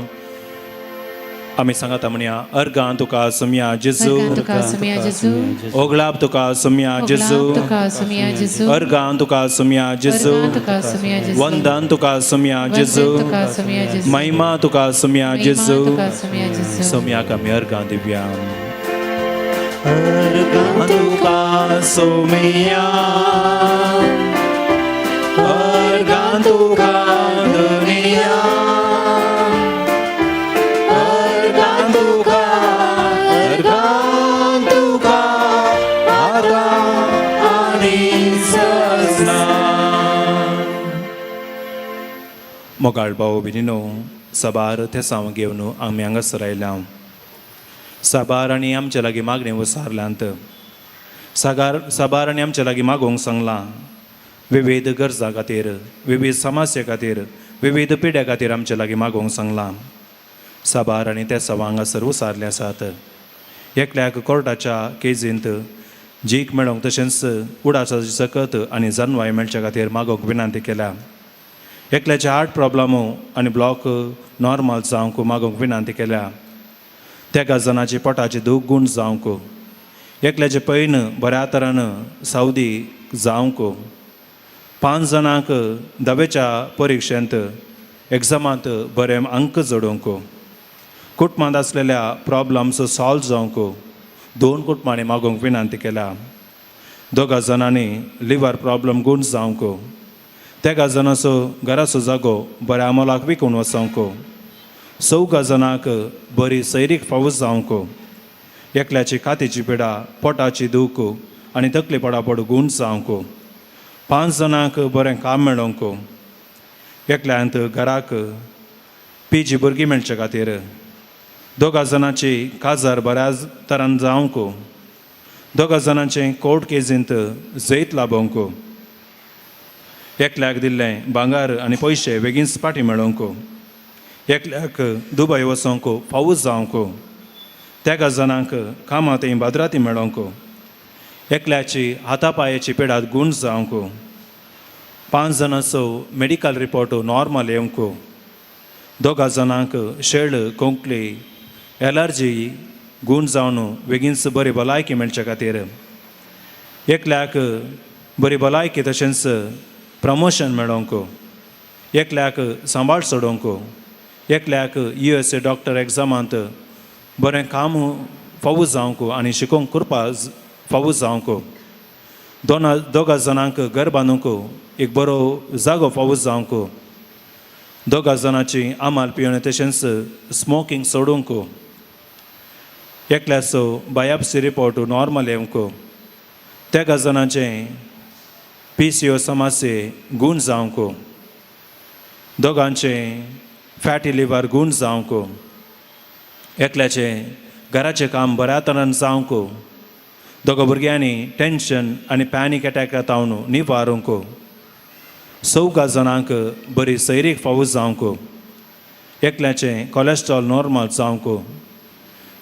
आमी सांगता म्हणया, अर्गां तुका सोम्या जेजू. अर्गां तुका सोम्या जेजू. ओगळाप तुका सोम्या जेजू. ओगळाप तुका सोम्या जेजू. अर्गां तुका सोम्या जेजू. अर्गां तुका सोम्या जेजू. वंदन तुका सोम्या जेजू. वंदन तुका सोम्या जेजू. महिमा तुका सोम्या महिमा जेजू. तुका सोम्या जेजू. सोम्याक आमी अर्गां दिवया. अर्गां तुका सोम्या, अर्गां तुका दुनिया, अर्गां तुका, अर्गां तुका आतां आनी सजना. मोगाळ भाव भयणीनो, साबार तेसांव घेवन आमी हांगासर आयल्या. साबार आनी आमच्या लागीं मागणें वसारल्यांत. सागार साबार आनी आमच्या लागीं मागोवंक सांगलां. विविध गरजां खातीर, विविध समस्ये खातीर, विविध पिड्या खातीर आमच्या लागीं मागोवंक सांगलां. साबार आनी ते सवां हांगासर उसारले आसात. एकल्याक कोर्टाच्या केजींत जीक मेळोवंक तशेंच उडासाची सकत आनी जानवाय मेळच्या खातीर मागोवंक विनंती केल्या. एकल्याचे हार्ट प्रॉब्लम आनी ब्लॉक नॉर्मल जावंक मागोवंक विनंती केल्या. तेगा जाणाची पोटाची दूख गूण जावंक. एकल्याचे पैन बऱ्या तरान सावदी जावंक. 5 जाणांक धावेच्या परिक्षेंत एग्जामांत बरे अंक जोडोवंक. कुटुंबांत आसलेल्या प्रॉब्लम्स सॉल्व जावंक 2 कुटुंबांनी मागोवंक विनंती केल्या. 2 जाणांनी लिवर प्रॉब्लम गूण जावंक. 3 जाणाचो घराचो जागो बऱ्या मोलाक विकून वचोंक. 4 जाणांक बरी सैरीक फावो जावंक. एकल्याची कातीची पिडा, पोटाची दूख आनी तकली पडापड गूण जावंक. 5 जाणांक बरें काम मेळोवंक. एकल्यांत घराक पीजी भुरगीं मेळचे खातीर. 2 जाणांची काजार बऱ्याच तरान जावंक. 2 जाणांचें कोर्ट केजींत जैत लाबोवंक. एकल्याक दिल्लें भांगर आनी पयशे बेगीनच फाटीं मेळोवंक. एकल्याक दुबय वचोंक फावो जावंक. 3 जाणांक कामां थंय बाद्राती मेळोवंक. एकल्याची हाता पांयाची पिडात गूण जावंक. 5 जाणांचो मेडिकल रिपोर्ट नॉर्मल येवंक. 2 जाणांक शेळ, खोंकली, एलर्जी गूण जावन बेगीनच बरी भलायकी मेळचे खातीर. एकल्याक बरी भलायकी तशेंच प्रमोशन मेळोवंक. एकल्याक सांबाळ सोडोवंक. एकल्याक USA doctor एग्जामांत बरें काम फावो जावंक आनी शिकोवंक करपा फावो जावंक. 2 जाणांक घर बांदूंक एक बरो जागो फावो जावंक. दोगा जाणांची आमाल पिवन तशेंच स्मोकींग सोडूंक, एकल्याचो बायोप्सी रिपोर्ट नॉर्मल येवंक, तेगा जाणांचें PCO समस्ये गूण जावंक, दोगांचें फॅटी लिवर गूण जावंक, एकल्याचें घराचें काम बऱ्या तरान जावंक, दोगा भुरग्यांनी टेंशन आनी पॅनीक एटॅक जावन निवारूंक, चौगा जाणांक बरी सैरीक फावो जावंक, एकल्याचें कॉलेस्ट्रॉल नॉर्मल जावंक,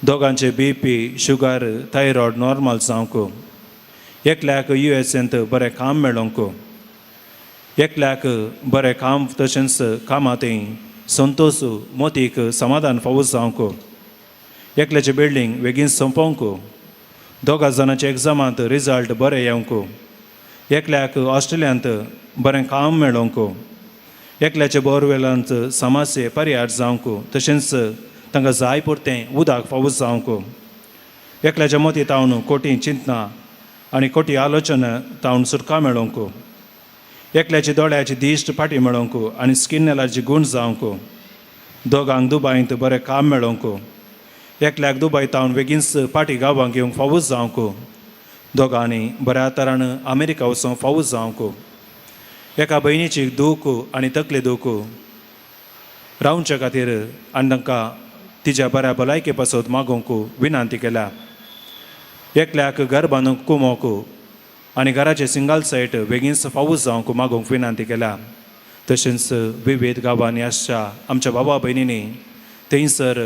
दोगांचें BP, sugar, thyroid normal जावंक, एकल्याक युएसेंत बरें काम मेळोंक, एकल्याक बरें काम तशेंच कामांतय संतोश, मोतीक समाधान फावो जावंक, एकल्याचें बिल्डींग बेगीन सोंपोवंक, दोगा जाणांच्या एग्जामांत रिजल्ट बरें येवंक, एकल्याक ऑस्ट्रेलियांत बरें काम मेळोंक, एकल्याच्या बोरवेलांत समस्ये पर्याय जावंक तशेंच तांकां जाय पुरतें उदक फावो जावंक, एकल्याच्या मती तावन कोटी चिंतना आनी कोटी आलोचना तावन सुटका मेळोवंक, एकल्याची दोळ्याची दिश्ट फाटी मेळोवंक आनी स्किन एलर्जी गूण जावंक, दोगांक दुबायंत बरें काम मेळोवंक, एकल्याक दुबाय तावन बेगीनच फाटी गांवांक येवंक फावो जावंक, दोगांनी बऱ्या तरान अमेरिका वचूंक फावो जावंक, एका भयणीची दूख आनी तकली दूख रावच्या खातीर आनी तांकां तिच्या बऱ्या भलायके पासत मागोवंक विनंती केल्या. एकल्याक घर बांदूंक कुमोक आनी घराचे सिंगल सायट बेगीनच फावो जावंक मागोवंक विनंती केल्या. तशेंच विविध गांवांनी आसच्या आमच्या बाबा भयणींनी थंयसर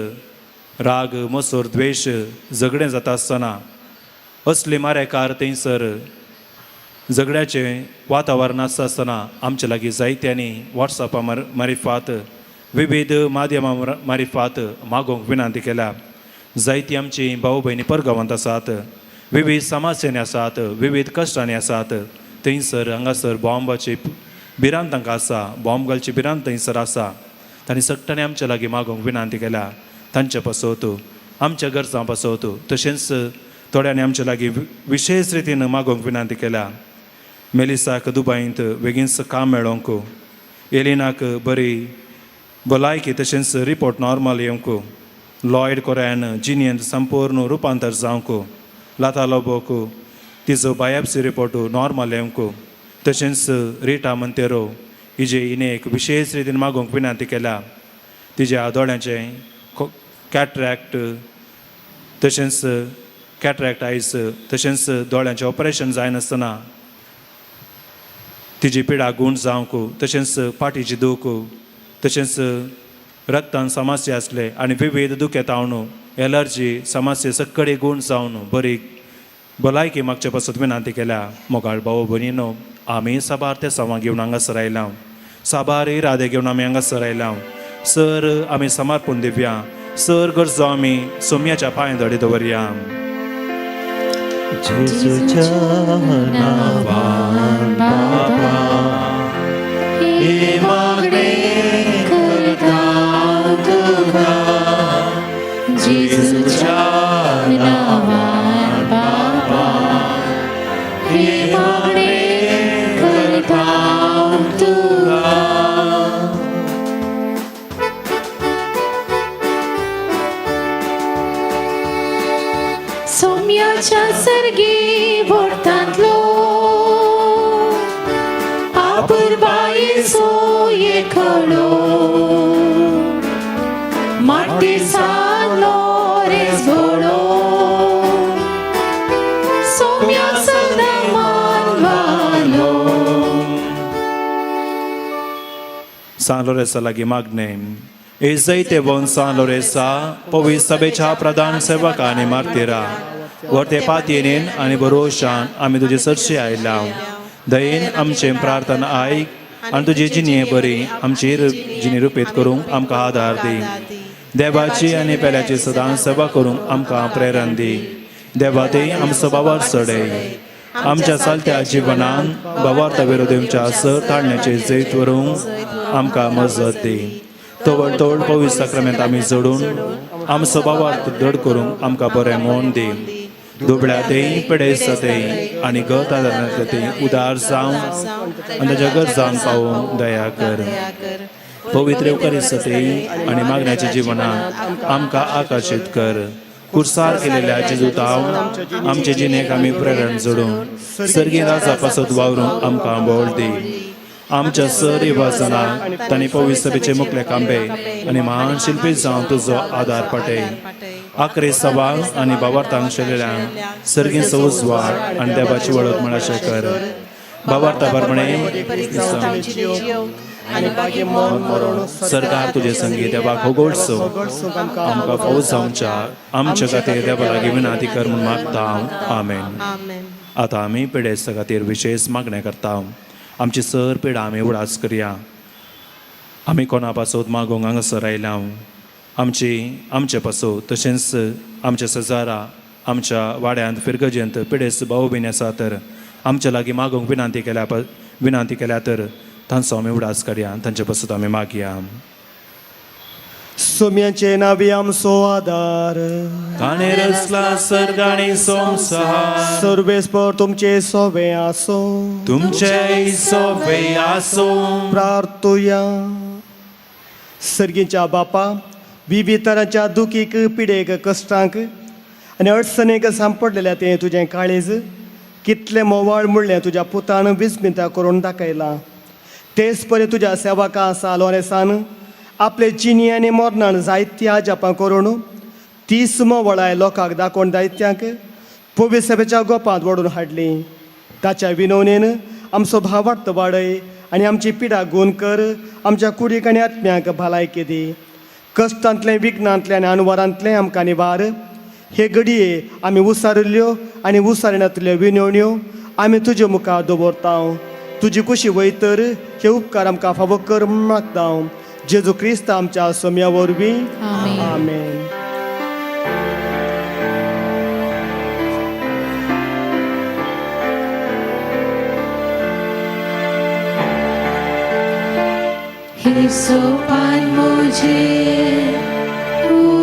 राग, मसूर, द्वेश, झगडें जाता आसतना असली मारेकार थंयसर झगड्याचें वातावरण आसता आसतना आमचे लागीं जायत्यांनी वॉट्सॅपा मारिफात, विविध माध्यमां मारिफात मागोवंक विनंती केल्या. जायती आमची भाव भयणी परगांवांत आसात, विविध समस्यांनी आसात, विविध कश्टांनी आसात. थंयसर हांगासर बॉम्बाची भिरांत तांकां आसा, बॉम्ब घालची भिरांत थंयसर आसा. तांणी सगळ्यांनी आमच्या लागीं मागोवंक विनंती केल्या तांचे पासत, आमच्या गरजां पासत. तशेंच थोड्यांनी आमच्या लागीं विशेश रितीन मागोवंक विनंती केल्या. मेलिसाक दुबायंत बेगीनच काम मेळोवंक, एलिनाक बरी भलायकी तशेंच रिपोर्ट नॉर्मल येवंक, लॉयड कोऱ्यान जिनियन संपूर्ण रुपांतर जावंक, लता लोबोक तिजो बायोप्सी रिपोर्ट नॉर्मल येवंक, तशेंच रिटा मंतेरो हिजे हिणें एक विशेश रितीन मागोवंक विनंती केल्या. तिज्या दोळ्यांचें कॅट्रॅक्ट तशेंच कॅट्रॅक्ट आयज तशेंच दोळ्यांचें ऑपरेशन जायनासतना तिजी पिडा गूण जावंक, तशेंच फाटीची दूख तशेंच रक्तान समस्या आसले आनी विविध दुखेतावन एलर्जी समस्या सगळे गूण जावन बरी भलायकी मागचे पासत विनंती केल्या. मोगाळ भाव भयणीनो, आमी साबार ते सवां घेवन हांगासर आयला, साबार इरादे घेवन आमी हांगासर आयला. सर आमी समर्पण दिवया, सर गरजो आमी सोमयाच्या पांय धडे दवरया. जेजूच्या नावान बाबा हे मागणे करता तुका, जेजूच्या नावान बाबा हे मागणे करता तुका. सोम्याच्या सर्गी व्हडतांतलो आपुरबायेचो एकलो माटी सालो रेस घोडो सोम्या सदां मानवालो. सान लोरेसा लागीं मागणें. ए जैतेवंत सान लोरेसा, पवित्र सभेच्या प्रधान सेवका आनी मार्तिरा, वर्ते पातयेन आनी बरोशान आमी तुजे सरशी आयला. दयेन आमचें प्रार्थना आयक आनी तुजी जिणये बरी आमची जिणी रुपेत करूंक आमकां आदार दी. देवाची आनी पेल्याची सदां सेवा करूंक आमकां प्रेरण दी. देवा ते आमचो बाबार चडय. आमच्या चालत्या जिवनान बाबार्थ विरोधींच्या सर ताळण्याचे जैत व्हरूंक आमकां मजत दी. तवळ तवळ पवित्र साक्रामेंत आमी जोडून आमचो बाबार्थ दड करूंक आमकां बरें म्हूण दी. दुबळ्या तेय, पिडेस्ता आनी गत आदारांतले ते उदार जावन आनी ताच्या गरजांक पावोवंक दया कर. पवित्र येवकारिस्ती आनी मागण्याच्या जिवनात आमकां आकर्शीत कर. कुर्सार केलेल्या जेजूताव आमचे जिणेक आमी प्रेरण जोडूं सर्गी राजा पासत वावरूंक आमकां बोल दी. आमच्या सर वाजनाक तांणी पवित्र सभेचे मुखले कांबे आनी महान शिल्पी जावन तुजो आदार पाटय. आक्रे सभा आनी बाबार्थांक शेलेल्या सर्गी उजवाड आनी देवाची वळख म्हळाशें कर. बाबार्था प्रमाणे सरकार तुजे संगी देवाक होगोडसो आमकां फौज जावच्या आमच्या खातीर देवा लागीं विनंती कर म्हूण मागता. आमेन. आतां आमी पिडेस्ता खातीर विशेश मागणें करता. आमची सर पिडा आमी उडास करया. आमी कोणा पासत मागूंक हांगासर आयल्या आमची आमचे पासत तशेंच आमच्या शेजारा आमच्या वाड्यांत फिरगजेंत पिडेस्त भाव बीन आसा तर आमच्या लागीं मागूंक विनंती केल्या तर तांचो आमी उडास करया. तांचे पासत आमी मागया. सोम्याचे नावी आमचो आदार. ताणें रचला सर्ग आनी संवसार. सर्वेस्पर तुमचे सोवे आसो. तुमचे सोबे आसूं. प्रार्थुया. सर्गीच्या बापा, विविध तरांच्या दुखीक, पिडेक, कश्टांक आनी अडचणेक सांपडलेल्या तें तुजें काळीज कितलें मोवाळ म्हणलें तुज्या पुतान विस्मिता करून दाखयलां. तेच परी तुज्या सेवका आसा लोरेसान आपले जिणी आनी मरणान जायतीं आजापां करून तीस मोवळाय लोकांक दाखोवन दायत्यांक पवित्र सभेच्या गोपांत वडून हाडली. ताच्या विनवणेन आमचो भावार्थ वाडय आनी आमची पिडा गूण कर. आमच्या कुडीक आनी आत्म्याक भलायकी दी. कश्टांतलें, विघ्नांतलें आनी अनवरांतलें आमकां निवार. हे घडये आमी उसारिल्ल्यो आनी उसारिनातल्यो विनवण्यो आमी तुजे मुखार दवरता. तुजी कुशी वयतर हे उपकार आमकां फावो कर म्हूण मागता. जेजू क्रिस्त आमच्या सोम्या वरवीं. आमेन. आमेन. ही सोपान मुझे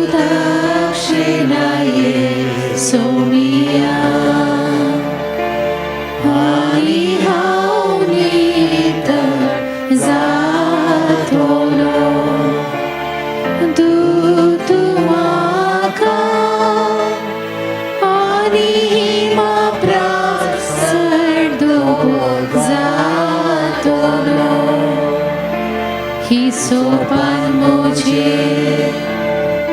उदाक्षिणाये सोमिया आनी हांव नितळ जातलो. दूत म्हाका आनी हिमा प्रासर जातलो. ही सोपान मुझे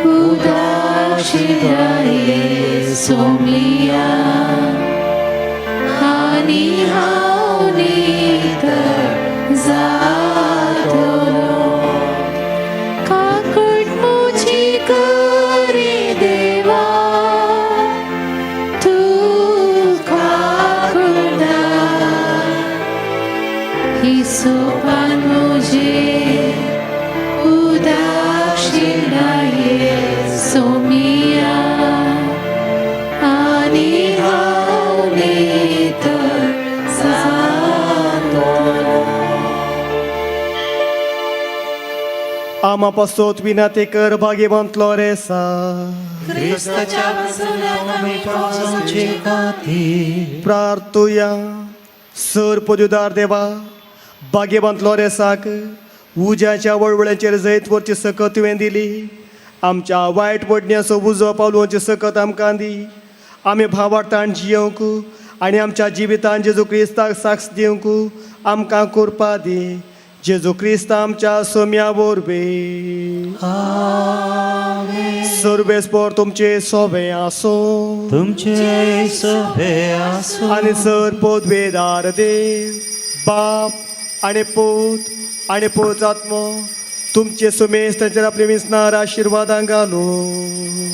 उदाक्षिणाये सोमिया आनी हांव नितळ जातलो. काकूट मुजी करी देवा तूं काकुळटा. ही सोपान मुझे उदाक्षिणाये सोमिया आनी हांव नितळ जातलो. आमा पासत विनंती कर भाग्यवंत लोरेसा. क्रिस्ताच्या खातीर. प्रार्थुया. सर पदुदार देवा, भाग्यवंत लोरेसाक उज्याच्या वळवळ्यांचेर जैत वरची सकत तुवें दिली. आमच्या वायट वडण्याचो उजो पावलोवची सकत आमकां दी. आमी भावार्थान जियोवंक आनी आमच्या जिवितान जेजू क्रिस्ताक साक्ष दिवंक आमकां कृपा दी. जेजू क्रिस्त आमच्या सोम्या वरवीं. सर्वेस्पर तुमचे सोबे आसो. तुमचे सोबे आसूं. आनी सर पदवेदार देव बाप आनी पूत आनी पूत आत्मो तुमचे सुमेस तांचेर आपले विसनार आशिर्वादां घालू.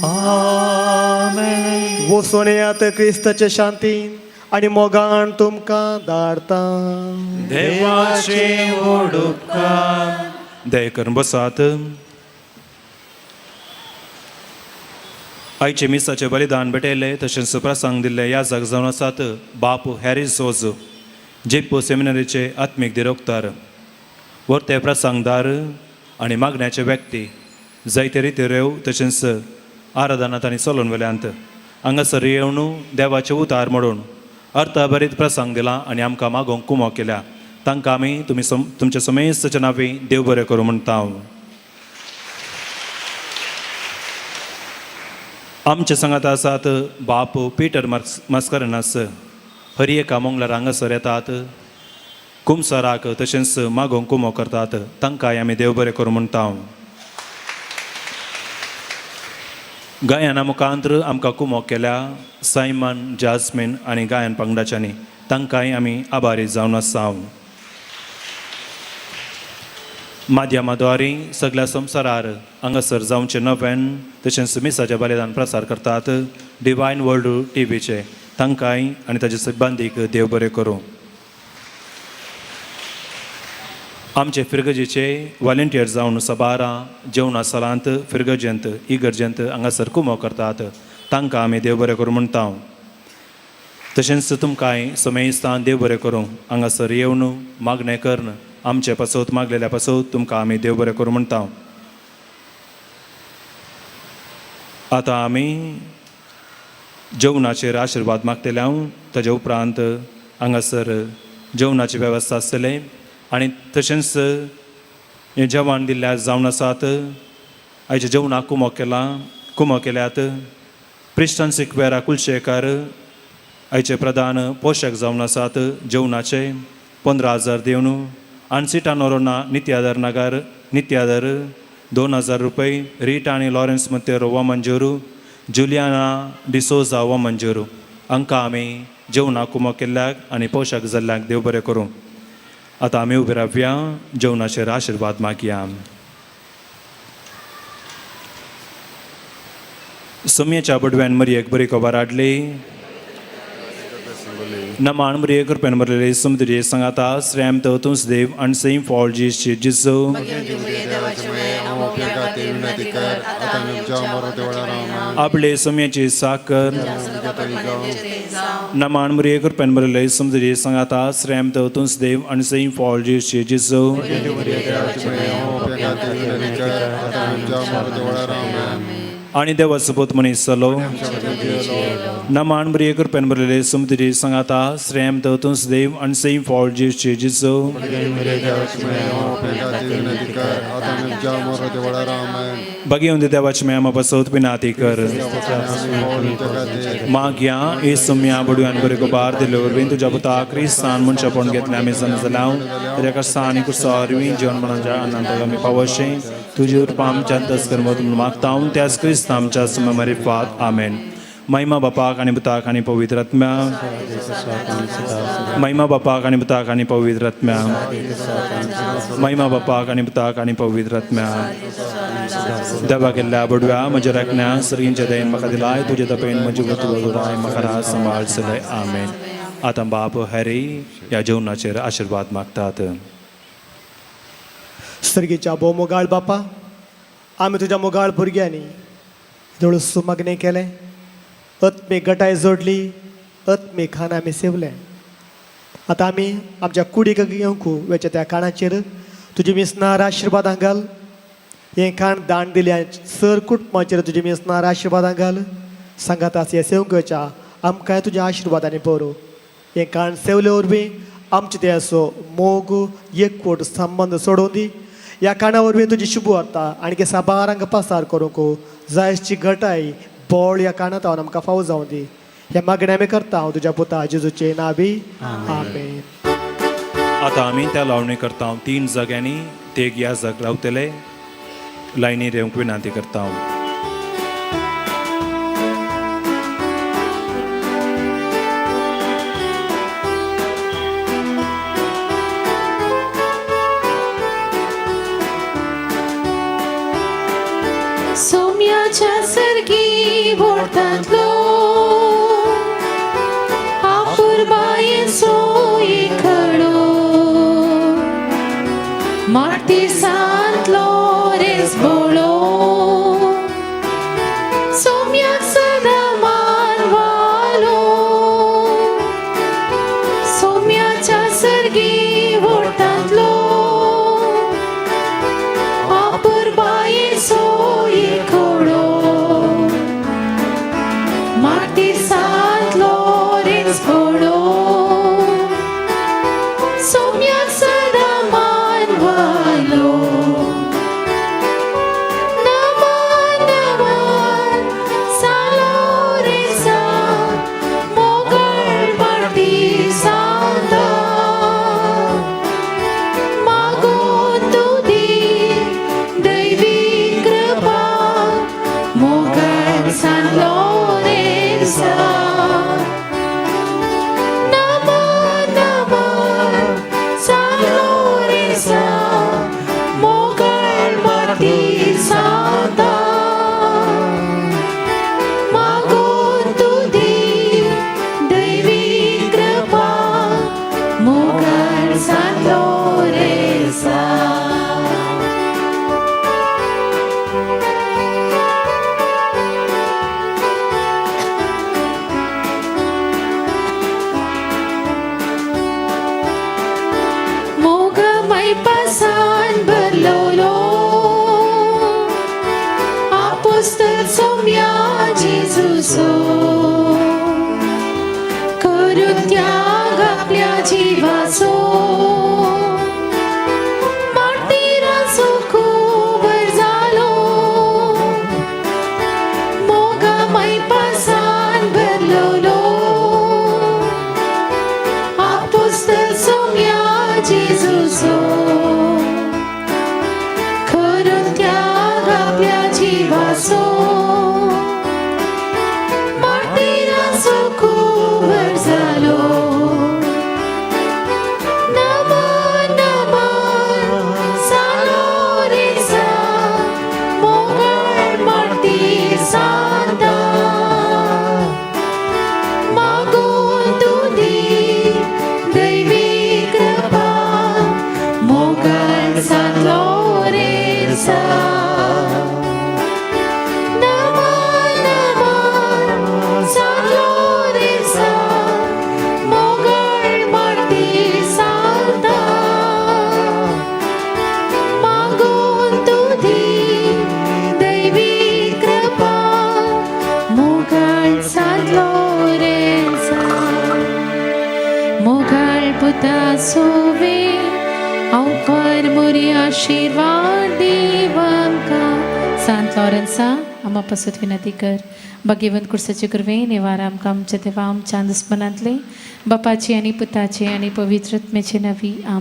आमेन. वचून येयात क्रिस्ताचे शांतीन आनी मोगान तुमकां धाडता. देवाचे व्हड उपकार. दया करून बसात. आयचे मिसाचे बलिदान भेटयले तशेंच प्रसंग दिल्ले याजक जावन आसात बाप हॅरीस सोज, जेप्पो सेमिनरीचे आत्मीक दिरोक्तार, वर्ते प्रसंगदार आनी मागण्याचे व्यक्ती जायते रिती रेव तशेंच आराधनात आनी चलोवन वेल्यांत हांगासर येवन देवाचे उतार म्हणून अर्थभरीत प्रसंग दिला आनी आमकां मागोवंक कुमो केल्या. तांकां आमी तुमी तुमच्या समेस्तच्या नांवी देव बरें करूं म्हणटा. आमचे सांगात आसात बाप पिटर मास्करनास, हर एका मंगळार हांगासर येतात, कुमसाराक तशेंच मागोवंक कुमो करतात, तांकांय आमी देव बरें करूं म्हणटा. गायना मुखांत्र आमकां कुमो केल्या सायमन, जास्मीन आनी गायन पंगडाच्यांनी, तांकांय आमी आभारी जावन आसा. माध्यमाद्वारे सगळ्या संवसारार हांगासर जावचें नव्यान तशेंच मिसाचें बलिदान प्रसार करतात डिवायन वर्ल्ड टीव्हीचे, तांकांय आनी ताजे सिब्बंदीक देव बरें करूं. आमचे फिरगजेचे वॉलंटियर जावन सबारां जेवणा सालांत, फिरगजेंत, इगर्जेंत हांगासर कुमो करतात, तांकां आमी देव बरें करूं म्हणटा. तशेंच तुमकांय समेस्तान देव बरें करूं. हांगासर येवन मागणें करून आमचे पासत मागलेल्या पासत तुमकां आमी देव बरें करूं म्हणटा. आतां आमी जेवणाचेर आशिर्वाद मागतले हांव, ताजे उपरांत हांगासर जेवणाची वेवस्था आसतली आनी तशेंच हें जेवण दिल्ल्या जावन आसात. आयच्या जेवणाक कुमो केलां, कुमो केल्यात प्रिस्टन सिक्वेरा कुलशेकार, आयचे प्रधान पोशक जावन आसात जेवणाचे 15,000 दिवन. आनसिटा नोरोना नित्यादर नगर नित्यादर 2,000 रुपये. रिटा आनी लॉरेन्स मतेरो व मंजूरू, जुलियाना डिसोजा व मंजूरू, हांकां आमी जेवणाक कुमो केल्ल्याक आनी पोशक जाल्ल्याक देव बरें करूं. आतां आमी उबे रावया, जेवणाचेर आशिर्वाद मागया. सोमयेच्या बडव्यान मरयेक बरी खबर हाडली. नमान मरिये, कृपेन भरलेले, समुद्री सांगाता. श्रेम तो तुमस देव आणि सेम फॉल जी जिसो. आपले सोमयेची साकर. नमान मरिये, कृपेन भरलेले, समुद्री सांगाता. श्रेम तो तुमस देव आणि सेम फॉल जी जिसो. आणि देवाचो पूत मनीस जालो. नमान मरिये, कृपेन भरलेले, समुद्री सांगाता. श्रेम तो तुमस देव आणि सेम फॉल जी जिसो. बघेवन देवाची माया पासत पिनाती कर. मागया ए सुम्या बडव्यान बरे गोबार दिले वरवीं तुज्या पुता क्रिस्तान मनशापण घेतलें आमी जाण जाल्याव तर एका स्थान कुर्सा वरवीं जीवन मरणाच्या अनंताक आमी पावशें. तुजी कृपा आमच्या अंतस्कर म्हणून मागता त्याच क्रिस्त आमच्या सुम्या मारिफात. आमेन. महिमा बापाक आनी पुताक आनी पवित्र आत्म्या. महिमा बापाक आनी पुताक आनी पवित्र आत्म्या. महिमा बापाक आनी पुताक आनी पवित्र आत्म्या. देवा केल्ल्या बडव्या म्हज्या राखण्या, सर्गींच्या दयेन म्हाका दिलाय तुजे दपेन म्हजी वतू म्हाका राज सांबाळ चलय. आमेन. आतां बाप हरी ह्या जेवणाचेर आशिर्वाद मागतात. सर्गीच्या भोव मोगाळ बापा, आमी तुज्या मोगाळ भुरग्यांनी धोळ सुमागणें केलें, आत्मीक गटाय जोडली, आत्मीक खाण आमी सेवलें. आतां आमी आमच्या कुडीक घेवंक वेच्या त्या खाणाचेर तुजी मिसनार आशिर्वादां घाल. हें खाण दान दिल्या सर कुटुंबाचेर तुजी मिसनार आशिर्वादां घाल. सांगात आस हे सेवंक वेच्या आमकांय तुज्या आशिर्वादांनी बरो. हें खाण सेवले वरवीं आमचे ते असो मोग एकवट संबंद सोडोवन दी. ह्या खाणा वरवीं तुजी शुभ वार्ता आनी साबारांक पासार करूंक जायची घटाय बोळ ह्या खाणांत हांव आमकां फावो जावं दी. ह्या मागण्या आमी करता हांव तुज्या पुता जेजूचे नावी. आमेन. आतां आमी त्या लावणी करता. तीन जाग्यांनी ते ह्या जाग रावतले, लायनीर येवंक विनंती करता. सोम्याच्या सर्गी वोर्तांतलो आपुरबायेचो एकळो, मार्तीसांतलो रेस बोळो, सोम्याक सदां मानवालो. सोम्याच्या सर्गी वोर्तांतलो आपुरबायेचो एकळो, मार्तीसांतलो रेस बोळो, सोम्याक. सान लोरेंसा. नमन नमन सान लोरेंसा, मोगाळ मार्तीर सांता. मागून तूं दी दैवी कृपा, मोगाळ सान लोरेंसा. मोग मैपासान भरलोलो आपोस्तल सोम्या जेजूसो, करून त्याग आपल्या जिवाचो, मार्तीराचो कुबर जालो. मोग मैपासान भरलोलो आपोस्तल सोम्या जेजूसो, करून त्याग आपल्या जिवाचो, मार्तीराचो कुवर जालो. नमन नमन सान लोरेंसा, मोगाळ मार्तीर सांता. मागून तूं दी दैवी कृपा, मोगाळ सान लोरेंसा. नमन नमन सान लोरेंसा, मोगाळ मार्तीर सांता. मागून तूं दी दैवी कृपा, मोगाळ सान लोरेंसा. मोगाळ पुता सोवे अवकार मोरी आशिर्वाद देव आमकां. सांत लॉरेन्सा आमा पासत विनंती कर. भाग्यवंत कुर्साचे कृपेन निवार आमकां आमच्या देवा आमच्या दुस्मनांतले, बापाचे आनी पुताचे आनी पवित्र आत्म्याचे नवी. आमेन.